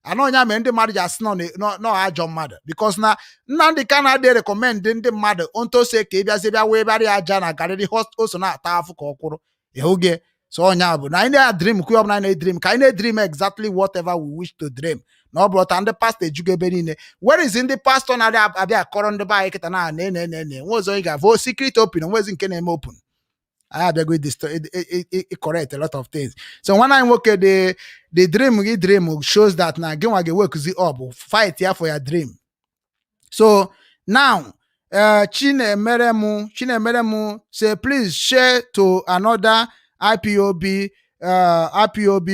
anọ. Onye mere ndị mmadụ ji asị nọ ajọ mmadụ, because na Nnamdi Kanu adịghị recommend ndị mmadụ ntose ka ị bịazie bịa wee bịara ya aja na garịrị o so na-ata afụ ka ọ kwụrụ ịhụge. So onye bụ na anyị na-adream kwe ọbụla anyị na-edream, ka anyị na-edream exactly whatever we wish to dream, na ọ bụrụ ta ndị pastọ ejugo ebe niile. Where is ndị pastọ na-abịa abịa akọrọ ndị be anyị kịta na na na na na nwe ọzọ ị ga-avụ secret open, onwezi nke na-eme open. Anyị abịago correct a lot of things. So nwanne anyị nwoke, the dream gị dream shows that na gị nwa ga-ewekuzi up, fight ya for your dream. So now, Chinemerem say, please share to another IPOB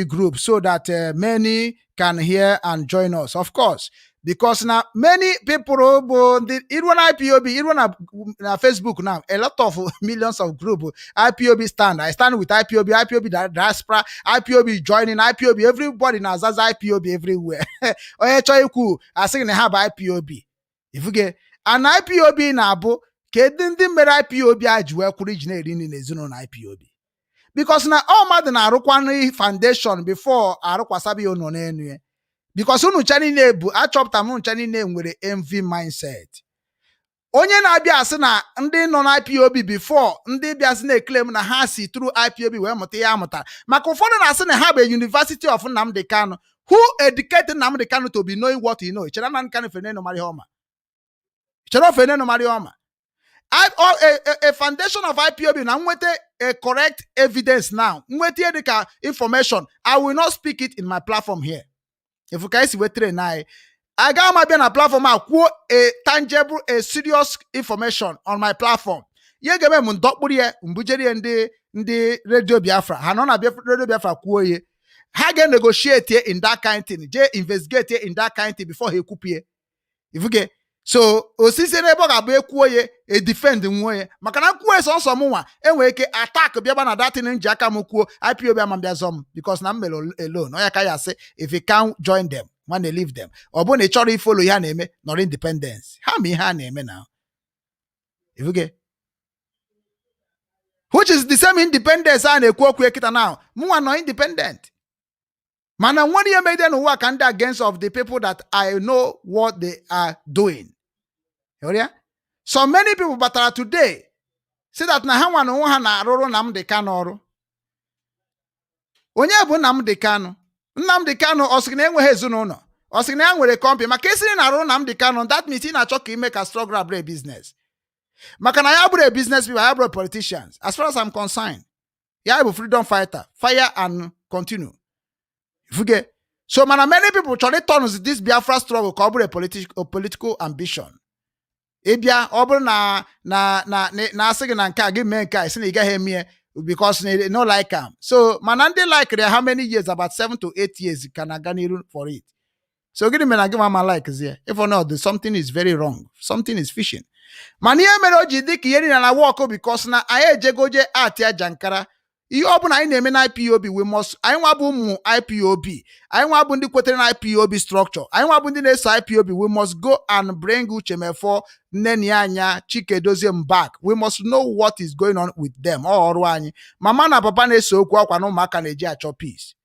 group so that many can hear and join us. Of course, because now many people bụ ndị iruo na IPOB, iruo na Facebook now, a lot of millions of group IPOB stand. I stand with IPOB, IPOB diaspora, IPOB joining IPOB, everybody na-azaza IPOB everywhere. Onye chọọ ikwu asị na ha bụ IPOB. Ifuge and IPOB na-abụ kedu ndị mere IPOB a ji wee kwuru iji na-eri nri n'ezinụlọ IPOB, because na ọ mmadụ na-arụkwanụ foundation before arụkwasaba ya ụnọ n'elu ya, because unu ncha niile bụ achọpụtara m unu ncha niile nwere envy mindset. Onye na-abịa asị na ndị nọ na IPOB before ndị bịasị na-eclaim na ha si through IPOB wee mụta ihe a mụtara, maka ụfọdụ na-asị na ha bụ University of Nnamdi Kanu. Who educated Nnamdi Kanu to be knowing what he know? Chere Nnamdi Kanu fenenu mara ihe ọma, chere ofenenu mara ihe ọma. A foundation of IPOB na nweta a correct evidence now, nweta ihe dịka information, I will not speak it in my platform here. If ka esi wee train anyị, aga m abịa na platform a kwuo a tangible, a serious information on my platform. Ihe ga-eme m ndọkpụrụ ya mbujere ya ndị Radio Biafra, ha nọ na Radio Biafra kwuo ihe ha ga-negotiate in that kind thing, jee investigate in that kind thing before ha ekwupie. Ifuge? So osisi n'ebe ọ ga-abụ ekwuo ya edefend nwuo ya, maka na nkwuo sọnsọ m nwa enwere ike attack bịaba na datin m ji aka m kwuo IPOB ama mbịa zọ m, because na m mere alone. Onye ka ya asị, if you can't join them, nwanne, leave them. Ọ bụrụ na ị chọrọ ifollow ihe a na-eme, nọrọ independence. Ha ma ihe a na-eme na ifuge, which is the same independence a na-ekwu okwu kịta now. Mụnwa nọ independent, mana nwere ihe megide n'ụwa ka ndị against of the people that I know what they are doing. Hụrụ ya? So many people batara today say that na ha nwa na onwe ha na-arụrụ Nnamdi Kanu ọrụ. Onye bụ Nnamdi Kanu? Nnamdi Kanu ọ sị na enweghị ezinụlọ? Ọ sị na ya nwere company? Maka esiri na arụ Nnamdi Kanu, that means ị na-achọ ka ime ka struggle abụrụ a business, maka na ya bụrụ a business people, ya bụrụ politicians. As far as I'm concerned, ya bụ freedom fighter, fire and continue. Ifuge? So mana many people chọrọ ịturn this Biafra struggle ka ọ bụrụ a political ambition. Ịbịa ọ bụrụ na asị gị na nke a gị mee nke a, ị sị na ị gaghị eme ya because na no like am. So mana ndị like ya, how many years, about 7 to 8 years ka na-aga n'iru for it. So gịnị mere na gị ma like zie? If or not, something is very wrong, something is fishing. Mana ihe mere o ji dị ka ihe niile na work, because na anyị ejegoje atị aja nkara. Ihe ọ bụla anyị na-eme na IPOB, we must, anyị nwa bụ ụmụ IPOB, anyị nwa bụ ndị kwetere na IPOB structure, anyị nwa bụ ndị na-eso IPOB, we must go and bring Uche Mefor, Nnenni Anya, Chike Doziem back. We must know what is going on with them. Ọ ọrụ anyị. Mama na papa na-ese okwu akwa na ụmụaka na-eji achọ peace.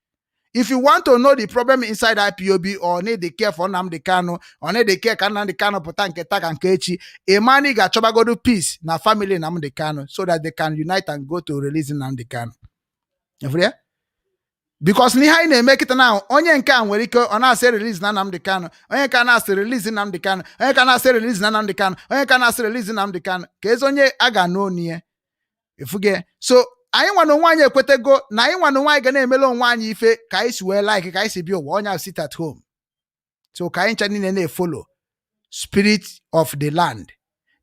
If you want to know the problem inside IPOB or need the care for Nnamdi Kanu or need the care ka Nnamdi Kanu pụta nke taa ka nke echi, ị ma na ị ga-achọbagodu peace na family Nnamdi Kanu so that they can unite and go to release Nnamdi Kanu. Ịfụrụ ya? Because n'ihe anyị na-eme kịta na onye nke a nwere ike ọ na-asị release na Nnamdi Kanu, onye ka na-asị release Nnamdi Kanu, onye ka na-asị release na Nnamdi Kanu, onye ka na-asị release Nnamdi Kanu, ka ezi onye a ga-anụ onu ya. Ifuge so anyị nwa na onwe anyị ekwetego na anyị nwa na onwe anyị ga na-emele onwe anyị ife ka anyị si wee like ka anyị si bịa ụwa. Onye ahụ sit at home, so ka anyị ncha niile na-efollow spirit of the land.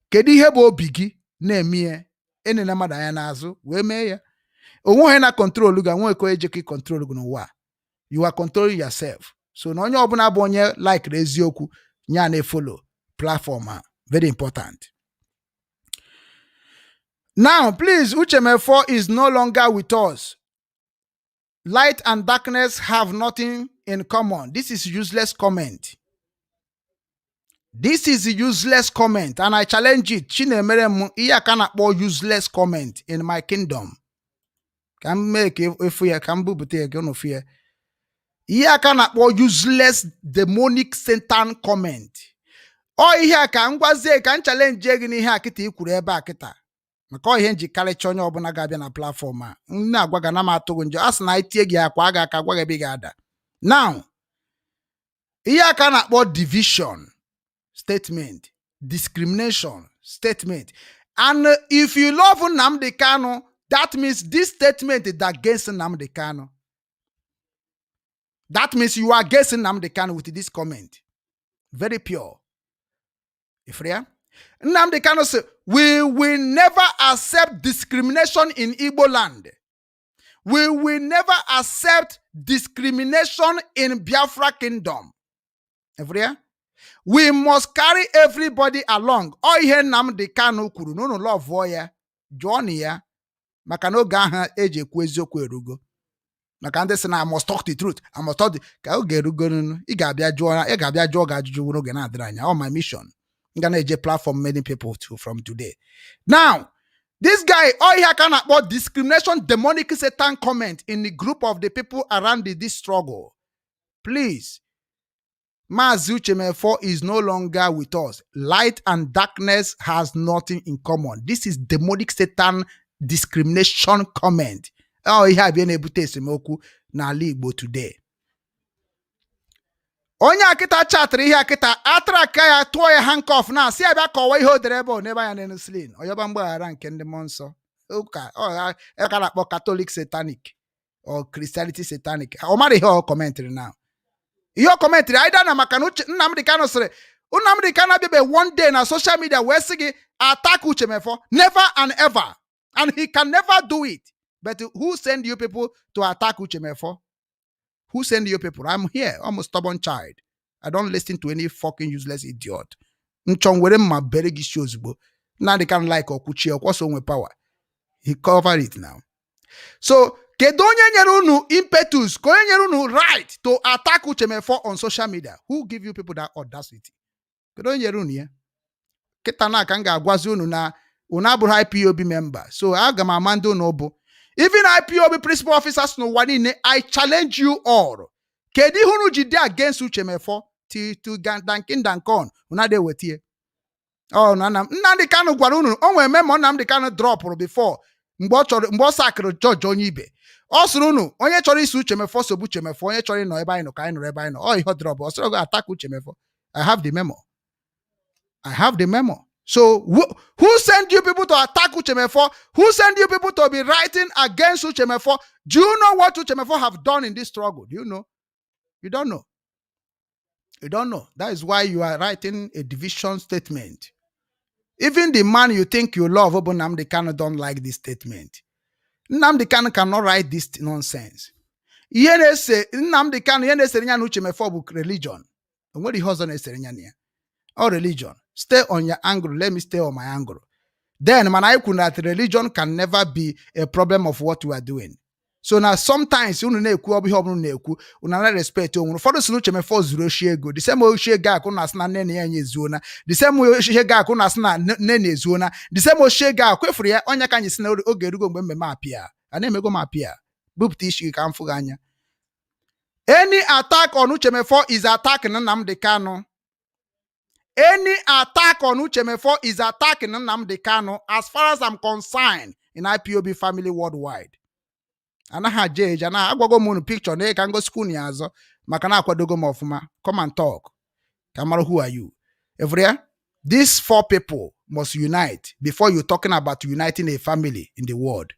Kedu ihe bụ obi gị na-eme ya? Enene mmadụ anya n'azụ wee mee ya. Onwe onye na control gị, onwe ka ejekọ control gị n'ụwa a. You are controlling yourself. So na onye ọbụla bụ onye likere eziokwu ya na-efollow platform a, very important. Now please, Uche Mefor is no longer with us. Light and darkness have nothing in common. This is useless comment. This is a useless comment and I challenge it. Chinemere m ihe a ka na-akpọ useless comment in my kingdom. Ka m mee ka efu ya, ka m bupụta ya ka unu fụ ya. Ihe a ka na-akpọ useless demonic satan comment. Ọ ihe a ka m gwazie, ka m challenge gị n'ihe a kịta i kwuru ebe a kịta, maka ọ ihe njikarịcha onye ọbụla ga-abịa na platform a m na-agwa gị na m atụghị njọ. A sị na itie gị akwa a ga-aka gwa gị ebe ị ga-ada. Now, ihe a ka na-akpọ division statement, discrimination statement. And if you love Nnamdi Kanu, that means this statement is against Nnamdi Kanu. That means you are against Nnamdi Kanu with this comment. Very pure. Ifria? Nnamdi Kanu say, "We will never accept discrimination in Igbo land. We will never accept discrimination in Biafra kingdom." Ifria? We must carry everybody along. Ọ ihe Nnamdi Kanu kwuru n'ụlọ lọvụọ ya, jụọ na ya, maka na oge ahụ eji ekwu eziokwu erugo. Maka ndị sị na I must talk the truth, I must talk the ka oge erugo nunu, ị ga-abịa jụọ, ị ga-abịa jụọ gị ajụjụ nwere oge na-adịrị anya. All my mission. M ga na-eje platform many people to from today. Now, this guy, all ihe aka na-akpọ discrimination, demonic satan comment in the group of the people around this struggle. Please, Mazi Uche Mefor is no longer with us. Light and darkness has nothing in common. This is demonic satan discrimination comment. Ọ ihe abịa na-ebute esemokwu n'ala Igbo today. Onye akịta chatịrị ihe akịta atara aka ya tụọ ya handcuff na asị ya bịa kọwaa ihe o dere ebe ọ n'ebe anya n'elu slin ọyọba mgbaghara nke ndị mmụọ nsọ ụka ọ ka na-akpọ Catholic satanic or Christianity satanic. Ọ mara ihe ọ commentịrị na ihe ọ commentịrị aida na maka na uche Nnamdi Kanu sịrị Nnamdi Kanu abịabe one day na social media wee sị gị attack Uche Mefor. Never and ever, and he can never do it. But who send you people to attack Uche Mefor? Who send you people? I'm here. I'm a stubborn child. I don't listen to any fucking useless idiot. Nchọ were mma bere gị isi ozugbo. Nnamdi Kanu like ọkwuchie ọkwọsọ onwe power. He cover it now. So kedu onye nyere unu impetus, ka onye nyere unu right to attack Uche Mefor on social media? Who give you people that audacity? Kedu onye nyere unu ya? Kịta na ka m ga-agwazi unu na unu abụrụ IPOB member, so aga m ama ndị unu bụ. Even IPOB principal officers n'ụwa niile, I challenge you all. Kedu ihe unu ji dị against Uche Mefor till to dankin dankon unu adịghị eweta ya? Ọ na Nnamdi Kanu gwara unu o nwere memo Nnamdi Kanu dropụrụ before mgbe ọ chọrọ, mgbe ọ sakịrị jọji onye ibe. Ọ sịrị unu onye chọrọ isi Uche Mefor sobu Uche Mefor, onye chọrọ ịnọ ebe anyị nọ ka anyị nọrọ ebe anyị nọ. Ọ ihe ọ drop, ọ sịrị go attack Uche Mefor. I have the memo. I have the memo. So who sent you people to attack Uche Mefor? Who sent you people to be writing against Uche Mefor? Do you know what Uche Mefor have done in this struggle? Do you know? You don't know. You don't know. That is why you are writing a division statement. Even the man you think you love, Obo Nnamdi Kanu, don't like this statement. Nnamdi Kanu cannot write this nonsense. Ihe na-ese Nnamdi Kanu, ihe na-esere ya na Uche Mefor bụ religion. O nwere ihe ọzọ na-esere ya na ya. Ọ religion. Stay on your angle. Let me stay on my angle. Then, man, I kwuru that religion can never be a problem of what we are doing. So na sometimes unu na-ekwu ọ bụ ihe ọbụla unu na-ekwu, unu ana respect onwe. Ụfọdụ si na Uche Mefor zuru oshi ego. The same oshi ego akụ na-asị na nne na ya enye ezuona. The same oshi ego akụ na-asị na nne na ezuona. The same oshi ego akụ efuru ya onye ka anyị si na oge erugo mgbe mmemme apịa a na-emego m apịa bupụta isi gị ka m fụ gị anya. Any attack on Uche Mefor is attacking Nnamdi Kanu. Any attack on Uche Mefor is attacking Nnamdi Kanu as far as I'm concerned in IPOB family worldwide. Anaghị aja eje anaghị agwago m unu picture na ka ngosikwa unu ya azọ maka na akwadogo m ọfụma. Come and talk ka mara who are you. Evria, these four people must unite before you talking about uniting a family in the world.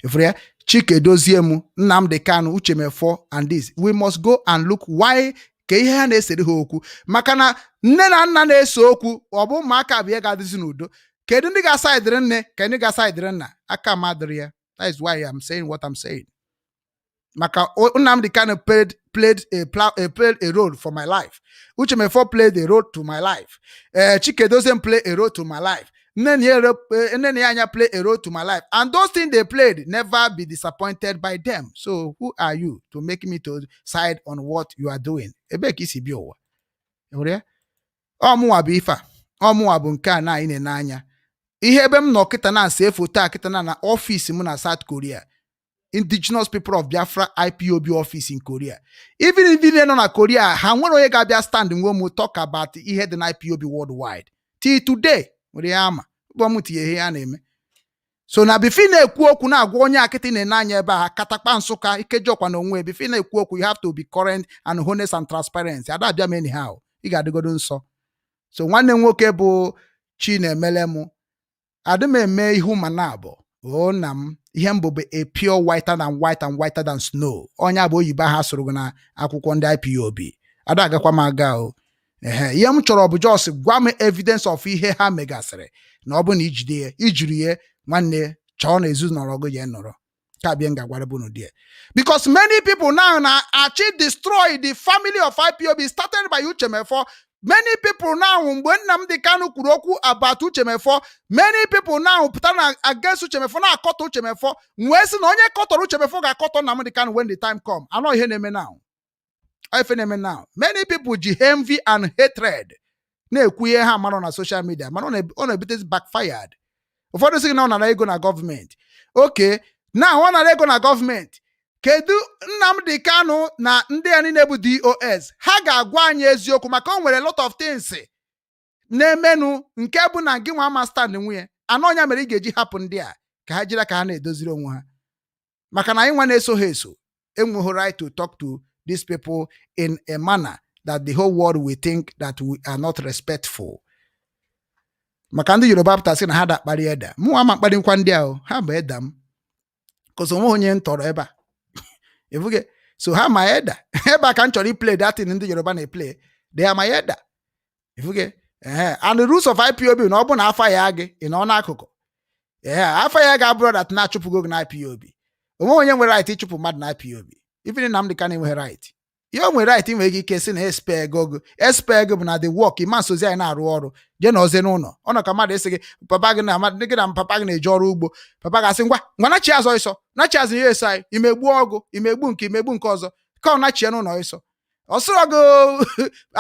Ifuru ya? Chike Doziem, Nnamdi Kanu, Uche Mefor and this, we must go and look why, ka ihe ha na-esere ha okwu, maka na nne na nna na-ese okwu, ọ bụ ụmụaka bụ ihe ga-adịzi n'udo. Kedu ndị ga-asaidịrị nne? Ka ndị ga-asaidịrị nna? Aka m adịrị ya. That is why I'm saying what I'm saying, maka Nnamdi Kanu played a role for my life. Uche Mefor played a role to my life. Chike Doziem play a role to my life. Nne Anya play a role to my life. And those things they played, never be disappointed by them. So who are you to make me to side on what you are doing? Ebe ka isi bịa ụwa? Ị hụrụ ya? Ọ mụnwa bụ ife a. Ọ mụnwa bụ nke a na anyị na-ene anya. Ihe ebe m nọ kịta na-ase foto a kịta na ọfịs m na South Korea. Indigenous People of Biafra, IPOB office in Korea. Even if ndị nọ na Korea, ha nwere onye ga-abịa stand nwe m talk about ihe dị na IPOB worldwide. Till today, nwere ihe ama. Ụgbọ m tinye ihe a na-eme. So na before ị na-ekwu okwu na-agwa onye akịtị na-ene anya ebe a, katakpa Nsụka Ikejọkwa na onwe, before ị na-ekwu okwu, you have to be current and honest and transparent. Ada abịa m anyhow. Ị ga-adịgodo nsọ. So nwanne m nwoke bụ Chinemele m, adị m eme ihu ma na abụ o nna m. Ihe mbụ bụ a pure whiter than white and whiter than snow. Onye bụ oyibo ahụ asụrụ gị na akwụkwọ ndị IPOB ada agakwa m aga o. Ehe, ihe m chọrọ bụ just gwa m evidence of ihe ha megasịrị, na ọ bụ na ijide ya ijiri ya, nwanne, chọọ na ezinụlọ gị ya nọrọ ka bịa m ga-agwara bụ die, because many people now na achi destroy the family of IPOB started by Uche Mefor. Many people now, mgbe Nnamdi Kanu kwuru okwu about Uche Mefor, many people now pụta na against Uche Mefor, na-akọtọ Uche Mefor, wee sị na onye kọtọrọ Uche Mefor ga-akọtọ Nnamdi Kanu when the time come. Anọ ihe na-eme now. Ọ ife na-eme now, many people ji envy and hatred na-ekwu ihe ha mara na social media, mana ọ na-ebutezi backfired. Ụfọdụ sị gị na ọ nara ego na gọọmenti. Okay, na ọ nara ego na gọọmenti, kedu Nnamdi Kanu na ndị a niile bụ DOS ha ga-agwa anyị eziokwu? Maka o nwere lot of things na-emenụ nke bụ na gị nwa ama stand nwunye anọ ọnya mere ị ga-eji hapụ ndị a ka ha jiri ka ha na-edoziri onwe ha, maka na anyị nwa na-eso ha eso enweghị right to talk to these people in a manner that the whole world will think that we are not respectful. Maka ndị Yoruba pụta sị na ha da-akparị eda, mụ ama mkparịkwa ndị ahụ, ha bụ eda m kọsọ onwe onye m tọrọ ebe a efuge. So ha ma eda ebe a ka m chọrọ iplay that thing ndị Yoruba na-eplay. They are my elder, efuge. Ehe, and the rules of IPOB na ọ bụ na afa ya gị ị nọ n'akụkụ. Ee, afa ya ga-abụrụ that na-achụpụgo gị na IPOB. Onwe onye nwere right ịchụpụ mmadụ na IPOB. Even Nnamdi Kanu enweghị right. Ihe o nwere right, nwere ike sị na espe ego gị, espe ego bụ na the work ịma nsozi anyị na-arụ ọrụ jee na ozie n'ụlọ. Ọ nọ ka mmadụ esi gị papa gị na mmadụ gị na papa gị na-eje ọrụ ugbo, papa ga-asị, "Ngwa ngwa, nachi azụ ịsọ, nachi azụ ya." Eso anyị imegbu ọgụ, imegbu nke, imegbu nke ọzọ, ka ọ nachie n'ụlọ ịsọ. Ọ sịrọ gị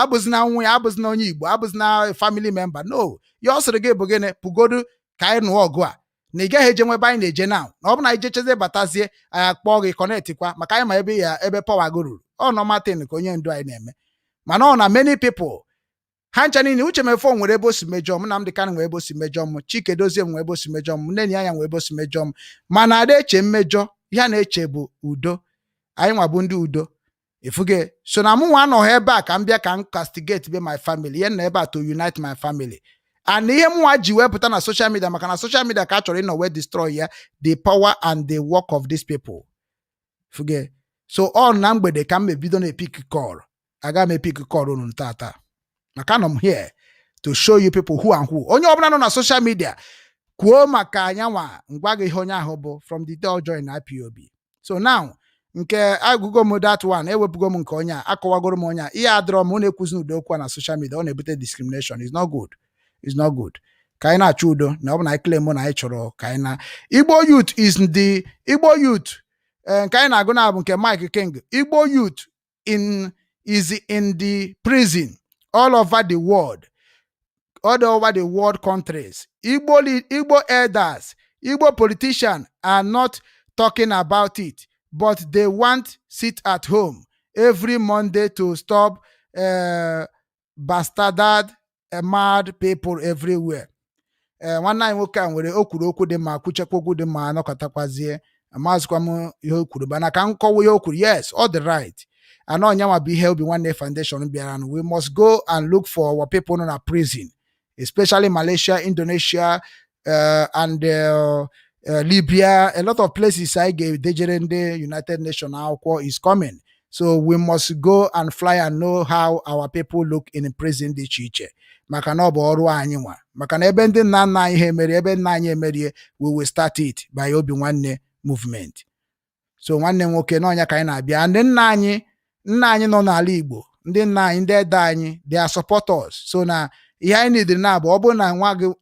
abụzina nwa ya, abụzina onye Igbo, abụzina family member. No, ya ọ sịrị gị bụ gịnị? Pụgodu ka anyị nụọ ọgụ a, na ị gaghị eje nwebe anyị na-eje na ọ bụ na anyị jechezie batazie, anyị akpọọ gị connect kwa, maka anyị ma ebe ya ebe power gị ruru. Ọ normal thing ka onye ndu anyị na-eme, mana ọ na many people ha ncha niile. Uche Mefor nwere ebe o si mejọọ m, Nnamdi Kanu nwere ebe o si mejọọ m, Chike Dozie m nwere ebe o si mejọọ m, Nne Anya nwere ebe o si mejọọ m, mana ada eche mmejọ ya na-eche bụ udo. Anyị nwa bụ ndị udo, ifuge. So na mụ nwa anọghị ebe a ka m bịa ka m castigate be my family. Ihe nọ ebe a to unite my family, and ihe mụnwa ji wepụta na social media, maka na social media ka a chọrọ ịnọ wee destroy ya, the power and the work of these people, fuge. So ọ na mgbede ka m ebido na epick call. Aga m epick call unu tata, maka anọ m here to show you people who and who. Onye ọbụla nọ na social media kwuo maka anyanwa, ngwa gị ihe onye ahụ bụ from the day ọ join IPOB. So now nke agụgo m that one, ewepụgo m nke onye a, akọwagoro m onye a. Ihe adịrọ m na-ekwuzi n'udo okwu a na social media, ọ na-ebute discrimination. Is not good, is not good. Ka anyị na-achọ udo, na ọ bụ na anyị claim na anyị chọrọ ka anyị na Igbo youth is the Igbo youth. Nke anyị na-agụ na bụ nke Mike King. Igbo youth in is in the prison all over the world, all over the world countries. Igbo elders, Igbo politicians are not talking about it, but they want sit at home every Monday to stop bastarded mad people everywhere. Ee, nwanne anyị nwoke a nwere o kwuru okwu dị mma, kwuchekwa okwu dị mma, anọkọtakwazie amazịkwa m ihe o kwuru, mana ka m kọwa ihe o kwuru. Yes, ọ dị right. Anọ nyanwa bụ ihe Obi Nwanne Foundation bịara. We must go and look for our people nọ na prison. Especially Malaysia, Indonesia, and Libya. A lot of places anyị ga-edejere ndị United Nations akwụkwọ is coming. So we must go and fly and know how our people look in prison dị iche iche, maka na ọ bụ ọrụ anyị nwa, maka na ebe ndị nna nna anyị ha emerie, ebe nna anyị emerie, we will start it by Obi Nwanne movement. So nwanne m nwoke, n'ọnya ka anyị na-abịa. Ndị nna anyị, nna anyị nọ n'ala Igbo, ndị nna anyị, ndị ede anyị, they are supporters. So na ihe anyị nidiri na bụ ọ bụrụ na nwa gị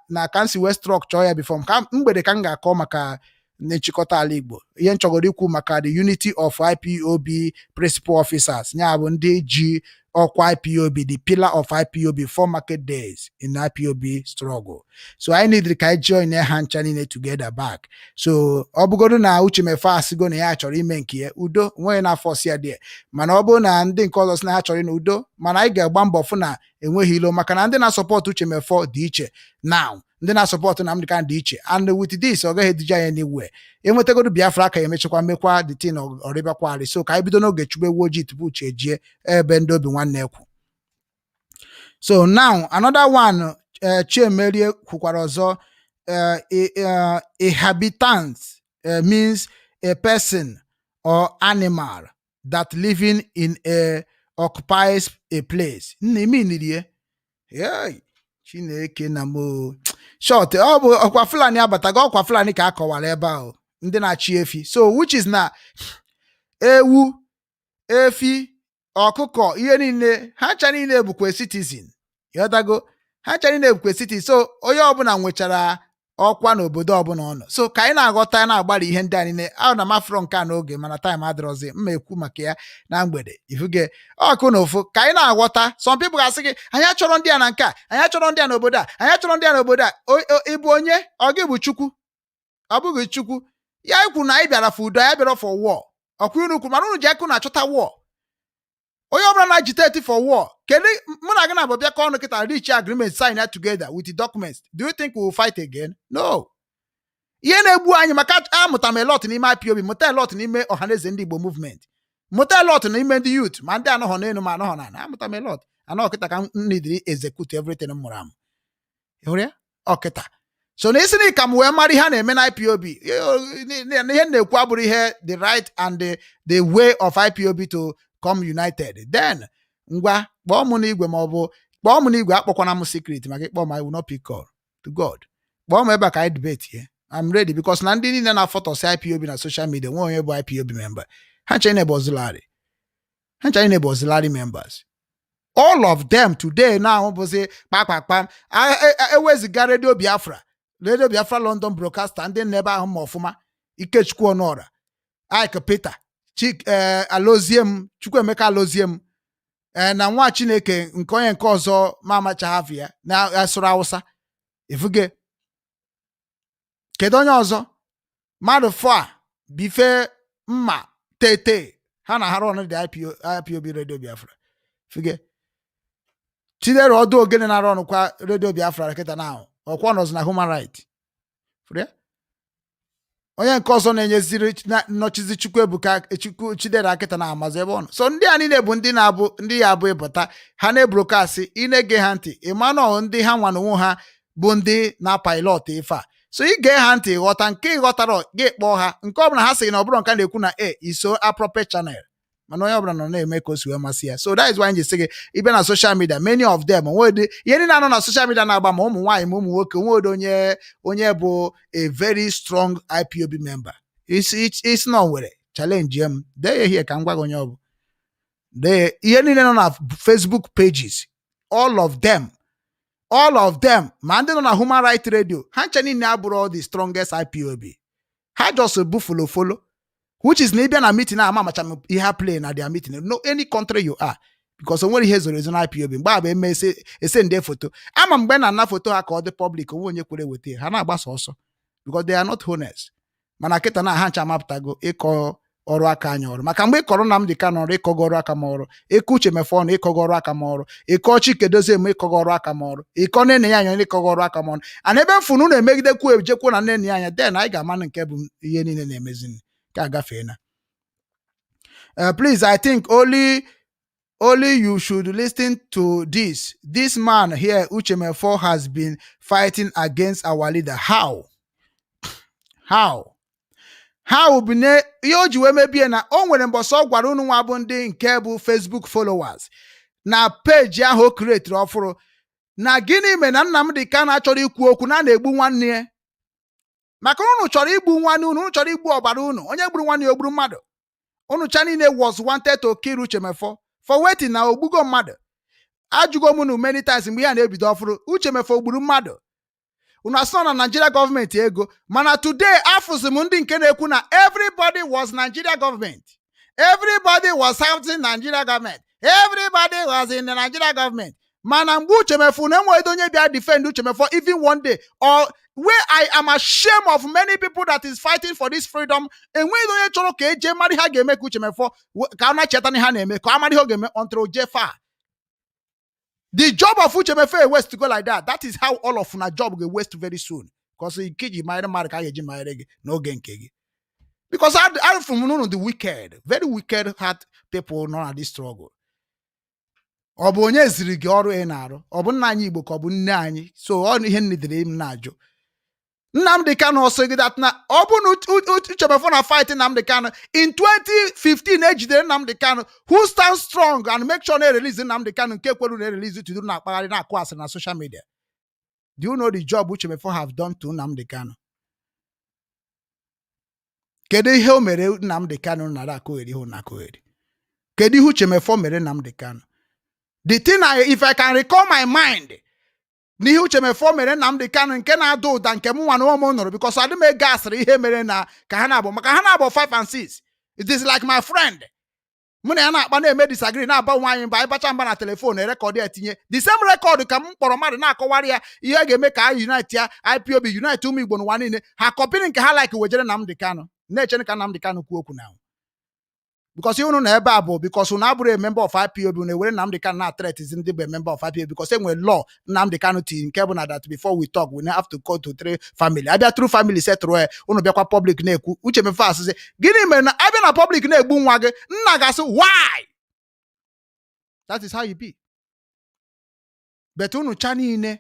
na ka m si wee structure ya before ka mgbede ka m ga-akọ maka nchịkọta ala Igbo. Ihe m chọgoro ikwu maka the unity of IPOB principal officers, ya bụ ndị ji ọkwa IPOB, the pillar of IPOB, four market days in IPOB struggle. So anyị nidiri ka anyị join ha ncha niile together back. So ọ bụgodu na Uche Mefe asịgo na ya chọrọ ime nke ya, udo nweghị na afọ ya dị, mana ọ bụrụ na ndị nke ọzọ sị na ha chọrọ ịna udo, mana anyị ga-agba mbọ fụ na enweghị ilo, maka na ndị na-asupport Uche Mefor dị iche now, ndị na-asupport Nnamdi Kanu dị iche. And with this, ọ gaghị eduje anyị anywhere. Enwetagodu Biafra aka emechakwa mekwa the thing ọrịbakwarị. So ka anyị bido n'oge chụba ewu ojii tupu uche ejie ebe ndị Obi Nwanne kwu. So now another one, Chiemerie kwukwara ọzọ, inhabitant means a person or animal that living in a occupies a place. Nna ime hey, Chineke na mo short, ọ bụ ọkwa Fulani abatago, ọkwa Fulani ka a kọwara ebe ahụ, ndị na-achị efi. So which is na ewu, efi, ọkụkọ, ihe niile ha ncha niile bụkwa citizen. Ịghọtago? Ha ncha niile bụkwa citizen. So onye ọbụla nwechara ọkwa n'obodo ọbụla ọ nọ. So ka anyị na-aghọta, na-agbalị ihe ndị a niile ahụ na mafrọ nke a n'oge, mana time adịrọzi mma ekwu maka ya na mgbede. Ifuge ọkụ na ụfụ ka anyị na-aghọta. Some people ga-asị gị, "Anyị achọrọ ndị a na nke a, anyị achọrọ ndị a n'obodo a, anyị achọrọ ndị a n'obodo a." Ịbụ onye ọ gị bụ Chukwu? Ọ bụghị Chukwu. Ya ikwu na anyị bịara for udo, anyị bịara for war. Ọkwa unu kwu, mana unu ji aka unu achọta war. Onye ọbụla na-agitate for war, kedu mụ na gị na abịa kọ ọnụ kịta, reach agreement, sign ya together with the documents, do you think we will fight again? No. Ihe na-egbu anyị, maka amụta m a lot n'ime IPOB, mụta a lot n'ime Ọhaneze Ndị Igbo movement, mụta a lot n'ime ndị youth, ma ndị anọghọ n'elu ma anọghọ n'ala. Amụta m a lot anọ kịta ka m nidiri execute everything m mụrụ amụ. Ị hụrụ ya ọkịta. So na isi na ka m wee mara ihe a na-eme na IPOB, ihe m na-ekwu abụrụ ihe the right and the way of IPOB to come united. Then ngwa, kpọọ m n'igwe, ma ọ bụ kpọọ m n'igwe. Akpọkwana m secret, maka ịkpọ m, I will not pick call to God. Kpọọ m ebe a ka anyị debate ye. I'm ready, because na ndị niile na-afọtọsị IPOB na social media nwe onye bụ IPOB member. Ha ncha niile bụ auxiliary, ha ncha niile bụ auxiliary members, all of them today now bụzi kpakpakpam. Eweziga Radio Biafra, Radio Biafra London broadcaster, ndị nọ ebe ahụ ma ọfụma, Ikechukwu Ọnụọra, Ike Peter Chik, ee, Alozie m, Chukwuemeka Alozie m, ee, na nwa Chineke nke onye nke ọzọ ma amachaghị ya na-asụrụ Awụsa. Ifuge kedu onye ọzọ mmadụ fọ a bife mma tete ha na ha run the IPO, IPOB Radio Biafra. Fuge Chidera ọdụ ogene na-arụ ọnụ kwa Radio Biafra kịta na ahụ ọkwa nọzi na human right. Fụrụ ya? Onye nke ọzọ na-enyeziri nnọchizi Chukwuebuka Chukwu Chidera kịta na amazi ebe ọ nọ. So ndị a niile bụ ndị na-abụ ndị ya abụ ịpụta ha na-ebrokasị. Ị na-ege ha ntị, ịma na ọ ndị ha nwa na onwe ha bụ ndị na-pilot ife a. So ige ha ntị, ghọta nke ịghọtara gị, kpọọ ha nke ọbụla ha sị na ọ bụrụ nke a na-ekwu na e iso appropriate channel, mana onye ọbụla nọ na-eme ka o si wee masị ya. So that is why anyị ji sị gị, ịbịa na social media, many of them onwedị ihe ndị na-anọ na social media na-agba, ma ụmụ nwaanyị ma ụmụ nwoke, onwedị onye bụ a very strong IPOB member. Isi na o nwere challenge m, dee ya ihe ka m gwa gị onye ọ bụ. Dee ihe niile nọ na Facebook pages, all of them, all of them, ma ndị nọ na human right radio, ha ncha niile abụrụ the strongest IPOB. Ha just bụ follow follow, which is na ịbịa na meeting a ama amacha m ihe ha play na their meeting. No any country you are, because o nwere ihe zoro ezo na IPOB. Mgbe a bụ eme ese nde foto ama mgbe na-ana foto ha ka ọ dị public, onwe onye kwere weta ya, ha na-agbasa ọsọ because they are not honest. Mana kịta na ha ncha amapụtago ịkọ ọrụ aka anyị ọrụ, maka mgbe ị kọrọ Nnamdi Kanu ọrụ, ịkọgo ọrụ aka m ọrụ. Ịkọ Uche Mefe ọnụ, ịkọgo ọrụ aka m ọrụ. Ịkọ Chike Dozie m, ịkọgo ọrụ aka m ọrụ. Ịkọ nne ya anya, ịkọgo ọrụ aka m ọrụ. And ebe m fụrụ unu emegidekwu ejekwu na nne ya anya, then anyị ga-amanụ nke bụ ihe niile na-emezi ka agafee na. Please, I think only Only you should listen to this. This man here, Uche Mefor, has been fighting against our leader. How? How? How bụ na ihe o ji wee mebie na o nwere mbọsị ọ gwara unu nwa bụ ndị nke bụ Facebook followers na peji ahụ o createri ọfụrụ na gịnị mere na Nnamdi Kanu achọrọ ikwu okwu na a na-egbu nwanne ya, maka unu chọrọ igbu nwanne unu, unu chọrọ igbu ọbara unu. Onye gburu nwanne ya, o gburu mmadụ. Unu cha niile was wanted to kill Uche Mefor for waiting na ogbugo mmadụ. Ajụgo m unu many times mgbe ihe a na-ebido ọfụrụ, Uche Mefor gburu mmadụ? Unu asị na Nigeria gọọmenti ego, mana today afụzi m ndị nke na-ekwu na everybody was Nigeria government, everybody was something Nigeria government, everybody was in the Nigeria government. Mana mgbe Uche Mefor na enweghị onye bịa defend Uche Mefor even one day, or where I am ashamed of many people that is fighting for this freedom, enweghị onye chọrọ ka eje mara ihe a ga-eme ka Uche Mefor ka ọ na-echeta na ha na-eme ka ọ mara ihe ọ ga-eme until o jee far. The job of Uche Mefor waste to go like that. That is how all of una job go waste very soon, because ike ji manyere mmadụ ka a ga-eji manyere gị n'oge nke gị, because I from unu the wicked, very wicked heart people nọ na this struggle. Ọ bụ onye ziri gị ọrụ ị na-arụ? Ọ bụ nna anyị Igbo ka ọ bụ nne anyị? So ọ ihe nnidere m na-ajụ Nnamdi Kanu ọsọ gị that na ọ bụ na Uche Mefor na fight Nnamdi Kanu in 2015, ejidere Nnamdi Kanu, who stand strong and make sure na release Nnamdi Kanu nke kwelu na release tudu na-akpagharị na-akụ asịrị na social media. Do you know the job Uche Mefor have done to Nnamdi Kanu? Kedu ihe o mere Nnamdi Kanu nara akụgheri ihe na akụgheri? Kedu ihe Uche Mefor mere Nnamdi Kanu? The thing I, if I can recall my mind n'ihe Uche Mefor mere Nnamdi Kanu nke na-ada ụda nke m nwa na ụmụ nụrụ, because adị m ego asịrị ihe mere na ka ha na-abụ, maka ha na-abụ 5 and 6, it is like my friend mụ na ya na-akpa na-eme disagree, na-aba nwe anyị mba, anyị bacha mba na telephone, erecord ya tinye the same record ka m kpọrọ mmadụ na-akọwara ya ihe a ga-eme ka anyị unite ya, IPOB unite ụmụ Igbo n'ụwa niile. Ha copyrị nke ha like wejere Nnamdi Kanu, na-echere ka Nnamdi Kanu kwuo okwu na because unu na ebe a bụ because unu abụrụ a member of IPOB, unu ewere Nnamdi Kanu na threat ndị bụ a member of IPOB, because enwere law Nnamdi Kanu tiri nke bụ na that before we talk, we have to go to three family, abịa through family settle ya. Unu bịakwa public na-ekwu Uche Mefor asịsị gịnị mere na abịa na public na-egbu nwa gị, nna ga-asị why? That is how you be. But unu cha niile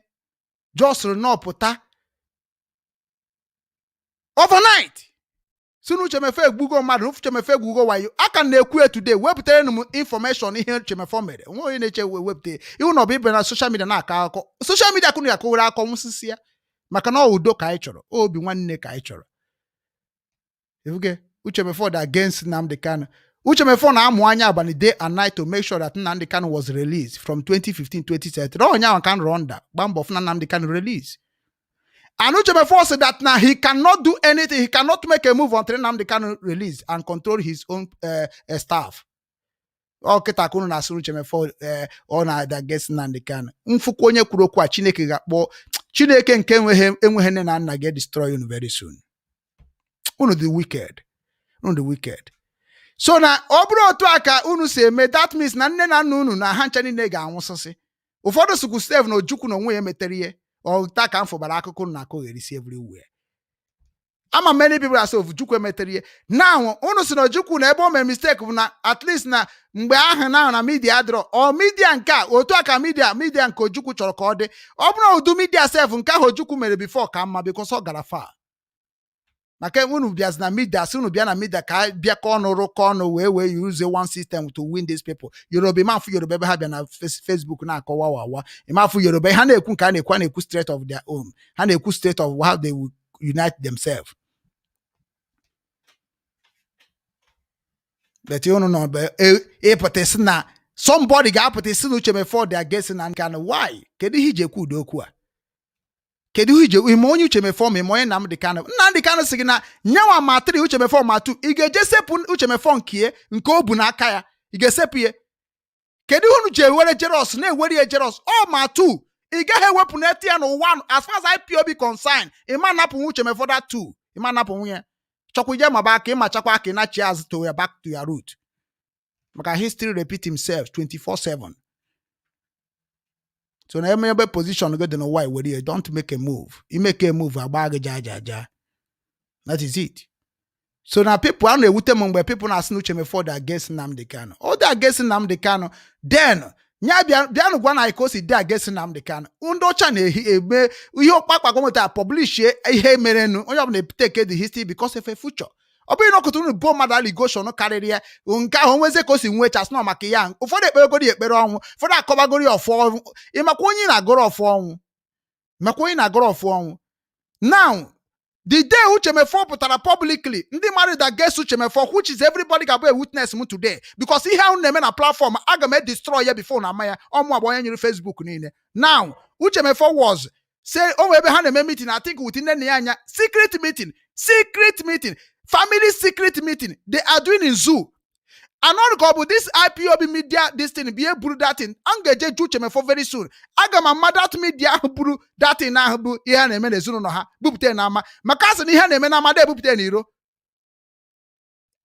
just nọpụta overnight si na Uche Mefor egbugo mmadụ, Uche Mefor egbugo wayo. Aka na-ekwu ya today, wepụtara m information ihe Uche Mefor mere. Nwe onye na-eche wepụta ihu na ọ bụ ibe na social media na-akọ akụkọ social media kunu ya akọwere akọ nwụsịsị ya, maka na ọ udo ka anyị chọrọ, obi nwanne ka anyị chọrọ. Ifuge Uche Mefor dị against Nnamdi Kanu. Uche Mefor na-amụ anya abalị, day and night, to make sure that Nnamdi Kanu was released from 2015, 2017. Onye ahụ ka nrọ nda gba mbọ fụ na Nnamdi Kanu release. And Uche Mefor said that now he cannot do anything, he cannot make a move until Nnamdi Kanu release and control his own staff. Ọ kịta ka unu na-asụ Uche Mefor ọ na-ada against Nnamdi Kanu. Mfụkwa onye kwuru okwu a, Chineke ga-akpọ Chineke nke enweghị nne na nna ga-destroy unu very soon. Unu dị wicked, unu dị wicked. So na ọ bụrụ otu a ka unu si eme, that means na nne na nna unu na ha ncha niile ga-anwụsịsị. Ụfọdụ sịkwu steve na Ojukwu na onwe ya emetere ihe ọta ka m fụbara akụkọ na akụgherisi everywhere. Ama many people are say Ojukwu emetere ihe. Now unu si na Ojukwu na ebe o mere mistake bụ na at least na mgbe ahụ na media adịrọ ọ media nke a otu a ka media nke Ojukwu chọrọ ka ọ dị. Ọ bụrụ na udu media sef nke ahụ Ojukwu mere before ka mma, because ọ gara far, maka unu bịazi na media sị unu bịa na media ka bịakọ ọnụ, rụkọ ọnụ, wee use one system to win these people. Yoruba ịmafụ Yoruba ebe ha bịa na Facebook na-akọwa wawa ịmafụ Yoruba ha na-ekwu nke a na-ekwu straight of their own, ha na-ekwu state of how they will unite themselves. But unu nọ ịpụta sị na somebody ga-apụta isi na Uche Mefor dị against na Kanu. Why? Kedu ihe iji ekwu ụdị okwu a? Kedu ihe iji ime onye Uche Mefor ma ime onye Nnamdi Kanu? Nnamdi Kanu sị gị na nyenwa ma 3, Uche Mefor ma 2, ị ga-eje sepụ Uche Mefor nke nke o bu n'aka ya, ị ga-esepụ ya? Kedu ihe unu ji ewere jealous na-ewere ya jealous ọ ma 2? Ị gaghị ewepụ n'eti ya n'ụwa. As far as IPOB concern, ịma napụ Uche Mefor that 2, ịma napụ nwunye chọkwa ije maba aka ịmachakwa aka ịnachi azụ to ya back to your root, maka history repeat himself 24/7. So na eme ebe position gị dị n'ụwa, were ya, don't make a move. I make a move, agba gị ja ja ja. That is it. So na people a na-ewute m mgbe people na-asị na Uche Mefor dị against Nnamdi Kanu. Ọ dị against Nnamdi Kanu, then nya bịa, bịanụ gwa na anyị ka o si dị against Nnamdi Kanu. Ndị ọcha na-ehi eme ihe ọkpakpa gọọmenti a publish ihe merenụ, onye ọbụla take the history because of a future. Ọ bụghị na ọkụtụ unu bo mmadụ allegation karịrị ya nke ahụ, onwezie ka o si nwee chance nọ maka ya. Ụfọdụ ekperegoro ya ekpere ọnwụ, ụfọdụ akọbagoro ya ọfọ ọnwụ. Ịmakwa onye ị na-agọrọ ọfọ ọnwụ, makwa onye ị na-agọrọ ọfọ ọnwụ. Now, the day Uche Mefor pụtara publicly, ndị mmadụ that against Uche Mefor, which is everybody ga-abụ a witness m today, because ihe ahụ na-eme na platform aga m destroy ya before na ama ya ọmụ agba onye nyere Facebook niile. Now, Uche Mefor was say o nwere ebe ha na-eme meeting, I think with nne na ya anya, secret meeting, secret meeting, family secret meeting they are doing in zoo. Anọrụ ka ọ bụ this IPOB media, this thing bụ ihe buru that thing. A ga-eje ju Uche Mefor very soon. Aga m ama that media ahụ buru that thing ahụ bụ ihe a na-eme n'ezinụlọ ha bupụta n'ama, maka asị na ihe a na-eme n'ama da ebupụta n'iro,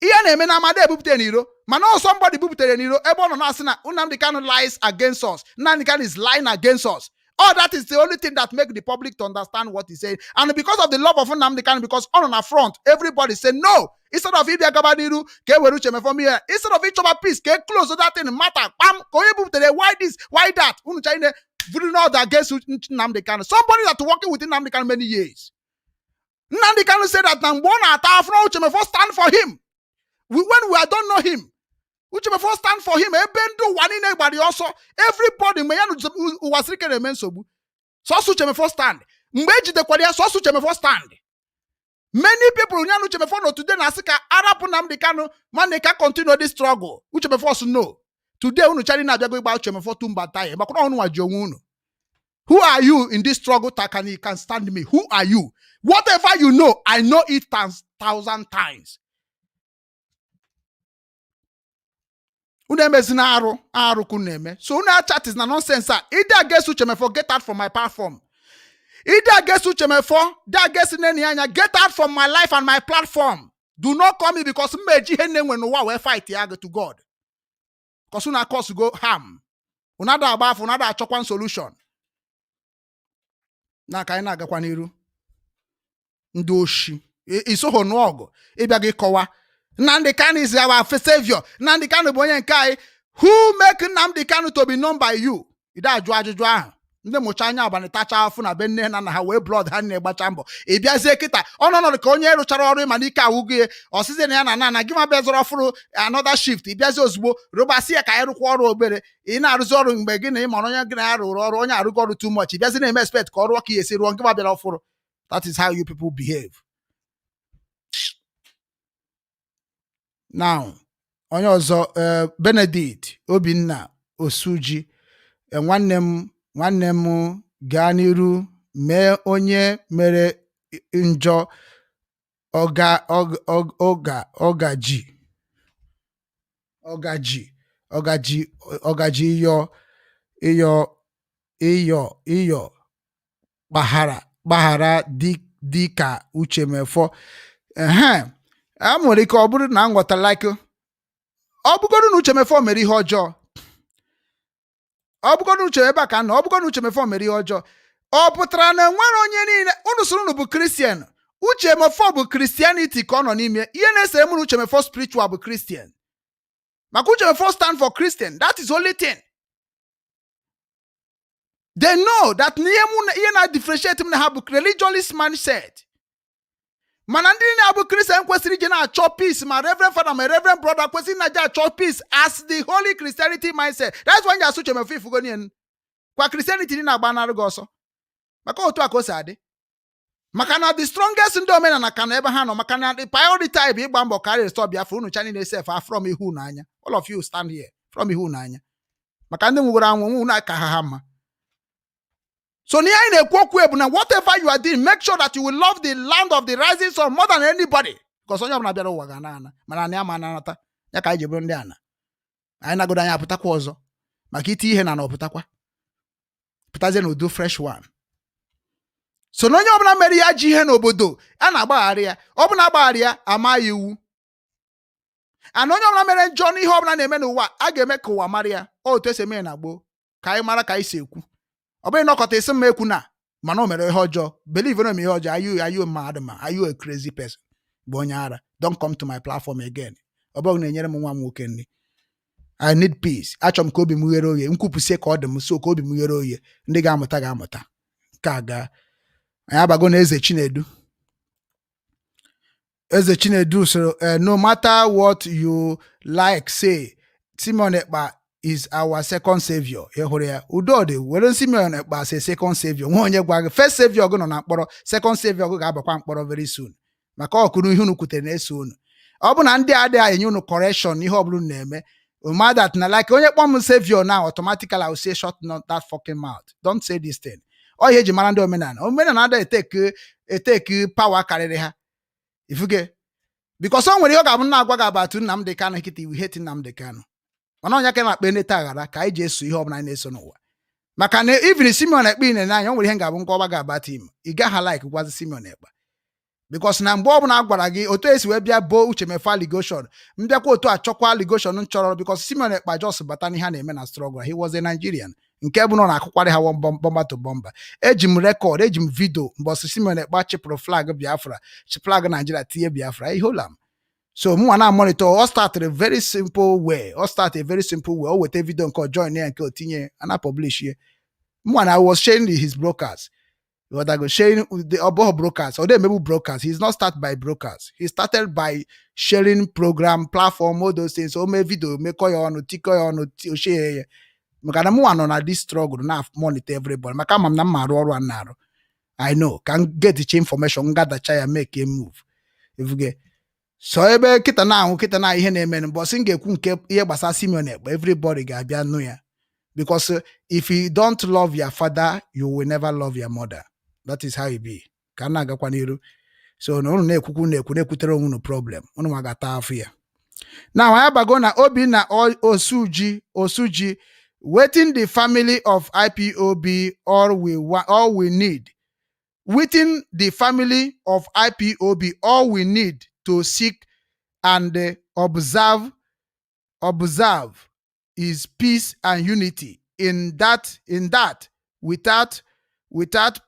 ihe a na-eme n'ama da ebupụta n'iro. Mana ọ somebody buputere n'iro ebe ọ nọ na-asị na Nnamdi Kanu lies against us, Nnamdi Kanu is lying against us. All that is the only thing that make the public to understand what he's saying. And because of the love of Nnamdi Kanu, because on na front, everybody say no. Instead of ịbịa gaba n'iru ka e were Uche Mefor mee ya, instead of ịchọba peace ka e close that thing matter, kpam ka onye buputere why this, why that, unu china vuru not against Nnamdi Kanu, somebody that working with Nnamdi Kanu many years. Nnamdi Kanu said that na mgbe ọ na-ata afụrụ, Uche Mefor stand for him. When we don't know him, Uche Mefor stand for him. Ebe ndị ụwa niile gbara ya ọsọ, everybody, mgbe ya na ụwa siri ike na-eme nsogbu, sọsọ Uche Mefor stand. Mgbe ejidekwara ya, sọsọ Uche Mefor stand. Many people ya na Uche Mefor nọ today na-asị ka arapụ Nnamdi Kanu mana ka continue this struggle. Uche Mefor sị no. Today unu chari na-abịago ịgba Uche Mefor tumba taye makwa na unu nwa ji onwe unu. Who are you in this struggle that can stand me? Who are you? Whatever you know, I know it times thousand times. Unu emezina arụ arụ ka unu na-eme. So unu achatis na nonsense a. Ịdị against Uche Mefor, get out from my platform. Ịdị against Uche Mefor, dị against nne anya, get out from my life and my platform. Do not call me, because m eji ihe nne nwe n'ụwa wee fight ya to God, because unu cause go harm. Unu ada agba afọ, unu ada achọkwa solution na ka anyị na-agakwa n'iru. Ndị oshi isoho n'ọgụ ịbịa gị kọwa Nnamdi Kanu is our savior. Nnamdi Kanu bụ onye nke anyị. Who make Nnamdi Kanu to be known by you? Ị ajụ ajụjụ ahụ. Ndị mụcha anya abalị tacha afụ na be nne na nna ha wee blood ha na-egbacha mbọ, ị bịazie kịta ọnọdụ ka onye rụchara ọrụ ịma n'ike awụgo ya ọsịzie na ya na na gị ma bịa zọrọ ọfụrụ another shift. Ị bịazie ozugbo rụbasị ya ka anyị rụkwa ọrụ obere. Ị na-arụzi ọrụ mgbe gị na ị mara onye gị na ya rụrụ ọrụ, onye arụgo ọrụ too much, ị bịazi na-eme expect ka ọ rụọ ka ya esi rụọ nke ma bịara ọfụrụ. That is how you people behave now. Onye ọzọ, Benedict Obinna Osuji, nwanne m, nwanne m, gaa n'iru mee onye mere njọ ọga ọga ọgaji ọgaji ọgaji ọgaji ịyọ ịyọ ịyọ ịyọ gbaghara gbaghara dị dị ka Uche Mefor. Ehe, a nwere ike ọ bụrụ na m ghọtara, like ọ bụgodu na Uche Mefor mere ihe ọjọọ, ọ bụgodu Uche ebe a ka nọ, ọ bụgodu na Uche Mefor mere ihe ọjọọ, ọ pụtara na enwere onye niile unu soro unu bụ Christian? Uche Mefor bụ Christianity ka ọ nọ n'ime. Ihe na-esere mụ na Uche Mefor spiritual bụ Christian, maka Uche Mefor stand for Christian. That is only thing they know that ihe mụ ihe na differentiate m na ha bụ religious mindset. Mana ndị na-abụ Christian kwesịrị ije na-achọ peace, ma reverend father ma reverend brother kwesịrị na-eje achọ peace as the holy Christianity mindset. That's why asụ Uche Mefor ifugo nien kwa Christianity na-agba narị gị ọsọ, maka otu a ka o si adị, maka na the strongest ndị omenala ka na ebe ha nọ, maka na the priority bụ ịgba mbọ karịa restore Biafra. Unu cha niile sef from ihu n'anya, all of you stand here from ihu n'anya, maka ndị nwụgoro anwụ nwụ na aka ha ha mma. So n'ihe anyị na-ekwu okwu bụ na whatever you are doing, make sure that you will love the land of the rising sun more than anybody, because onye ọbụla bịara ụwa ga na ana, mana ana ama anata ya ka anyị ji bụrụ ndị ana. Anyị nagodo anyị apụtakwa ọzọ maka iti ihe na na ọpụtakwa pụtazie n'udo fresh one. So na onye ọbụla mere ya ji ihe n'obodo a na-agbaghara ya, ọ bụ na agbaghara ya ama ya iwu ana. Onye ọbụla mere njọ n'ihe ọbụla na-eme n'ụwa, a ga-eme ka ụwa mara ya. Otu esi eme ya na gboo ka anyị mara ka anyị si ekwu. Ọ bụghị nọkọta isi mma ekwu na mana o mere ihe ọjọọ, believe na o mere ihe ọjọọ. Are you mad ma? Are you a crazy person? Bụ onye ara. Don't come to my platform again. Ọ bụghị na-enyere m nwa m nwoke nri. I need peace. Achọrọ m ka obi m ghere oghe, nkwupụsie ka ọ dị m so, ka obi m ghere oghe. Ndị ga-amụta ga-amụta. Nke a gaa. Anyị abago na Eze Chinedu. Eze Chinedu sịrị, "No matter what you like say, Simon Ekpa is our second savior." Ị hụrụ ya? Udo dị. Were Simon Ekpa as a second savior. Nwa onye gwa gị first savior gị nọ na mkpọrọ, second savior gị ga-abakwa mkpọrọ very soon, maka ọkụrụ ihe unu kwutere na-eso unu. Ọ bụ na ndị a adịghị enye unu correction ihe ọbụla unu na-eme that na like onye kpọọ m savior now, automatically I will say, "Shut not that fucking mouth. Don't say this thing." Ọ ihe eji mara ndị omenala. Omenala adịghị eteki eteki power karịrị ha ifuge, because o nwere ihe ọ ga-abụ na-agwa gị about Nnamdi Kanu kịta, iwu hate Nnamdi Kanu, mana ọnya ka na-akpa eneta aghara ka anyị ji eso ihe ọbụla anyị na-eso n'ụwa, maka na even Simeon Ekpa ine n'anya, o nwere ihe m ga-abụ nkọwa gị about him, ị gaghị like gwazi Simeon Ekpa, because na mgbe ọbụla a gwara gị otu esi wee bịa boo Uche Mefe allegation, mbịakwa otu a chọkwa allegation m chọrọ, because Simeon Ekpa just bata n'ihe a na-eme na struggle. He was a Nigerian nke bụ na ọ na-akụkwarị ha bomber to bomber. Eji m record, eji m video mbọsị Simeon Ekpa chịpụrụ flag Biafra, flag Nigeria, tinye Biafra iholam. So mụnwa na monitor. Ọ started a very simple way, ọ start a very simple way. O weta video nke ọ join ya, nke o tinye ana publish ye. Mụnwa na I was sharing his brokers. What I go sharing the above brokers or they maybe brokers. He's not start by brokers. He started by sharing program, platform, all those things. So mee video, mekọ ya ọnụ, tikọ ya ọnụ, share ya. Maka na mụnwa nọ na this struggle na monitor everybody, maka ama m na m ma arụ ọrụ a m na-arụ. I know ka m get information, ngadacha ya, make a move. Ifuge so ebe kịta na ahụ kịta na ihe na-eme mbọsị m ga-ekwu nke ihe gbasara Simeon Ekpa, everybody ga-abịa nụ ya, because if you don't love your father, you will never love your mother. That is how it be. Ka m na-agakwa n'iru. So na unu na-ekwukwu na-ekwu na-ekwutere onwe unu problem, unu ma ga-ata afụ ya. Now anyị abago na Obinna Osuji. Osuji, wetin the family of IPOB, all we want, all we need, within the family of IPOB, all we need to seek and observe is peace and unity. In that without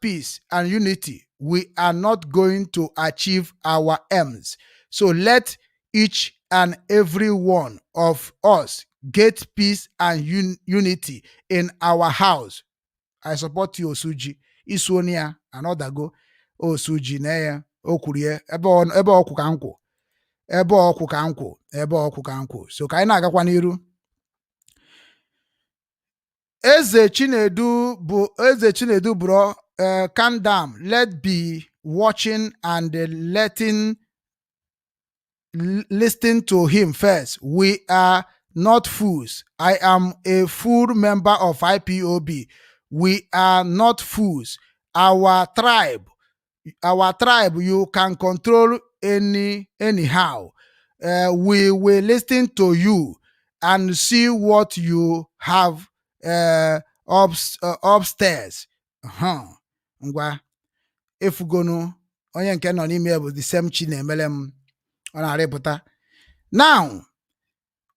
peace and unity, we are not going to achieve our aims. So let each and every one of us get peace and unity in our house. I support you, Osuji. Isu onye ya anọdago Osuji na ya o kwuru ya ebe ọkwụ ka nkwụ, ebe ọkwụ ka nkwụ, ebe ọkwụ ka nkwụ. So ka anyị na-agakwa n'iru. Eze Chinedu bụ Eze Chinedu bro, calm down. Let be watching and letting listen to him first. We are not fools. I am a full member of IPOB. We are not fools. Our tribe, our tribe, you can control anyhow. We will listen to you and see what you have upstairs. Ngwa, efugonu onye nke nọ n'ime ya bụ the same chi na-emele m ọ na-arịpụta. Now,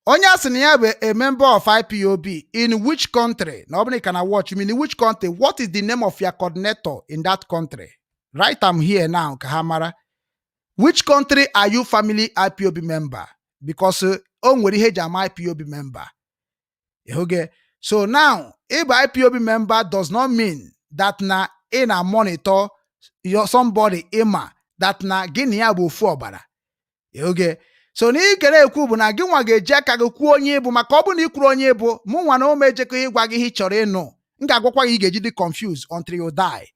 onye a sị na ya bụ a member of IPOB in which country? Na ọ bụrụ na ị ka na watch me, in which country? What is the name of your coordinator in that country? Right, I'm here now ka ha mara which country are you family IPOB member, because o nwere ihe eji ama IPOB member. Ịhụge? So now, ịbụ IPOB member does not mean that na ị na monitor your somebody ịma that na gị na ya bụ ofu ọbara. Ịhụge? So na ikere ekwu bụ na gị nwa ga-eji aka gị kwuo onye ịbụ, maka ọ bụ na ị kwuru onye ịbụ, mụ nwa na ome ejekọ ịgwa gị ihe ị chọrọ ịnụ, m ga-agwakwa gị, ị ga-eji dị confused until you die.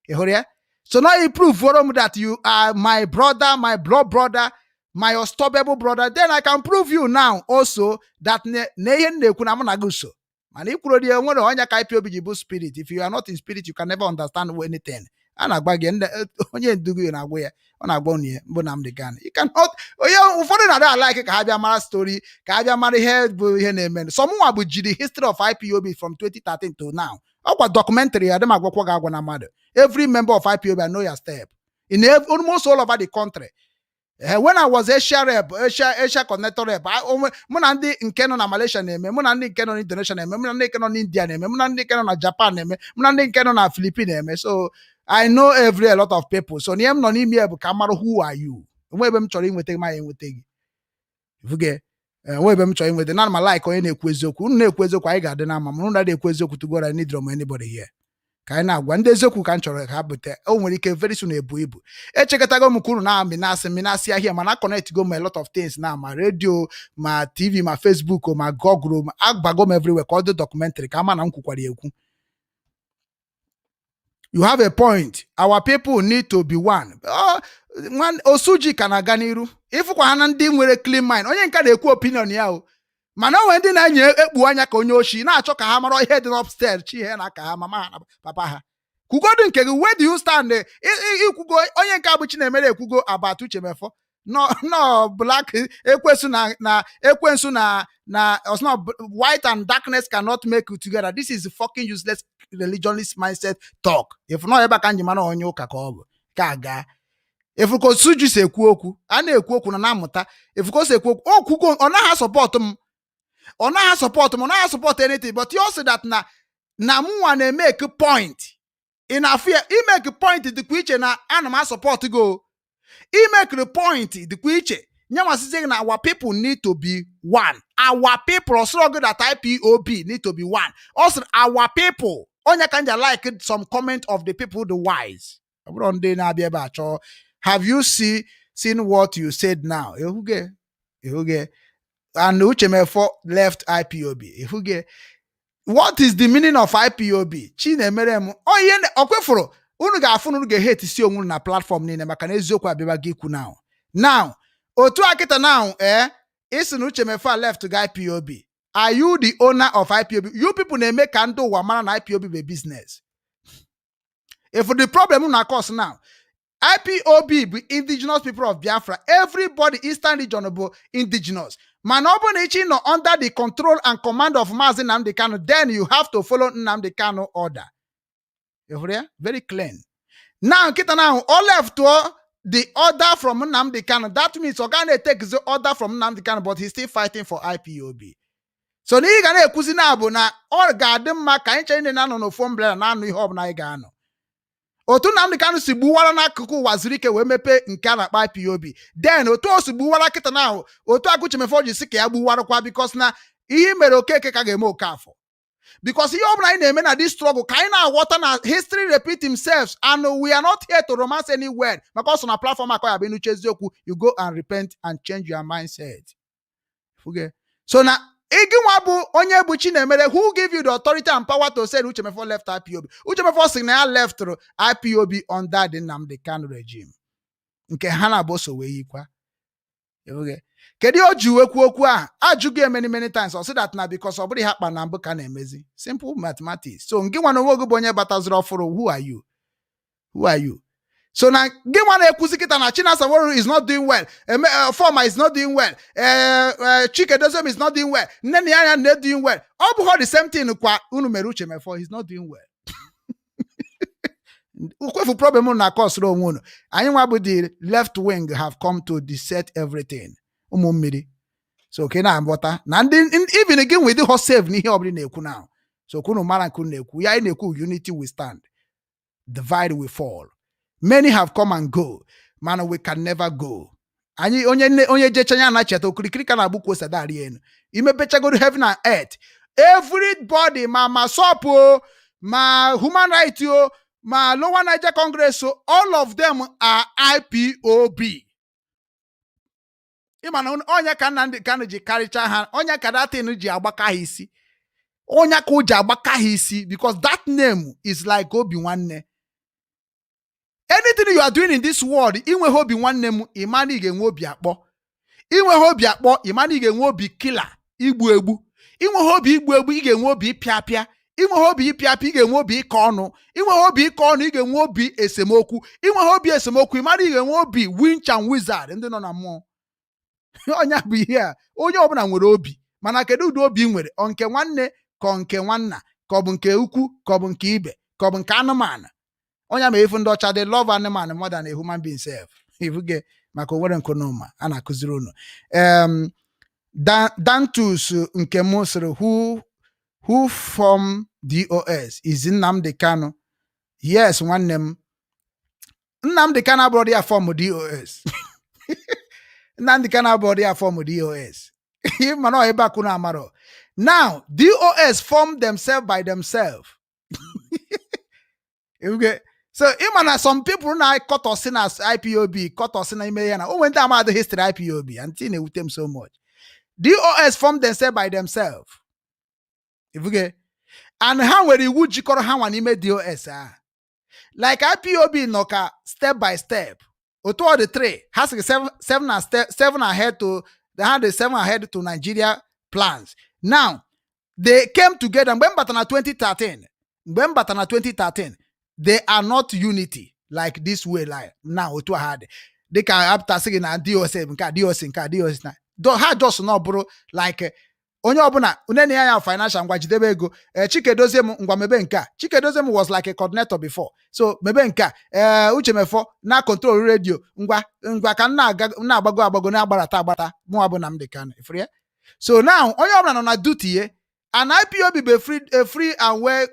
Ị hụrụ ya? So now you prove for m that you are my brother, my blood brother, my unstoppable brother, then I can prove you now also that na ihe m na-ekwu na mụ na gị so. Mana ikwuru dị nwere onye ka IPOB ji bụ spirit. If you are not in spirit, you can never understand anything a na-agba gị. Onye ndu gị na-agwa ya, ọ na-agwa unu ya mbụ Nnamdi Kanu. You cannot. Onye ụfọdụ na-adị alike ka ha bịa mara story, ka ha bịa mara ihe bụ ihe na-eme. So mụnwa bụ jiri history of IPOB from 2013 to now, ọkwa documentary ya dị m agwakwa gị agwa na mmadụ. Every member of IPOB, I know your step in almost all over the country. When I was Asia rep, Asia connector rep, mụ na ndị nke nọ na Malaysia na-eme, mụ na ndị nke nọ na Indonesia na-eme, mụ na ndị nke nọ na India na-eme, mụ na ndị nke nọ na Japan na-eme, mụ na ndị nke nọ na Philippines na-eme. So I know every a lot of people. So n'ihe m nọ n'ime ya bụ ka m mara who are you. Onwe ebe m chọrọ inweta gị ma ya enweta gị. Ifuge enwe ebe m chọrọ inweta na ma like onye na-ekwu eziokwu. Unu na-ekwu eziokwu, anyị ga-adị na mma. Ma unu na ekwu eziokwu tugoro, I need from anybody here. Ka anyị na-agwa ndị eziokwu ka m chọrọ ka ha bute. O nwere ike very soon ebu ibu. Echekọtago m ka unu na-amị na-asị mmị ahịa, mana connect go m a lot of things na ma redio, ma TV, ma Facebook, ma Google, ma agbago m everywhere ka ọ dị documentary ka ama na m kwukwara ya ekwu. You have a point. Our people need to be one. Oh, osuji ka na-aga n'iru ịfụkwa ha na ndị nwere clean mind. Onye nke na-ekwu opinion ya o, mana o nwere ndị na-enye ekpu anya ka onye oshi na-achọ ka ha mara ihe dị upstairs, chi ihe na aka ha, mama ha na papa ha. Kwugodu nke gị. Where do you stand? Ikwugo onye nke abụ Chinemere ekwugo about Uche Mefor no no black ekwensu na ekwensu na osno white and darkness cannot make you together. This is fucking useless religionist mindset talk. If not ebe a ka nji mara onye ụka ka ọ bụ ka aga. Efuko suju si ekwu okwu, a na-ekwu okwu na na-amụta. Efuko si ekwu okwu, okwugo ọ naghị asupport m, ọ naghị asupport m, ọ naghị asupport anything, but you also that na mụnwa na-emeke point. Ị na-afụ ya, imeke point dịkwa iche na ana m asupport gị o. Imekiri point dịkwa iche. Nyenwasịzi gị na our people need to be one. Our people, ọsịrọ gị that IPOB need to be one. Ọ sịrị our people. Onye ka nja like some comment of the people, the wise. Ọ bụrụ ndị na-abịa ebe a chọọ. Have you seen what you said now? Ehuge ehuge and Uche Mefor left IPOB. Ehuge, what is the meaning of IPOB? Chinemere m onye ọ kwefuru unu ga-afụ na unu ga-ehate si onwe unu na platform niile maka na eziokwu abịaba gị ikwu now. Now otu a kịta now, ee, isi na Uche Mefor left ga IPOB. Are you the owner of IPOB? You people na-eme ka ndị ụwa mara na IPOB bụ business. If the problem na cause now, IPOB bụ Indigenous People of Biafra. Everybody Eastern Region bụ indigenous, mana ọ bụrụ na ịchị nọ under the control and command of Mazi Nnamdi Kanu, then you have to follow Nnamdi Kanu order. You hụrụ ya? Very clean. Now nkịta now ọ left the order from Nnamdi Kanu. That means ọ gaghị na-etake the order from Nnamdi Kanu, but he's still fighting for IPOB. So na ị ga na-ekwuzi na bụ na ọ ga-adị mma ka anyị chere ndị na-anọ n'ofu umbrella na-anụ ihe ọbụla anyị ga-anọ. Otu Nnamdi Kanu si gbuwara n'akụkụ ụwa zuru ike wee mepee nke a na-akpọ IPOB, then otu o si gbuwara kịta na ahụ, otu Uche Mefor ji si ka ya gbuwarakwa, because na ihe mere Okeke ka ga-eme Okafọ, because ihe ọbụla anyị na-eme na this struggle ka anyị na-aghọta na history repeat himself, and we are not here to romance any word, maka ọ so na platform akọ ya bụ ịnụcha eziokwu, you go and repent and change your mindset. Fuge. So na ịgị nwa bụ onye bụ Chinemere, who give you the authority and power to say Uche Mefor left IPOB? Uche Mefor sị na ya left IPOB under the Nnamdi Kanu regime nke ha na-abụ so wee yikwa. Fuge. Kedu ihe o ji wee kwuo okwu a? Ajụghị ya many many times, ọ sị that na because ọ bụrụ ihe akpa na mbụ ka na-emezi. Simple mathematics. So ngị nwa na onwe gị bụ onye bataziri ọfụrụ, who are you? Who are you? So na gị nwa na-ekwuzi kịta na Chinasa Nworu is not doing well, Eme Forma is not doing well, Chike Doziem is not doing well, nne na ya anya na doing well. Ọ bụghị the same thing kwa unu mere Uche Mefor? He's not doing well. Ukwefu problem unu na cause onwe unu. Anyị nwa bụ the left wing have come to reset everything. Ụmụ mmiri. So ka ị na-aghọta na ndị even gị nwe dị save n'ihe ọbụla ị na-ekwu now. So ka unu mara nke unu na-ekwu ya. Anyị na-ekwu unity we stand, divide we fall. Many have come and go, mana we can never go. Anyị onye nne onye jecha ya na-cheta okirikiri ka na-agbụ kwosadari elu imepechagoro heaven and earth. Everybody, ma SOP o, ma human right o, ma Lower Niger Congress o, all of them are IPOB. Ịma na onye ka Nnamdi Kanu ji karịcha ha, onye ka datin ji agbaka ha isi, onye ka o ji agbaka ha isi, because that name is like obi nwanne. Anything you are doing in this world, inweghị obi nwanne m, ịma na ị ga-enwe obi akpọ. Inweghị obi akpọ, ịma na ị ga-enwe obi kila igbu egbu. Inweghị obi igbu egbu, ị ga-enwe obi ịpịa apịa. Inweghị obi ịpịa apịa, ị ga-enwe obi ịkọ ọnụ. Inweghị obi ịkọ ọnụ, ị ga-enwe obi esemokwu. Inweghị obi esemokwu, ịmara ị ga-enwe obi winch and wizard ndị nọ na mmụọ. Onye bụ ihe a, onye ọbụla nwere obi, mana kedu ụdị obi ị nwere? Ọ nke nwanne ka ọ nke nwanna, ka ọ bụ nke ukwu, ka ọ bụ nke ibe, ka ọ bụ nke anụmanụ? Onye ma efu ndị ọcha dị love anụmanụ more than a human being sef. Ifuge maka onwere nkonoma a na-akụziri unu. Dantus nke m sịrị, who form DOS is Nnamdi Kanu. Yes, nwanne m, Nnamdi Kanu abụrụ ya form DOS. Nnamdi Kanu abụọ ya form DOS, mana ọ ebe akụ na amarọ. Now DOS form themselves by themselves. Okay. So ịma na some people na-akọtọsị na IPOB, kọtọsị na ime ya na o nwere ndị amadụ history IPOB, and thing na-ewute m so much. DOS form themselves by themselves. Ifuge? And ha nwere iwu jikọrọ ha nwa n'ime DOS ahụ. Like IPOB nọ ka step by step. Otu ọ dị three, ha sịrị seven, seven, and step, seven ahead to, they had the seven ahead to Nigeria plans. Now, they came together mgbe m bata na 2013. Mgbe m bata na 2013, they are not unity like this way, like now otu a ha dị. Dịka apụtasị gị na DOS nke a, DOS nke a, DOS na ha just na ọ bụrụ like onye ọbụla unene ya ya financial, ngwa jidebe ego. Ee, Chikedozie m, ngwa mebe nke a. Chikedozie m was like a coordinator before, so mebe nke a. Ee, Uche Mefọ na control radio. Ngwa ngwa, ka m na-aga, m na-agbago agbago, na-agbarata agbata. Mụnwa bụ Nnamdi Kanu ifuru ya. So now onye ọbụla nọ na duty ye, and IPOB bụ a free and well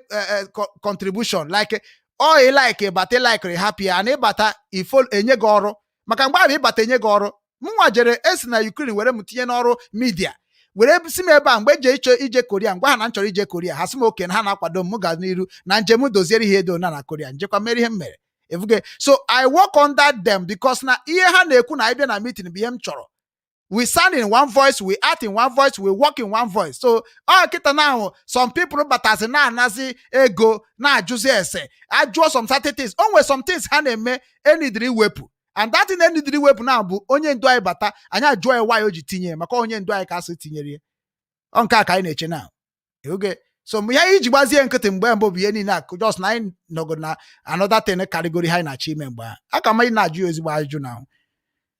contribution, like ọ ị like bata, like happy and ịbata ifo enye gị ọrụ. Maka mgbe ahụ ịbata enye gị ọrụ, mụnwa jere esi na Ukraine were m tinye n'ọrụ media, were si m ebe a. Mgbe eji ịchọ ije Korea, ngwa ha na m chọrọ ije Korea, ha sị m oke na ha na-akwado m. M ga n'iru na njem, doziere ihe edo na na Korea, njekwa mere ihe m mere efuge. So I work under them because na ihe ha na-ekwu na ịbịa na meeting bụ ihe m chọrọ. We sound in one voice, we act in one voice, we work in one voice. So ọ kịta now some people batazi na-anazi ego, na-ajụzi ese, ajụọ some certain things. O nwere some things ha na-eme enidiri iwepụ, and that thing enidiri iwepụ na bụ onye ndu anyị bata, anyị ajụọ ya why o ji tinye ya, maka onye ndu anyị ka asị tinyere ya. Ọ nke a ka anyị na-eche na oge. So mgbe ihe iji gbazie nkịtị mgbe mbụ bụ ihe niile akụ, just na anyị nọgoro na another thing karịgoro ihe anyị na-achọ ime mgbe ahụ. Aka ma ị na-ajụ ya ezigbo ajụjụ na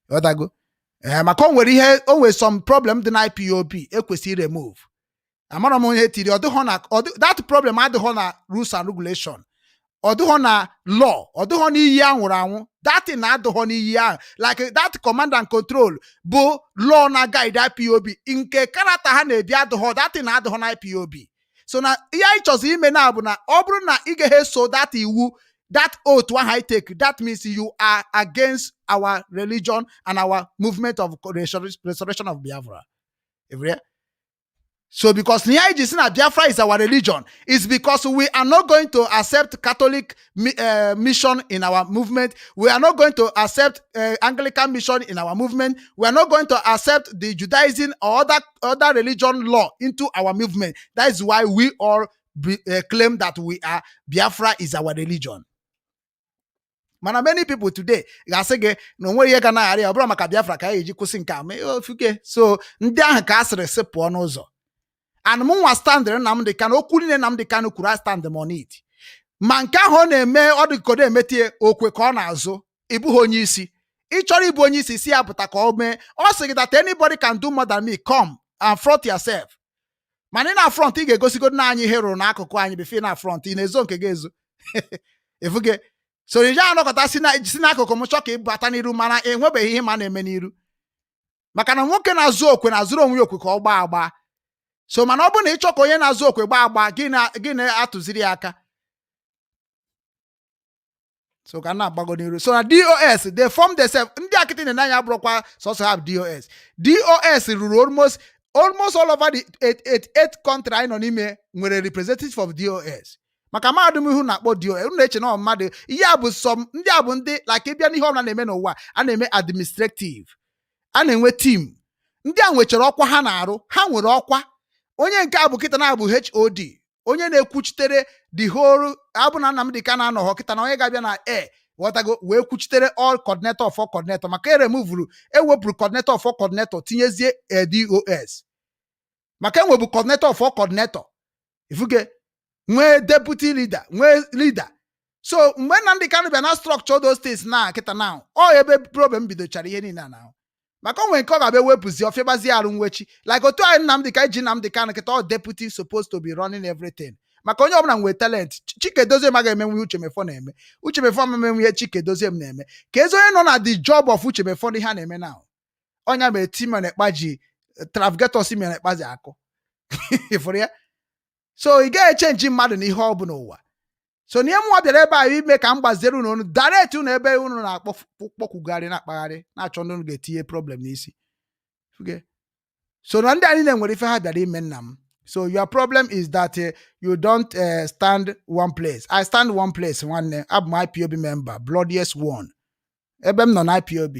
ghọtago. Ee, maka o nwere ihe, o nwere some problem dị na IPOB ekwesịrị remove. Amara m onye tiri ọ dịghọ na that problem adịghọ na rules and regulation, ọ dịghọ na law, ọ dịghọ n'iyi anwụrụ anwụ. That thing na-adịghọ n'iyi ahụ, like that command and control bụ law na guide IPOB nke karata ha na-ebi adịghọ. That thing na-adịghọ na IPOB. So na ihe anyị chọziri ime na bụ na ọ bụrụ na ị gaghị eso that iwu, that oath ahụ anyị take, that means you are against our religion and our movement of restoration of Biafra. Every so because ihe anyị ji si na Biafra is our religion is because we are not going to accept Catholic mission in our movement. We are not going to accept Anglican mission in our movement. We are not going to accept the Judaism or other religion law into our movement. That is why we all claim that we are Biafra is our religion. Mana many people today ga-asị gị na onwere ihe ga na-aghara ya, ọ bụrụ maka Biafra ka anyị eji kwụsị nke a mee ofuke. So ndị ahụ ka a sịrị sị pụọ n'ụzọ. And mụ nwa standịrị Nnamdi Kanu, okwu niile Nnamdi Kanu kwuru, I stand m on it. Ma nke ahụ ọ na-eme, ọ dị ka ọ na-emetie okwe ka ọ na-azụ. Ị bụghị onye isi, ị chọrọ ịbụ onye isi, si ya pụta ka ọ mee. Ọ sị gị that anybody can do more than me, come and front yourself. Mana ị na front, ị ga-egosigodo na anyị ihe rụrụ n'akụkụ anyị before ị na front. Ị na-ezo nke gị ezo efuge. So ị gaghị anọkọta si n'akụkụ m chọọ ka ị bata n'iru, mana enwebeghị ihe ma na-eme n'iru. Maka na nwoke na-azụ okwe na-azụrụ onwe ya okwe ka ọ gbaa agba. So mana ọ bụrụ na ị chọọ ka onye na-azụ okwe gbaa agba, gị na gị na-atụziri ya aka. So ka m na-agbago n'iru. So na DOS, they form themselves. Ndị akịtị na anya abụrụkwa sọsọ ha bụ DOS. DOS ruru almost all over the eight, eight, eight country anyị nọ n'ime nwere representative of DOS. Maka mahadum ihu na-akpọ DOS, unu na-eche na ọ mmadụ ihe a bụ some ndị a bụ ndị like ịbịa n'ihe ọbụla na-eme n'ụwa a na-eme administrative, a na-enwe team. Ndị a nwechara ọkwa ha na-arụ, ha nwere ọkwa. Onye nke a bụ kịta na-abụ HOD, onye na-ekwuchitere the whole abụ na Nnamdi Kanu anọghọ kịta na onye ga-abịa na e ghọtago wee kwuchitere all coordinator of all coordinator. Maka eremuvuru, ewepụrụ coordinator of all coordinator, tinyezie DOS. Maka enwebu coordinator of all coordinator, ifuge, nwee deputy leader, nwee leader. So mgbe Nnamdi Kanu bịa na structure those things na kịta na ọ ebe problem bidochara ihe niile na maka o nwere nke ọ ga-abịa wepụzi ọfịabazi arụ nwechi, like otu anyị Nnamdi ka ji Nnamdi Kanu kịta, ọ deputy supposed to be running everything. Maka onye ọbụla nwere talent. Chike Dozie m agaghị emenwe ihe Uche Mefọ na-eme. Uche Mefọ emenwe ihe Chike Dozie m na-eme. Ka ezi onye nọ na the job of Uche Mefọ na ihe a na-eme now, ọnya mere Simon Ekpa ji Trafgators mere Ekpa ji akụ ifụrụ ya. So ị gaghị echenji mmadụ na ihe ọ bụ n'ụwa. So na ihe mụnwa bịara ebe a ime ka m gbaziere unu onu direct unu ebe unu na-akpọ kpọkwugharị, na-akpagharị, na-achọ ndị unu ga-etinye problem n'isi. Okay. So na ndị a niile nwere ife ha bịara ime, nna m. So your problem is that you don't stand one place. I stand one place, nwanne. Abụ m IPOB member, bloodiest one. Ebe m nọ na IPOB,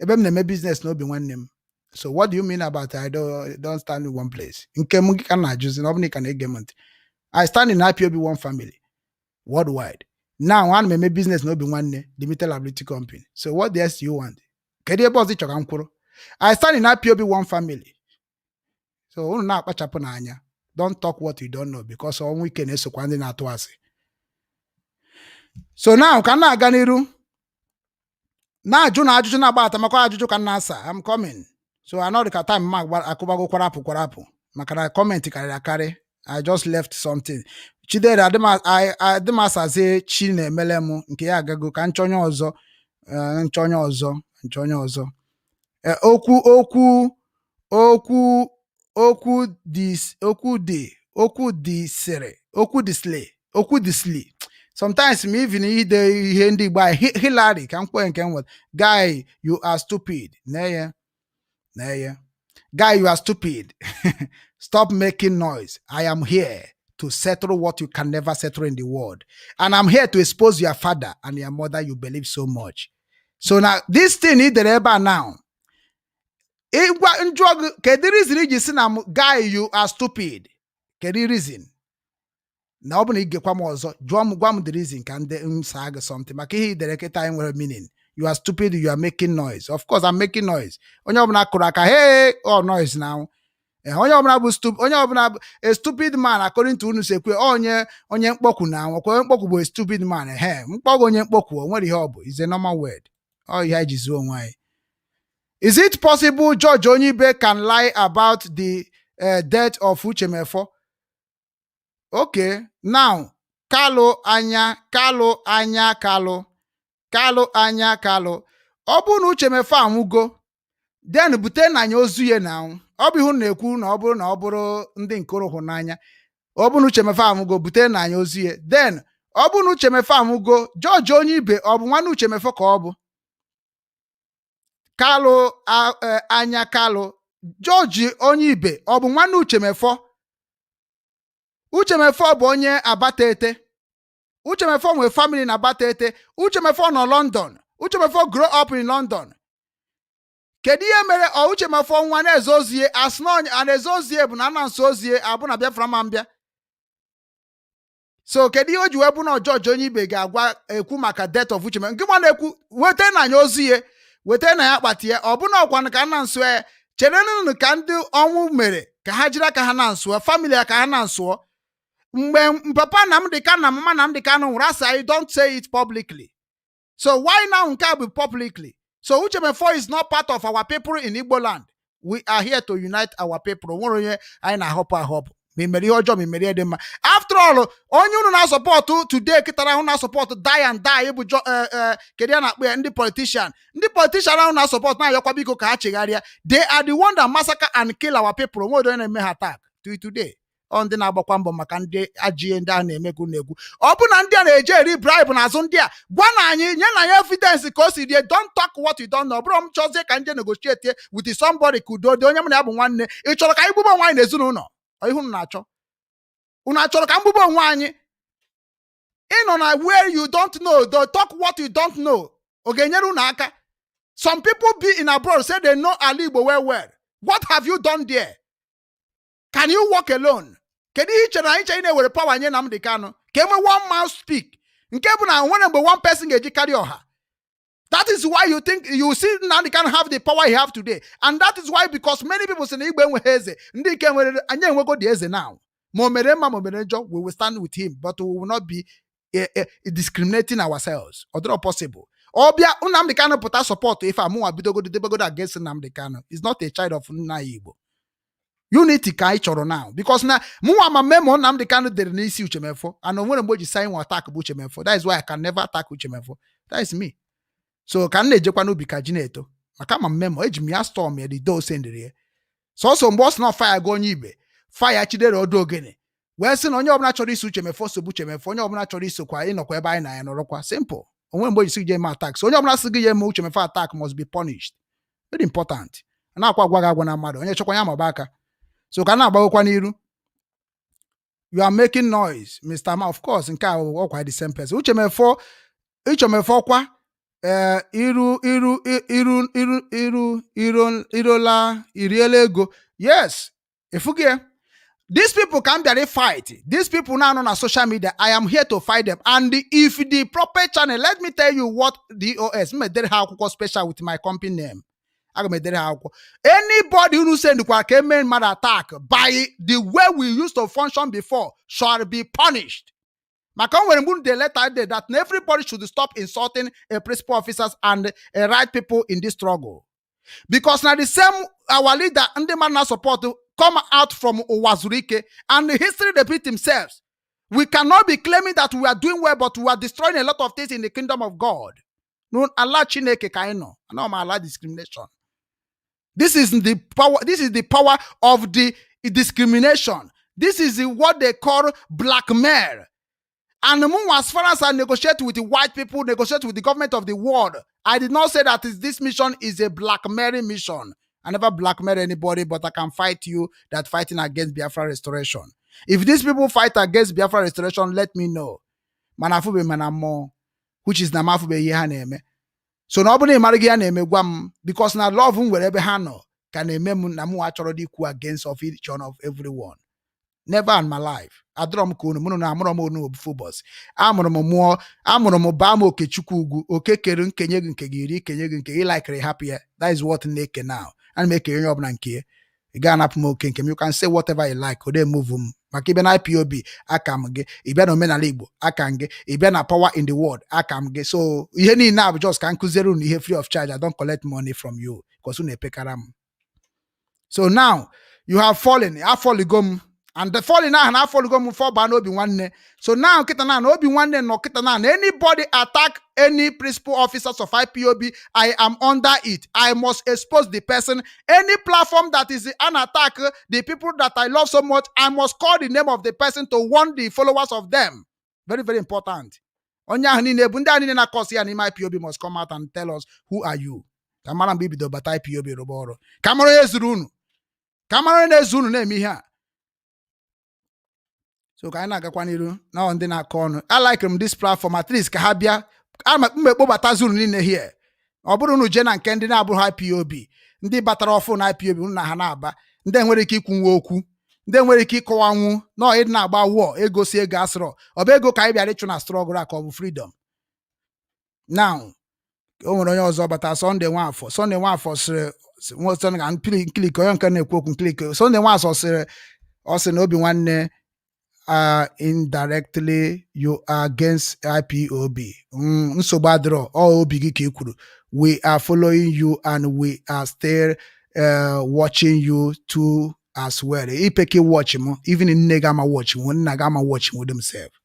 ebe m na-eme business n'obi nwanne m. So what do you mean about I don't stand in one place? Nke m ka m na-ajụzi na ọ bụrụ na ị ka na-ege m ntị. I stand in IPOB one family worldwide. Now ana m eme business n'obi nwanne limited liability company. So what else do you want? Kedu ebe ọzọ ị chọrọ ka m kwụrụ? I stand in IPOB one family. So unu na-akpachapụ n'anya. Don't talk what you don't know, because ọnwụ ike na-esokwa ndị na-atụ asị. So now ka m na-aga n'iru na-ajụ na ajụjụ na-agba atamakwa ajụjụ ka m na-asa. I'm coming. So anọdụ ka time ma akụbago kwarapụ kwarapụ maka na comment karịrị akarị. I just left something. Chidera adịm asazie chi na-emele m nke ya agago ka nchọ onye ọzọ, nchọ onye ọzọ, nchọ onye ọzọ. Okwu okwu okwu okwu dị, okwu dị, okwu dị sịrị, okwu dị sli, okwu dị sli. Sometimes ma even ide ihe ndị Igbo anyị. Hillary ka m kpọọ nke m nwere. Guy, you are stupid. Na-eye na-eye. Guy, you are stupid. Stop making noise. I am here to settle what you can never settle in the world, and I'm here to expose your father and your mother you believe so much. So now this thing ị dere ebe a now, ịgwa njụọ gị, kedu reason iji si na m "Guy, you are stupid"? Kedu reason? Na ọ bụ na ị gekwa m ọzọ, jụọ m, gwa m the reason ka ndị m saa gị something maka ihe i dere kịta anyị nwere meaning. You are stupid, you are making noise. Of course I'm making noise. Onye ọbụla kụrụ aka, hey, all noise now. Onye ọbụla bụ stupid, onye ọbụla bụ a stupid man according to unu si ekwe, onye onye mkpọkwu na anwụkwa onye mkpọkwu bụ a stupid man. Ehe, mkpọgụ onye mkpọkwu, o nwere ihe ọ bụ, is a normal word. Ọ ihe anyị ji zuo onwe anyị. Is it possible George Onyibe can lie about the death of Uchemefo? Okay, now Kalu anya, Kalu anya, Kalu, Kalu anya, Kalu. Ọ bụrụ na Uchemefo anwụgo, then bute na anya ozu ya na anwụ. Ọ bụ ihe unu na-ekwu na ọ bụrụ na ọ bụrụ ndị nke unu hụrụ n'anya. Ọ bụrụ na Uchemefo anwụgo, bute na anya ozu ya. Then ọ bụrụ na Uchemefo anwụgo, George Onyibe ọ bụ nwanne Uchemefo ka ọ bụ? Kalụ anya, Kalụ, George Onyibe ọ bụ nwanne Uchemefo? Uchemefo bụ onye Abatete. Uchemefo nwere family na Abatete. Uchemefo nọ London. Uchemefo grow up in London. Kedu ihe mere ọ Uchemefo nwa na-eze ozie asị na a na-eze ozie bụ na ana nso ozie abụ na Biafra ma mbịa? So kedu ihe o ji wee bụ na George Onyibe ga-agwa ekwu maka death of Uchemefo? Nke nwa na-ekwu weta na anya ozu ya, weta na ya akpati ya. Ọ bụ na ọkwanụ ka nna nso ya chere nụnụ ka ndị ọnwụ mere ka ha jiri aka ha na nsụọ family ya ka ha na nsụọ. Mgbe papa Nnamdi Kanu na mama Nnamdi Kanu nwụrụ, asị anyị don't say it publicly. So why now nke a bụ publicly? So Uchemefo is not part of our people in Igbo land. We are here to unite our people. O nwere onye anyị na-ahọpụ ahọpụ, ma ị mere ihe ọjọọ, ma ị mere ihe dị mma. After all, onye unu na-asọpọtụ today kịtara ahụ na-asọpọtụ die and die bụ kedu ya na-akpọ ya, ndị politician, ndị politician ahụ na-asọpọtụ na-ayọkwa biko ka ha chegharịa. They are the one that massacre and kill our people. Onwe onye na-eme ha attack till today. Ọ ndị na-agbakwa mbọ maka ndị ajọ ihe ndị a na-eme ka unu ekwu. Ọ bụ na ndị a na-eje eri bribe n'azụ ndị a, gwa na anyị, nye na anyị evidence ka o si rie. Don't talk what you don't know. Ọ bụrụ m chọzie ka nje negotiate with somebody ka udo dị, onye m na ya bụ nwanne. Ị chọrọ ka anyị gbugbo onwe anyị n'ezinụlọ? Ọ ihe unu na-achọ? Unu achọrọ ka mgbugbo onwe anyị? Ịnọ na where you don't know, don't talk what you don't know. Ọ ga-enyere unu aka? Some people be in abroad, say they know ala Igbo well well. What have you done there? Can you walk alone? Kedu ihe i chere anyị chere ị na-ewere power nye Nnamdi Kanu ka e nwee one man speak, nke bụ na nwere mgbe one person ga-eji karị ọha? That is why you think you see Nnamdi Kanu have the power he have today, and that is why, because many people say na Igbo enweghị eze, ndị nke nwere anyị enwego the eze now. Ma o mere mma, ma o mere njọ, we will stand with him, but we will not be discriminating ourselves. Ọ dịrọ possible. Ọ bịa Nnamdi Kanu pụta support ife a, mụnwa bidogodo debegodo against Nnamdi Kanu. Is not a child of nna ya. Igbo unity ka anyị chọrọ now, because na mụnwa ma memo Nnamdi Kanu dere n'isi Uchemefo, and o nwere mgbe o ji sign attack bụ Uchemefo. That is why I can never attack Uchemefo. That is me. So ka m na-ejekwa n'ubi ka ji na-eto maka ma memo eji m ya storm ya the door sendịrị ya sọsọ mgbe ọ sị na fire ga onye ibe fire Chidera ọdụ ogene. Wee sị na onye ọbụla chọrọ iso Uche Mefor sobu Uche Mefor, onye ọbụla chọrọ isokwa ịnọkwa ebe anyị na ya nọrọkwa. Simple. Onwe mgbe ojisi gị eme attack. So onye ọbụla sị gị ya eme Uche Mefor attack must be punished. Very important. A na-akwa agwa gị agwa na mmadụ onye chọkwa ya maba aka. So ka a na-agbagokwa n'iru. You are making noise, Mr. Ma. Of course, nke a ọkwa the same person. Uche Mefor, Uche Mefor kwa ee iru iru iru iru iru iru irola iriela ego. Yes, ịfụghị ya. These people ka m bịara fight. These people now na social media, I am here to fight them. And if the proper channel, let me tell you what DOS, m edere ha akwụkwọ special with my company name. Aga m edere ha akwụkwọ. Anybody who send kwa ka eme mmadụ attack by the way we used to function before shall be punished. Maka o nwere mgbe the letter dey that everybody should stop insulting a principal officers and a right people in this struggle. Because na the same our leader ndị mmadụ na support come out from Uwazuruike, and the history repeat themselves. We cannot be claiming that we are doing well, but we are destroying a lot of things in the kingdom of God. No, Allah Chineke ka anyị nọ. Ana m ala discrimination. This is the power. This is the power of the discrimination. This is what they call blackmail. And mụ, as far as I negotiate with the white people, negotiate with the government of the world, I did not say that is this mission is a blackmailing mission. I never blackmail anybody, but I can fight you that fighting against Biafra restoration. If these people fight against Biafra restoration, let me know. Mana afụbe mana mmụọ, which is na m afụbe ihe ha na-eme. So na ọ bụrụ na ị mara gị ya na-eme, gwa m, because na love m nwere ebe ha nọ ka na-eme m na mụ achọrọ dị ikwu against of each one of everyone. Never in my life. Adọrọ m ka unu mụrụ na amụrọ m unu obufu ụbọchị. Amụrụ m mụọ, amụrụ m baa m Okechukwu ugwu, oke kere nkenye gị nke gị iri kenye gị nke gị likere hapụ ya. That is what m na-eke now. Ana m eke onye ọbụla nke ya. Ị gaghị anapụ m oke nke m. You can say whatever you like. Ode move m. Maka ịbịa na IPOB, aka m gị. Ị bịa na omenala Igbo, aka m gị. Ị bịa na power in the world, aka m gị. So ihe niile a bụ just ka m kụziere unu ihe free of charge. I don't collect money from you because unu epekara m. So now you have fallen. Afọligo m. And the falling ahụ na afọligo m fọ baa n'obi nwanne. So now kịta na obi nwanne nọ kịta na anybody attack any principal officers of IPOB, I am under it. I must expose the person. Any platform that is an attack the people that I love so much, I must call the name of the person to warn the followers of them. Very, very important. Onye ahụ niile bụ ndị a niile na-akọsi ya n'ime IPOB must come out and tell us who are you. Ka mara mgbe ibido bata IPOB rụba ọrụ. Ka mara onye zuru unu. Ka mara onye na-ezu unu na-eme ihe a. So ka anyị na-agakwa n'iru na ọ ndị na-akọ ọnụ. I like m this platform, at least ka ha bịa ama mgbe kpọbatazi unu niile here. Ọ bụrụ unu jee na nke ndị na-abụghị IPOB, ndị batara ọfụ na IPOB, unu na ha na-aba, ndị nwere ike ikwunwu okwu, ndị nwere ike ịkọwanwu na ịdị na-agba wụọ ego si ego asịrọ ọ bụ ego ka anyị bịara ịchụ na struggle a ka ọ bụ freedom. Now o nwere onye ọzọ bata, Sunday Nwafọ. Sunday Nwafọ sịrị Sunday ka nklik onye nke na-ekwu okwu nklik. Sunday Nwafọ sịrị, ọ sị na obi nwanne, indirectly you are against IPOB. Nsogbu adịrọ, ọ obi gị ka ị kwuru. We are following you and we are still watching you too as well. Ipeke watch m, even nne gị ama watch m, nna gị ama watch m themselves.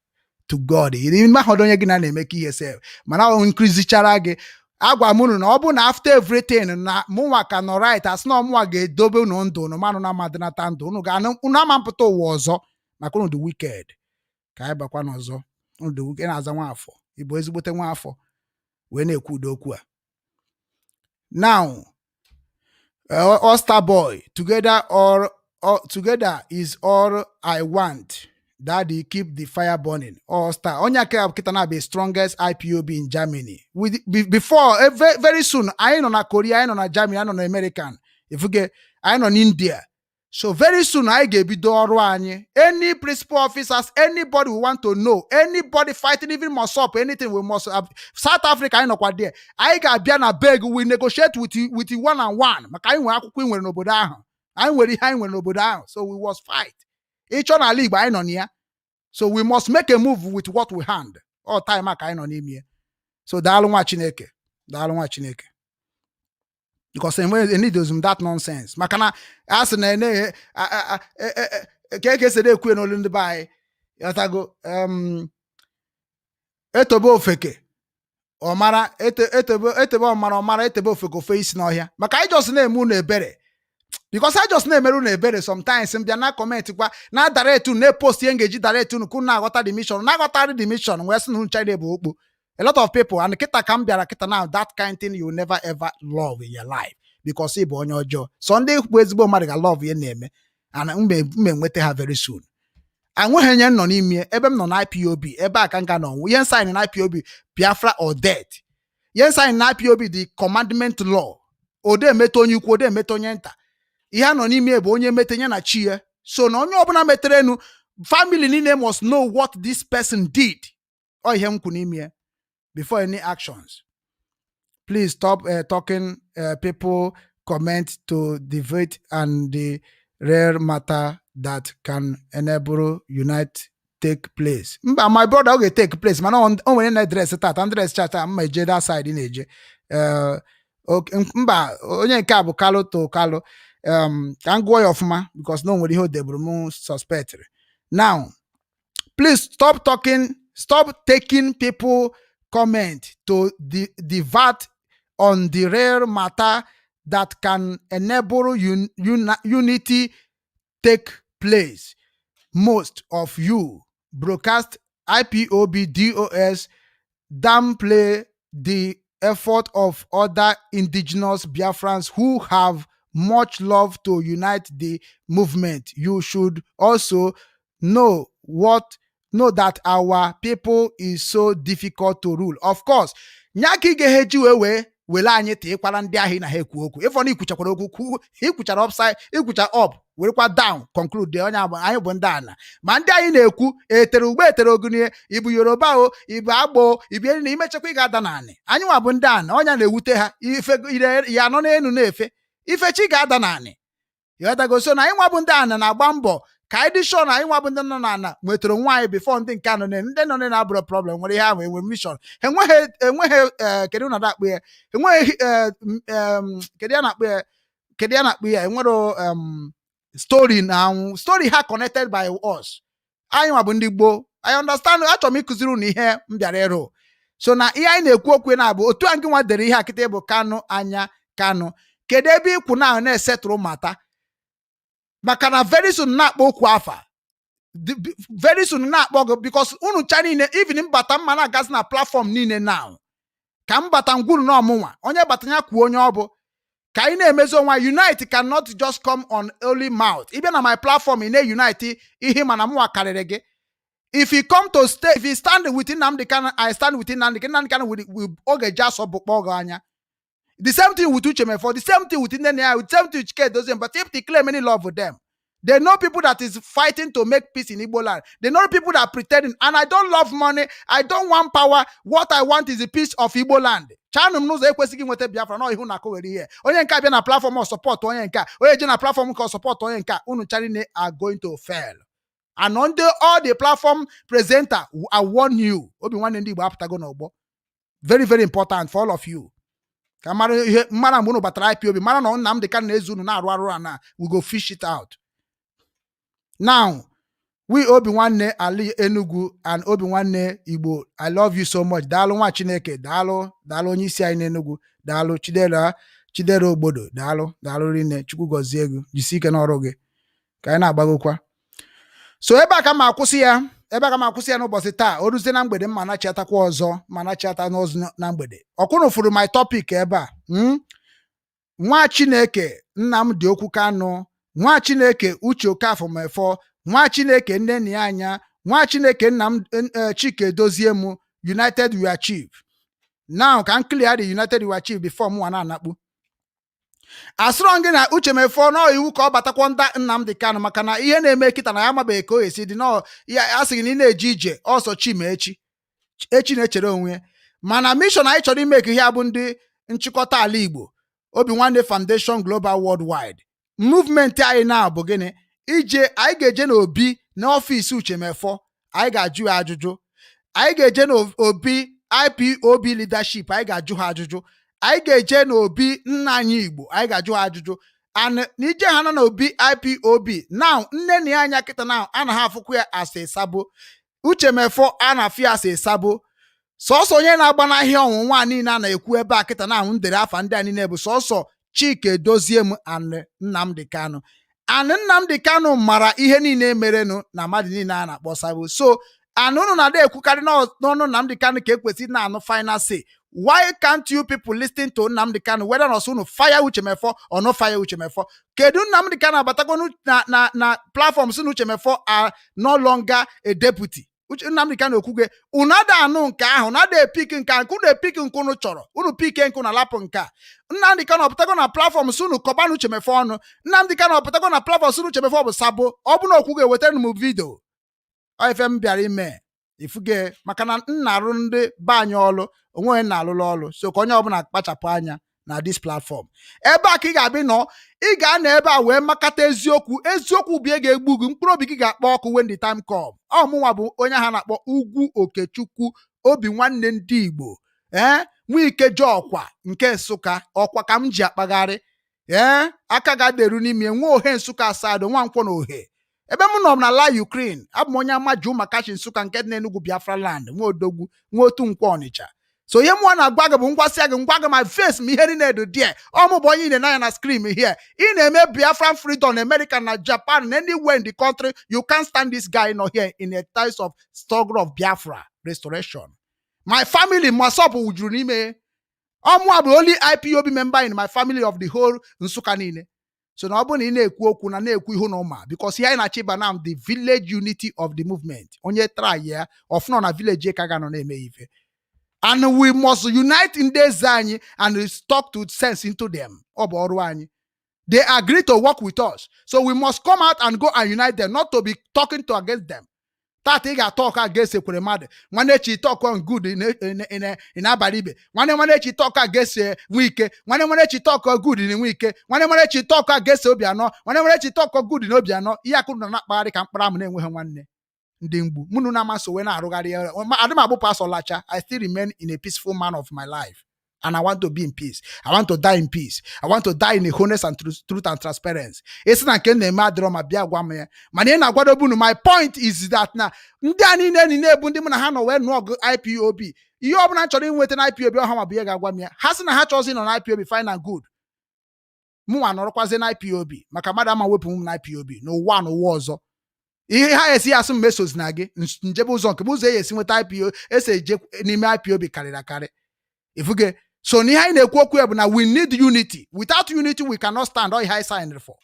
To God, ime ahọdụ onye gị na na-eme ka ihe sef mana ọ nkụzichara gị. Agwa m unu na ọ bụ na after everything na mụnwa ka nọ right, asị na ọmụnwa ga-edobe unu ndụ, unu manụ na amadịnata ndụ unu ga unu ama mpụta ụwa ọzọ maka unu dị wicked. Ka anyị bakwa n'ọzọ, unu dị wicked. Na-aza Nwafọ, ịbụ ezigbote Nwafọ wee na-ekwu udo okwu a. Now All Boy, together all together is all I want. Daddy, keep the fire burning. All Star onye aka kịta na be strongest IPOB in Germany with before very, very soon anyị nọ na Korea, anyị nọ na Germany, anyị nọ na American, ifuge anyị nọ n'India. So very soon anyị ga-ebido ọrụ anyị. Any principal officers, anybody we want to know, anybody fighting, even must up anything, we must have. South Africa anyị nọkwa there. Anyị ga-abịa na beg, we negotiate with you one and one, maka anyị nwere akwụkwọ ị nwere n'obodo ahụ, anyị nwere ihe anyị nwere n'obodo ahụ. So we must fight. Ịchọ n'ala Igbo anyị nọ na ya. So we must make a move with what we hand all time a ka anyị nọ n'ime ya. So daalụ nwa Chineke, daalụ nwa Chineke, because enwe m that nonsense, maka na a sị na ene ka eke esi na-ekwu n'olu ndị be anyị ghọtago etobe ofeke ọmara etebe ọmara ọmara etebe ofeke ofe isi n'ọhịa, maka anyị just na-eme unu ebere. Because I just na-emerụ na ebere sometimes, m bịa na comment kwa na direct unu, na-epost ihe m ga-eji direct unu ka unu na-aghọta the mission, na-aghọtarị the mission, wee sị na unu China bụ okpo. A lot of people, and kịta ka m bịara kịta now, that kind thing you will never ever love in your life, because ị bụ onye ọjọọ. So ndị bụ ezigbo mmadụ ga love ihe na-eme, and mgbe nweta ha very soon. Anweghị onye nọ n'ime ebe m nọ na IPOB, ebe a ka m ga nọ. Ihe sign na IPOB, Biafra or death. Ihe sign na IPOB, the commandment law. Ode emeta onye ukwu, ode emeta onye nta. Ihe a nọ n'ime bụ onye mete ya na chi ya. So na onye ọbụla metere enu, family niile must know what this person did. Ọ ihe m kwu n'ime ya before any actions. Please stop talking people comment to divert and the rare matter that can enable unite take place. Mba, my brother, ọ ga-take place, mana o nwere na address tata address chata mma eje that side ị na-eje. Okay, mba, onye nke a bụ Kalu to Kalu. Ka m gụọ ya ọfụma, because na o nwere ihe o deburu m suspectịrị. Now, please stop talking, stop taking people comment to divert on the rare matter that can enable unity take place. Most of you broadcast IPOB DOS, downplay the effort of other indigenous Biafrans who have much love to unite the movement. You should also know that our people is so difficult to rule. Of course, nya ka ị ga-eji wee were anyị tịkwara ndị ahụ ị na ha ekwu okwu. Ịfọ na ikwuchakwara okwu kwu, ikwuchara upside, ikwucha up, werekwa down conclude. Onye abụ anyị bụ ndị ana, ma ndị anyị na-ekwu etere ugbo etere ogunie. Ịbụ Yoruba o, ịbụ Agbo, ịbụ eri na imechakwa, ị ga-ada naanị. Anyị nwa bụ ndị ana, ọnya na-ewute ha. Ife ire ya nọ n'elu na-efe ife chi ga-ada naanị. Ịghọtago? So na anyị nwa bụ ndị ana na-agba mbọ ka anyị dị sure na anyị nwa bụ ndị nọ n'ana nwetara onwe anyị before ndị nke anọ n'elu. Ndị nọ n'elu abụrụ problem. Nwere ihe ahụ enwe mission, enweghị kedu na akpụ ya, enweghị kedu ya na-akpụ ya, kedu ya na-akpụ ya, enwere story na anwụ story ha connected by us. Anyị nwa bụ ndị gboo. I understand. Achọrọ m ịkụziri unu ihe m bịara ịrụ. So na ihe anyị na-ekwu okwu na-abụ otu a. Ngị nwa dere ihe a kịta bụ Kanụ anya Kanụ, kedu ebe ikwu na na-esetụrụ mata? Maka na very soon na-akpọ okwu afa, very soon na-akpọ gị, because unu cha niile, even mbata mma na-agazi na platform niile now, ka m bata ngwuru na ọmụnwa onye bata ya kwuo onye ọ bụ, ka anyị na-emezi onwe anyị. Unite cannot just come on only mouth. Ịbịa na my platform, ị na-unite ihe, mana mụnwa karịrị gị. If you come to stay, if you stand with Nnamdi Kanu, I stand with Nnamdi Kanu. Nnamdi Kanu will oge ji asọ bụ kpọọ gị anya. The same thing with Uche Mefor, the same thing with Nnenna, the same thing with Chike Edoziem. But if they claim any love with them, they know people that is fighting to make peace in Igbo land. They know people that are pretending. And I don't love money. I don't want power. What I want is the peace of Igbo land. Chanụ m n'ụzọ ekwesịghị nweta Biafra na ihu na akụgheri ihe. Onye nke a bịa na platform ọ support onye nke a. Onye je na platform nke ọ support onye nke a. Unu charine are going to fail. And on the all the platform presenter, I warn you. Obi Nwanne Ndị Igbo apụtago n'ọgbọ. Very, very important for all of you. Ka mara ihe mara mgbe unu batara IPOB, mara na Nnamdị Kanu na-ezu unu na-arụ arụ na we go fish it out. Now, we Obi Nwanne Ali Enugu and Obi Nwanne Igbo, I love you so much. Daalụ, nwa Chineke, daalụ, daalụ, onye isi anyị n'Enugu, daalụ. Chidera, Chidera Ogbodo, daalụ, daalụ rinne. Chukwu gọzie gị, jisie ike n'ọrụ gị, ka anyị na-agbagokwa. So ebe a ka m akwụsị ya, ebe a ka m akwụsị ya n'ụbọchị taa. O ruzie na mgbede, mma nachiatakwa ọzọ, ma nachiata n'ọzọ na mgbede. Ọkwụnụ fụrụ my topic ebe a, Nwa Chineke Nnamdi Okwu Kanu, nwa Chineke Uche Okafọ Mefọ, nwa Chineke nne na ya anya, nwa Chineke nna m, Chike Dozie m. United we achieve. Now ka m clear the united we achieve before mụnwa na-anakpu. Asịrọ gị na Uche Mefọ nọọ iwu ka ọ batakwa nda Nnamdi Kanu, maka na ihe na-eme kịta na ya amabeghị ka o esi dị nọọ ya. A sị gị na ị na-eje ije ọsọ chi ma echi echi na-echere onwe ya. Mana mission anyị chọrọ ime ka ihe a bụ ndị nchịkọta ala Igbo, Obi Nwanne Foundation Global Worldwide movement anyị na bụ gịnị? Ije anyị ga-eje n'obi n'ọfịs Uche Mefọ, anyị ga-ajụ ya ajụjụ. Anyị ga-eje n'obi IPOB leadership, anyị ga-ajụ ha ajụjụ. Anyị ga-eje n'obi nna anyị Igbo, anyị ga-ajụ ha ajụjụ. And na ije ha nọ n'obi IPOB now, nne na ya anya kịta now, anaghị afụkwa ya asa sabo. Uche Mefọ a na-afụ ya asa sabo. Sọsọ onye na-agba n'ahịa ọnwụnwa a niile a na-ekwu ebe a kịta na ahụ ndere afa ndị a niile bụ sọsọ Chike Doziem and Nnamdi Kanu. And Nnamdi Kanu mara ihe niile merenụ na mmadụ niile a na-akpọ sabo. So and unu na-ada ekwukarị n'ọnụ Nnamdi Kanu ka ekwesị na-anụ final say. Why can't you people listen to Nnamdi Kanu, whether na unu fire Uche Mefor or no fire Uche Mefor? Kedu Nnamdi Kanu abatago na platform si na Uche Mefor are no longer a deputy? Uche Nnamdi Kanu okwuge unu ada anụ nke ahụ, unu ada epik nke ahụ, nke unu epik nke unu chọrọ, unu pike nke unu alapụ nke a. Nnamdi Kanu ọpụtago na platform si unu kọbanụ Uche Mefor ọnụ? Nnamdi Kanu ọpụtago na platform si unu Uche Mefor bụ sabo? Ọ bụ na okwuge, wetara m video. Ọ ife m bịara ime ifuge, maka na m na-arụ ndị be anyị ọlụ onwe onye na-alụlụ ọlụ. So ka onye ọbụla kpachapụ anya na this platform. Ebe a ka ị ga-abịa nọ, ị ga-anọ ebe a wee makata eziokwu. Eziokwu bụ ihe ga-egbu gị, mkpụrụ obi gị ga-akpọ ọkụ when the time come. Ọ mụnwa bụ onye ha na-akpọ Ugwu Okechukwu, Obi Nwanne ndị Igbo. Ee, Nwike ji ọkwa nke Nsụka, ọkwa ka m ji akpagharị. Ee, aka ga-aderu n'ime nwa ohe Nsụka asado nwankwọ na ohe ebe m nọ na la Ukraine. Abụ m onye amaji ụmakachi Nsụka nke dị n'Enugwu, Biafra land, nwa odogwu, nwa otu nkwọ Ọnịcha. So ihe mụnwa na-agwa gị bụ ngwasịa gị, ngwa gị my face ma ihe niile dị there. Ọ mụ bụ onye ị na-ene na screen here. Ị na-eme Biafran freedom, America na Japan na anywhere in the country, you can't stand this guy nọ here in a times of struggle of Biafra restoration. My family, MASSOB wujuru n'ime. Ọmụa bụ only IPOB member in my family of the whole Nsụka niile. So na ọ bụrụ na ị na-ekwu okwu na na-ekwu ihu na ụma, because ihe anyị na-achọ ịba na the village unity of the movement. Onye try ya ọfụnọ na village ka ga-anọ na-eme ife, and we must unite ndị eze anyị and talk to sense into them. Ọ bụ ọrụ anyị. They agree to work with us, so we must come out and go and unite them, not to be talking to against them. Tata ị ga-atọ ọka against ekwere mmadụ, nwanne echi talk on good in abalị ibe nwanne, nwanne echi talk against Nwike, nwanne nwanne echi talk good in Nwike, nwanne nwanne echi talk against Obianọ, nwanne nwanne echi talk good in Obianọ. Ihe akụrụ nọ na-akpagharị ka mkpụrụ amụ na-enweghị nwanne. Ndị mgbu mụnụ na-amasị wee na-arụgharị ya. Adị m agbụpụ asọ lacha. I still remain in a peaceful man of my life, and I want to be in peace. I want to die in peace. I want to die in a honest and truth and transparency. Esi na nke m na-eme adịrọ ma bịa gwa m ya, mana ị na-agwadobe unu. My point is that na ndị a niile enyi na-ebu ndị mụ na ha nọ wee nụọ ọgụ IPOB, ihe ọbụla m chọrọ inweta na IPOB, ọha ma bụ ihe ga-agwa m ya. Ha sị na ha chọzi nọ na IPOB, fine and good. Mụnwa nọrọkwazi na IPOB, maka mmadụ ama wepụ m na IPOB n'ụwa n'ụwa ọzọ. Ihe ha esi asụ m mesozi na gị njebe ụzọ nke m, ụzọ e esi nweta IPO esi eje n'ime IPOB karịrị akarị, ifuge. So n'ihe anyị na-ekwu okwu ya bụ na we need unity. Without unity, we cannot stand. All ihe anyị signed for.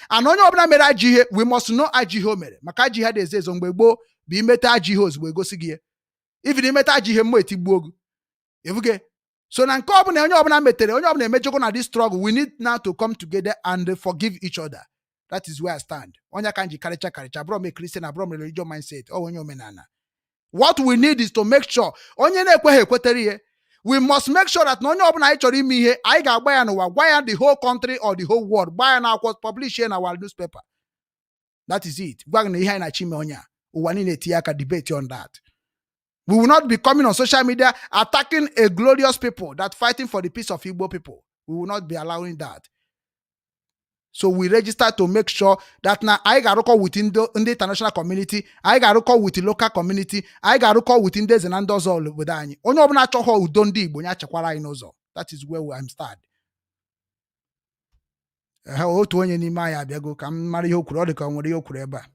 And onye ọbụla mere ajọ ihe, we must know ajọ ihe o mere, maka ajọ ihe dị ezo ezo. Mgbe gboo bụ imete ajọ ihe, ozugbo egosi gị ya. Even imete ajọ ihe, mmụọ etigbuo gị, ifuge. So na nke ọbụla onye ọbụla metere, onye ọbụla emejọgo na this struggle, we need now to come together and forgive each other. That is where I stand. Onye aka m ji karịcha karịcha, abụrọ m a Christian, abụrọ m religion mindset, ọ onye omenala. What we need is to make sure onye na-ekweghị ekwetere ihe, we must make sure that na onye ọbụla anyị chọrọ ime ihe, anyị ga-agba ya n'ụwa, gwa ya the whole country or the whole world, gbaa ya n'akwụkwọ, publish ya na our newspaper. That is it. Gwa gị na ihe anyị na-achọ ime, onye a ụwa niile etinye aka, debate on that. We will not be coming on social media attacking a glorious people that fighting for the peace of Igbo people. We will not be allowing that. So we register to make sure that na anyị ga-arụkọ with ndị international community, anyị ga-arụkọ with local community, anyị ga-arụkọ with ndị eze na ndị ọzọ obodo anyị. Onye ọbụla achọghọ udo ndị Igbo ya chekwara anyị n'ụzọ. That is where I'm stand. Ehe, otu onye n'ime anyị abịago ka m mara ihe o kwuru. Ọ dị ka o nwere ihe o kwuru ebe a.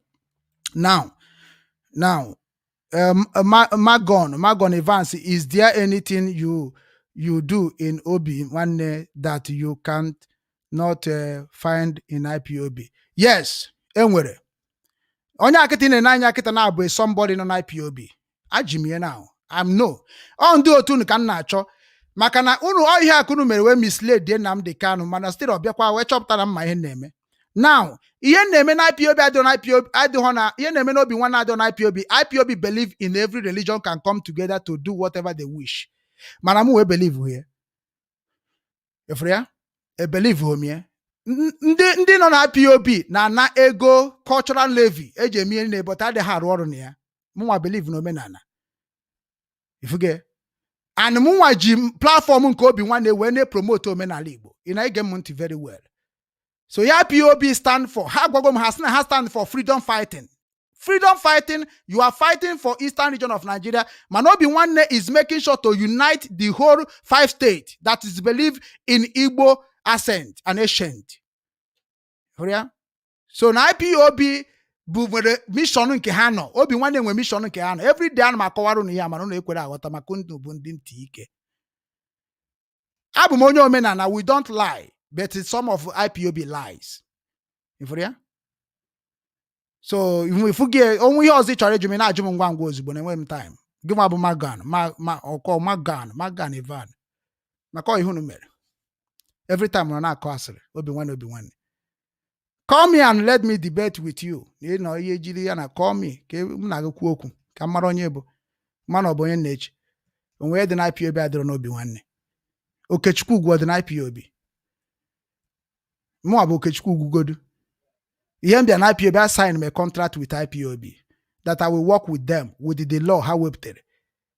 Now, Magon Evans, is there anything you do in Obi Nwanne that you can't not find in IPOB? Yes, enwere. Onye akịta ị na-ene anya kịta na-abụ somebody nọ na IPOB. Aji m ya now. I'm no. Ọ ndị otu unu ka m na-achọ, maka na unu ọ ihe akụ unu mere wee mislead die Nnamdi Kanu, mana still ọ bịakwa wee chọpụta na mma ihe m na-eme. Now, ihe m na-eme na IPOB adịghị na IPOB, adịghị na ihe na-eme n'Obi Nwanne adịghị na IPOB. IPOB believe in every religion can come together to do whatever they wish. Mana m wee believe ya. Efere ya? E believe hom ya. Ndị nọ na IPOB na-ana ego cultural levy eji eme ihe niile, but adịghị arụ ọrụ na ya. Mụnwa believe na omenala. Ifuge? And mụnwa ji platform nke Obi Nwanne wee na-epromote omenala Igbo. Ị na-ege m ntị very well. So ya IPOB stand for, ha gwago m, ha sị na ha stand for freedom fighting. Freedom fighting, you are fighting for eastern region of Nigeria. Mana Obi Nwanne is making sure to unite the whole five states that is believe in Igbo. accent and ancient. Hụrụ ya? So na IPOB bụ nwere mission nke ha nọ. Obi Nwanne nwe mission nke ha nọ. Every day ana m akọwara unu ihe, mana unu ekwere aghọta maka ndụ bụ ndị ntị ike. Abụ m onye omenala. We don't lie, but some of IPOB lies. Ifuru ya? So ifu gị onwe ihe ọzọ ị chọrọ ịjụ m, ị na-ajụ m ngwa ngwa ozugbo na enweghị m time. Gị nwa bụ Magan ma ma ọkọ Magan Magan Ivan maka ọ ihe unu mere every time ọ na-akọ asịrị. Obi Nwanne, Obi Nwanne, call me and let me debate with you. Na ị nọ ihe jiri ya na call me ka m na-agụ kwuo okwu ka m mara onye bụ mana ọ bụ onye na-eche onwe dị na IPOB adịrọ n'Obi Nwanne. Okechukwu Ugwu ọ dị na IPOB? Mụnwa bụ Okechukwu Ugwugodu. Ihe m bịa na IPOB, I sign my contract with IPOB that I will work with them with the law ha wepụtara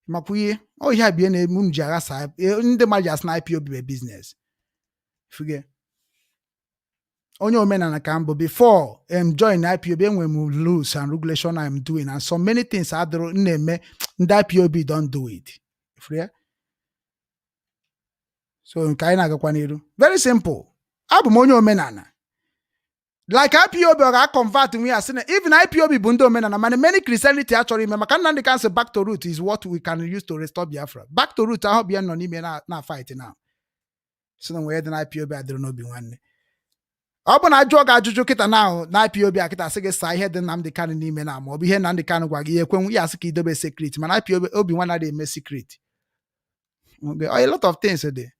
makwa ihe ọ ihe a bụ ihe na-eme unu ji aghasa ndị mmadụ ji asị na IPOB bụ business. Fuge onye omenala ka m bụ. Before m join IPOB, enwere m rules and regulation I'm doing, and so many things adịrọ m na-eme ndị IPOB don't do it. Furu ya? So nke anyị na-agakwa n'iru, very simple. Abụ m onye omenala like IPOB ọ ga-convert nwe ya sị na even IPOB bụ ndị omenala, mana many Christianity achọrọ ime maka Nnamdi Kanu sị back to root is what we can use to restore Biafra. Back to root ahụ bụ ya nọ n'ime na fight now. Si na nwere dị na IPOB adịrị n'Obi Nwanne. Ọ bụ na ajụọ gị ajụjụ kịta na ahụ na IPOB a kịta, sị gị saa ihe dị Nnamdi Kanu n'ime na ma ọ bụ ihe Nnamdi Kanu gwa gị, ihe ekwenwu ya asị ka idobe secret, mana IPOB, Obi Nwanne adịghị eme secret. Okay, a lot of things dị.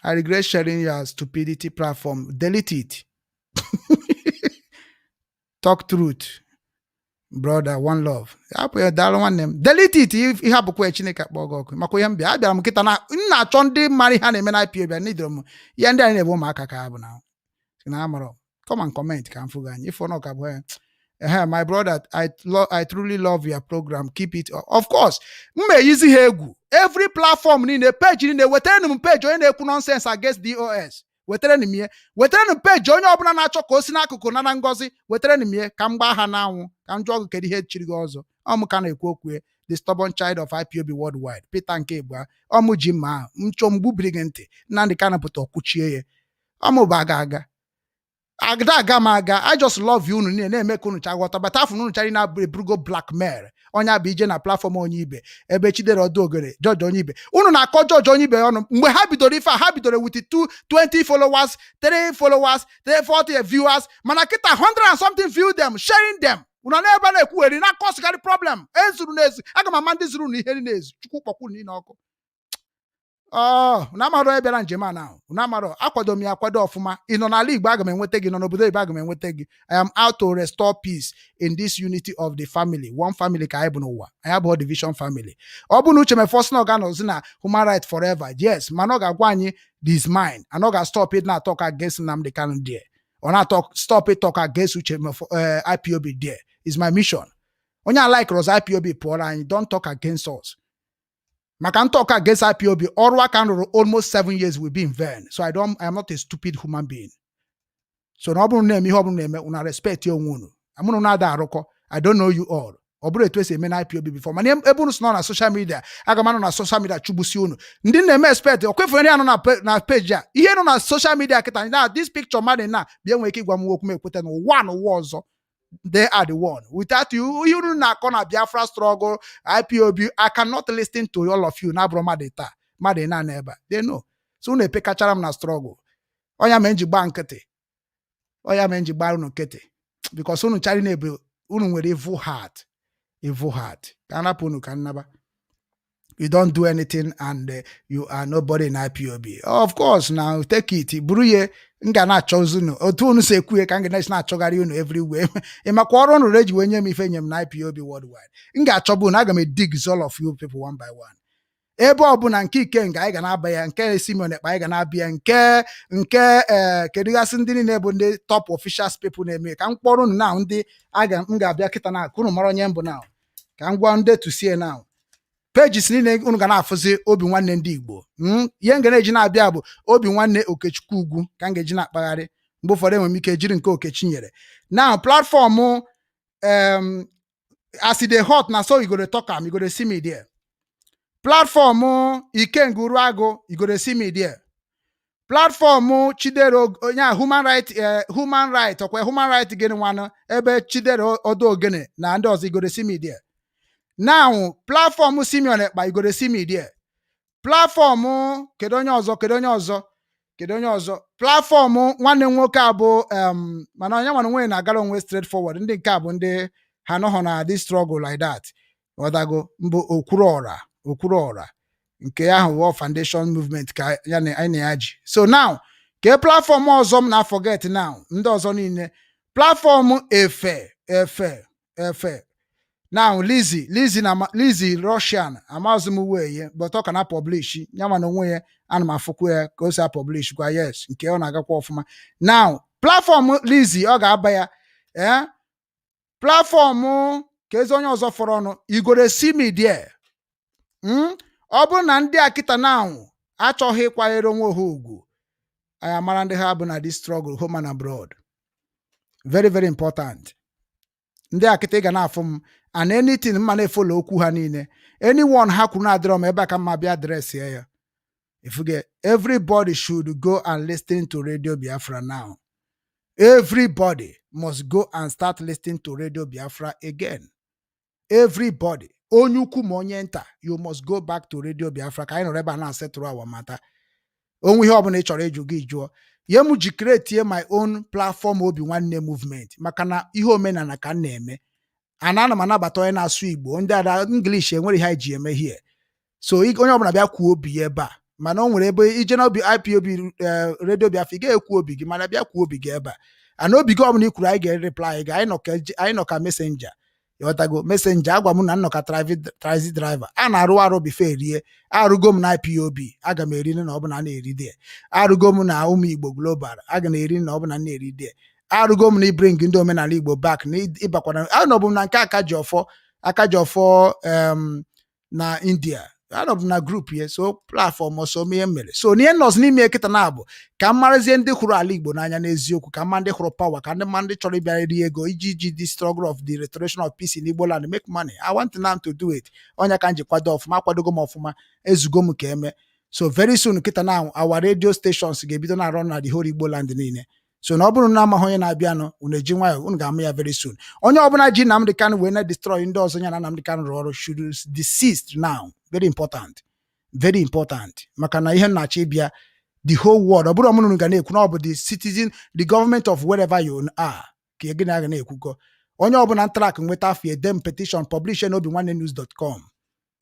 I regret sharing your stupidity platform. Delete it. Talk truth, brother. One love. Hapụ ya. Daalụ, nwanne m. Delete it. Ihe abụkwa ya. Chineke akpọ gị ọkụ maka ihe m bịa. Abịara m kịta na m na-achọ ndị mara ihe a na-eme na IPOB. A nidoro m ihe ndị anyị na-ebe ụmụaka ka ha bụ na amarọ. Come and comment ka m fụ gị anya ife ọnụ ka bụ ya. Ehe, my brother, I truly love your program. Keep it up. Of course, m ma eyizi ha egwu. Every platform niile, page niile, wetara m page onye na-ekwu nonsense against DOS. Wetara m ihe. Wetara m page onye ọbụla na-achọ ka o si n'akụkụ nara ngọzi. Wetara m ihe ka m gbaa ha n'anwụ, ka m jụọ gị kedu ihe chiri gị ọzọ. Ọ m ka na-ekwu okwu ya, the stubborn child of IPOB worldwide, Peter nke Igbo. Ọ mụ ji mma ahụ nchọ mgbubiri gị ntị. Nnamdị Kanu pụta ọkwụchie ya. Ọ mụ bụ aga aga agada aga m aga. I just love you. Unu niile na-eme ka unu cha ghọta bata afọ unu chara na-eburugo blackmail onye abụ ije na platform onye ibe ebe Chidera ọdụ ogere George onye ibe. Unu na-akọ George onye ibe ọnụ. Mgbe ha bidoro ife a, ha bidoro with 2 20 followers, 3 followers, 3 40 viewers, mana kịta 100 and something view them, sharing them. Unu na ebe a na-ekwugheri na-akọsịkarị problem ezuru n'ezu. Aga m ama ndị zuru unu ihe na-ezu. Chukwu kpọkwu niile ọkụ. Ọ unu amarọ onye bịara njem a na unu amarọ. Akwado m ya akwado ọfụma. Ị nọ n'ala Igbo, aga m enweta gị. Nọ n'obodo oyibo, aga m enweta gị. I am out to restore peace in this unity of the family. One family ka anyị bụ n'ụwa anyị, abụọ division family. Ọ bụ na Uche Mefọ sị na ọ ga-anọzi na human right forever, yes, mana ọ ga-agwa anyị this mind and ọ ga-stop it na talk against Nnamdi Kanu there. Ọ na-talk, stop it, talk against Uche Mefọ, IPOB there is my mission. Onye a like rọz IPOB pụọrọ anyị. Don't talk against us maka ntọka against IPOB. Ọrụ aka m rụrụ almost 7 years will be in vain. So I don't, I am not a stupid human being. So na ọ bụrụ na-eme ihe ọ bụla na-eme, una respect onwe unu. Amụrụ na-ada arụkọ. I don't know you all. Ọ bụrụ etu esi eme na IPOB before, mana ebe unu si nọ na social media, aga m anọ na social media chụgbusi unu. Ndị na-eme expect o kwefere ndị anọ na page a, ihe nọ na social media kịta na this picture mmadụ na bịa nwere ike ịgwa m okwu m ekweta na ụwa na ụwa ọzọ. They are the one without you. Ihe unu na-akọ na Biafra struggle, IPOB, I cannot listen to all of you. Na abụrụ mmadụ taa mmadụ na ebe a, they know. So unu epekachara m na struggle. Ọnya mere m ji gbaa nkịtị. Ọnya mere m ji gbaa unu nkịtị because unu chari na-ebe unu nwere evil heart, evil heart. Ka a rapụ unu ka nnaba. You don't do anything and you are nobody in IPOB. Of course, now take it. Buru ye m ga na-achọ unu otu unu si ekwu ya ka m ga na-esi na-achọgharị unu everywhere. Ị makwa ọrụ unu eji wee nye m ife nye m na IPOB worldwide. M ga-achọba unu. Aga m dig all of you people one by one. Ebe ọbụla nke Ikenga anyị ga na-aba ya, nke Simon Ekpa anyị ga na-abịa, nke ee kedụgasị ndị niile bụ ndị top officials people na-eme ka m kpọrọ unu na ndị aga m ga-abịa kịta na ka unu mara onye mbụ na ka m gwa ndị tusie na pages niile unu ga na-afụzi Obi Nwanne ndị Igbo. Ihe m ga na-eji na-abịa bụ Obi Nwanne Okechukwu Ugwu ka m ga-eji na-akpagharị. Mgbe ụfọdụ enwere m ike jiri nke Okechi nyere now platform as e dey hot na so you go dey talk am. You go dey see me there. Platform Ikenga Uruagụ, you go dey see me there. Platform Chidera, onye a human right, human right, ọkwa human right gịnị nwanụ, ebe Chidera Odo Ogene na ndị ọzọ igoresi media. Now platform Simeon Ekpa igoresi media. Platform kedu onye ọzọ, kedu onye ọzọ, kedu onye ọzọ? Platform nwanne m nwoke a bụ mana onye nwanne nwunye na-agara onwe straight forward. Ndị nke a bụ ndị ha nọghọ na this struggle like that. Ọdago mbụ Okwuruọra, Okwuruọra nke ahụ World Foundation Movement ka ya na anyị na ya ji. So now ke platform ọzọ m na forget now, ndị ọzọ niile, platform efe efe efe. Now Lizzy, Lizzy na Lizzy Russian, amaghịzị m wee ye, but ọ ka na publish ya, mana onwe ya ana m afụkwu ya ka o si apublish kwa. Yes, nke ọ na-agakwa ọfụma. Now platform Lizzy, ọ ga-aba ya. Ee, platform ka ezi onye ọzọ fọrọ ọnụ igoresi media. Ọ bụrụ na ndị a kịta now achọghị ịkwanyere onwe ha ugwu, anyị amara ndị ha bụ na this struggle, home and abroad. Very, very important. Ndị a kịta ị ga na-afụ m and anything mma na-efollow okwu ha niile. Anyone ha kwuru na-adịrọ m ebe a ka mma bịa address ya. Ifuge, everybody should go and listen to Radio Biafra now. Everybody must go and start listening to Radio Biafra again. Everybody, onye ukwu ma onye nta, you must go back to Radio Biafra ka anyị nọrọ ebe a na-asetụrụ awa mata onwe. Ihe ọbụla ị chọrọ ịjụ, gị jụọ ihe. M ji create my own platform, Obi Nwanne Movement, maka na ihe omenala ka m na-eme ana ana m anabata onye na-asụ Igbo. Ndị ada English enwere ihe anyị ji eme here. So onye ọbụla bịa kwuo obi ya ebe a, mana o nwere ebe ije na obi IPOB, Radio Biafra, ị ga-ekwu obi gị, mana bịa kwuo obi gị ebe a. Ana obi gị ọbụla i kwuru, anyị ga-ereply gị. Anyị nọ ka messenger, ịghọtago? Messenger agwa m na nnọ ka taxi driver a na-arụ arụ before erie. Arụgo m na IPOB, aga m eri na ọbụla a na-eri there. Arụgo m na Ụmụ Igbo Global, aga m eri na ọbụla na-eri there. Arụgo m na ibring ndị omenala Igbo back na ịbakwana. Anọbụ m na nke aka ji ọfọ, aka ji ọfọ na India. Anọbụ m na group ya. So platform ọsọ m ihe m mere, so n'ihe nọọsụ n'ime kịta na-abụ ka m marazie ndị hụrụ ala Igbo n'anya n'eziokwu, ka mma ndị hụrụ power, ka ndị mma ndị chọrọ ịbịa rie ego iji the struggle of the restoration of peace in Igbo land make money. I want now to do it. Ọnya ka m ji kwado ọfụma, akwadogo m ọfụma, ezugo m ka eme. So very soon kịta na our radio stations ga-ebido na-arụ na the whole Igbo land niile. So na ọ bụrụ na amaghị onye na-abịanụ, unu eji nwayọọ, unu ga-ama ya very soon. Onye ọbụla ji Nnamdi Kanu wee na-destroy ndị ọzọ ya na Nnamdi Kanu rụrụ ọrụ should desist now. Very important, very important, maka na ihe m na-achọ ịbịa the whole world, ọ bụrụ ọmụnụ ga na-ekwu na ọ bụ the citizen, the government of wherever you are, ka gị na aga na-ekwukọ. Onye ọbụla track nweta afọ edem petition, publish na obinwannenews.com,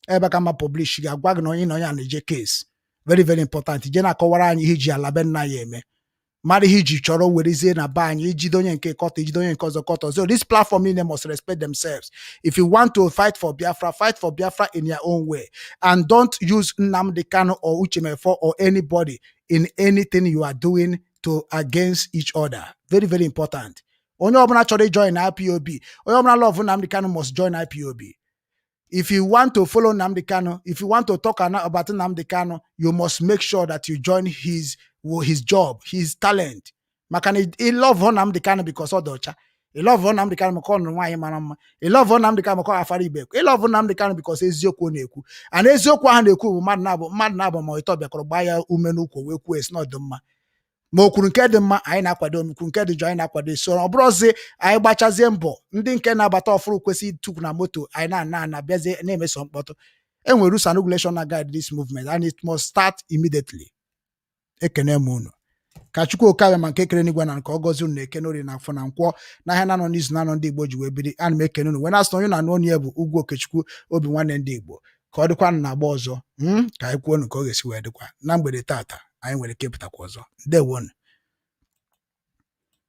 ebe ka mma publish ga-agwa gị na onye a na-eje case. Very, very important. Je na-akọwara anyị ihe iji ala be nna ya eme, mara ihe iji chọrọ werezie na be anyị, ijide onye nke kọtọ, ijide onye nke ọzọ kọtọ. So this platform niile must respect themselves. If you want to fight for Biafra, fight for Biafra in your own way and don't use Nnamdi Kanu or Uche Mefor or anybody in anything you are doing to against each other. Very, very important. Onye ọbụla chọrọ join IPOB, onye ọbụla love Nnamdi Kanu must join IPOB. If you want to follow Nnamdi Kanu, if you want to talk about Nnamdi Kanu, you must make sure that you join his job, his talent. Maka na ị love Nnamdi Kanu because ọ dị ọcha, ị love Nnamdi Kanu maka ọ nụrụ nwaanyị mara mma, ị love Nnamdi Kanu maka ọ afara ibe, ị love Nnamdi Kanu because eziokwu ọ na-ekwu, and eziokwu ahụ na-ekwu bụ mmadụ na-abụ ma ịtọ bịakọrọ gbaa ya ume n'ukwu wee kwuo esi na ọ dị mma. Ma o kwuru nke dị mma, anyị na-akwado. Omikwu nke dị njọ, anyị na-akwado. So ọ bụrụzi anyị gbachazie mbọ, ndị nke na-abata ọfụrụ kwesị ịtụkwu na moto anyị na-ana ana bịazie na-emeso mkpọtụ. Enwere rules and regulation na guide this movement, and it must start immediately. Ekene m unu. Ka Chukwu okabịa ma nke kere n'igwe na nke ọ gọzie unu na eke n'orie na afọ na nkwọ n'ahịa na-anọ n'izu na-anọ ndị Igbo ji wee biri. Ana m ekene unu wee na-asị na onye na-anụ onye ya bụ Ugwu Okechukwu, Obi Nwanne ndị Igbo. Ka ọ dịkwa na agba ọzọ, ka anyị kwuo unu ka ọ ga-esi wee dịkwa na mgbede tata. Anyị nwere ike ịpụtakwa ọzọ. Ndewonu.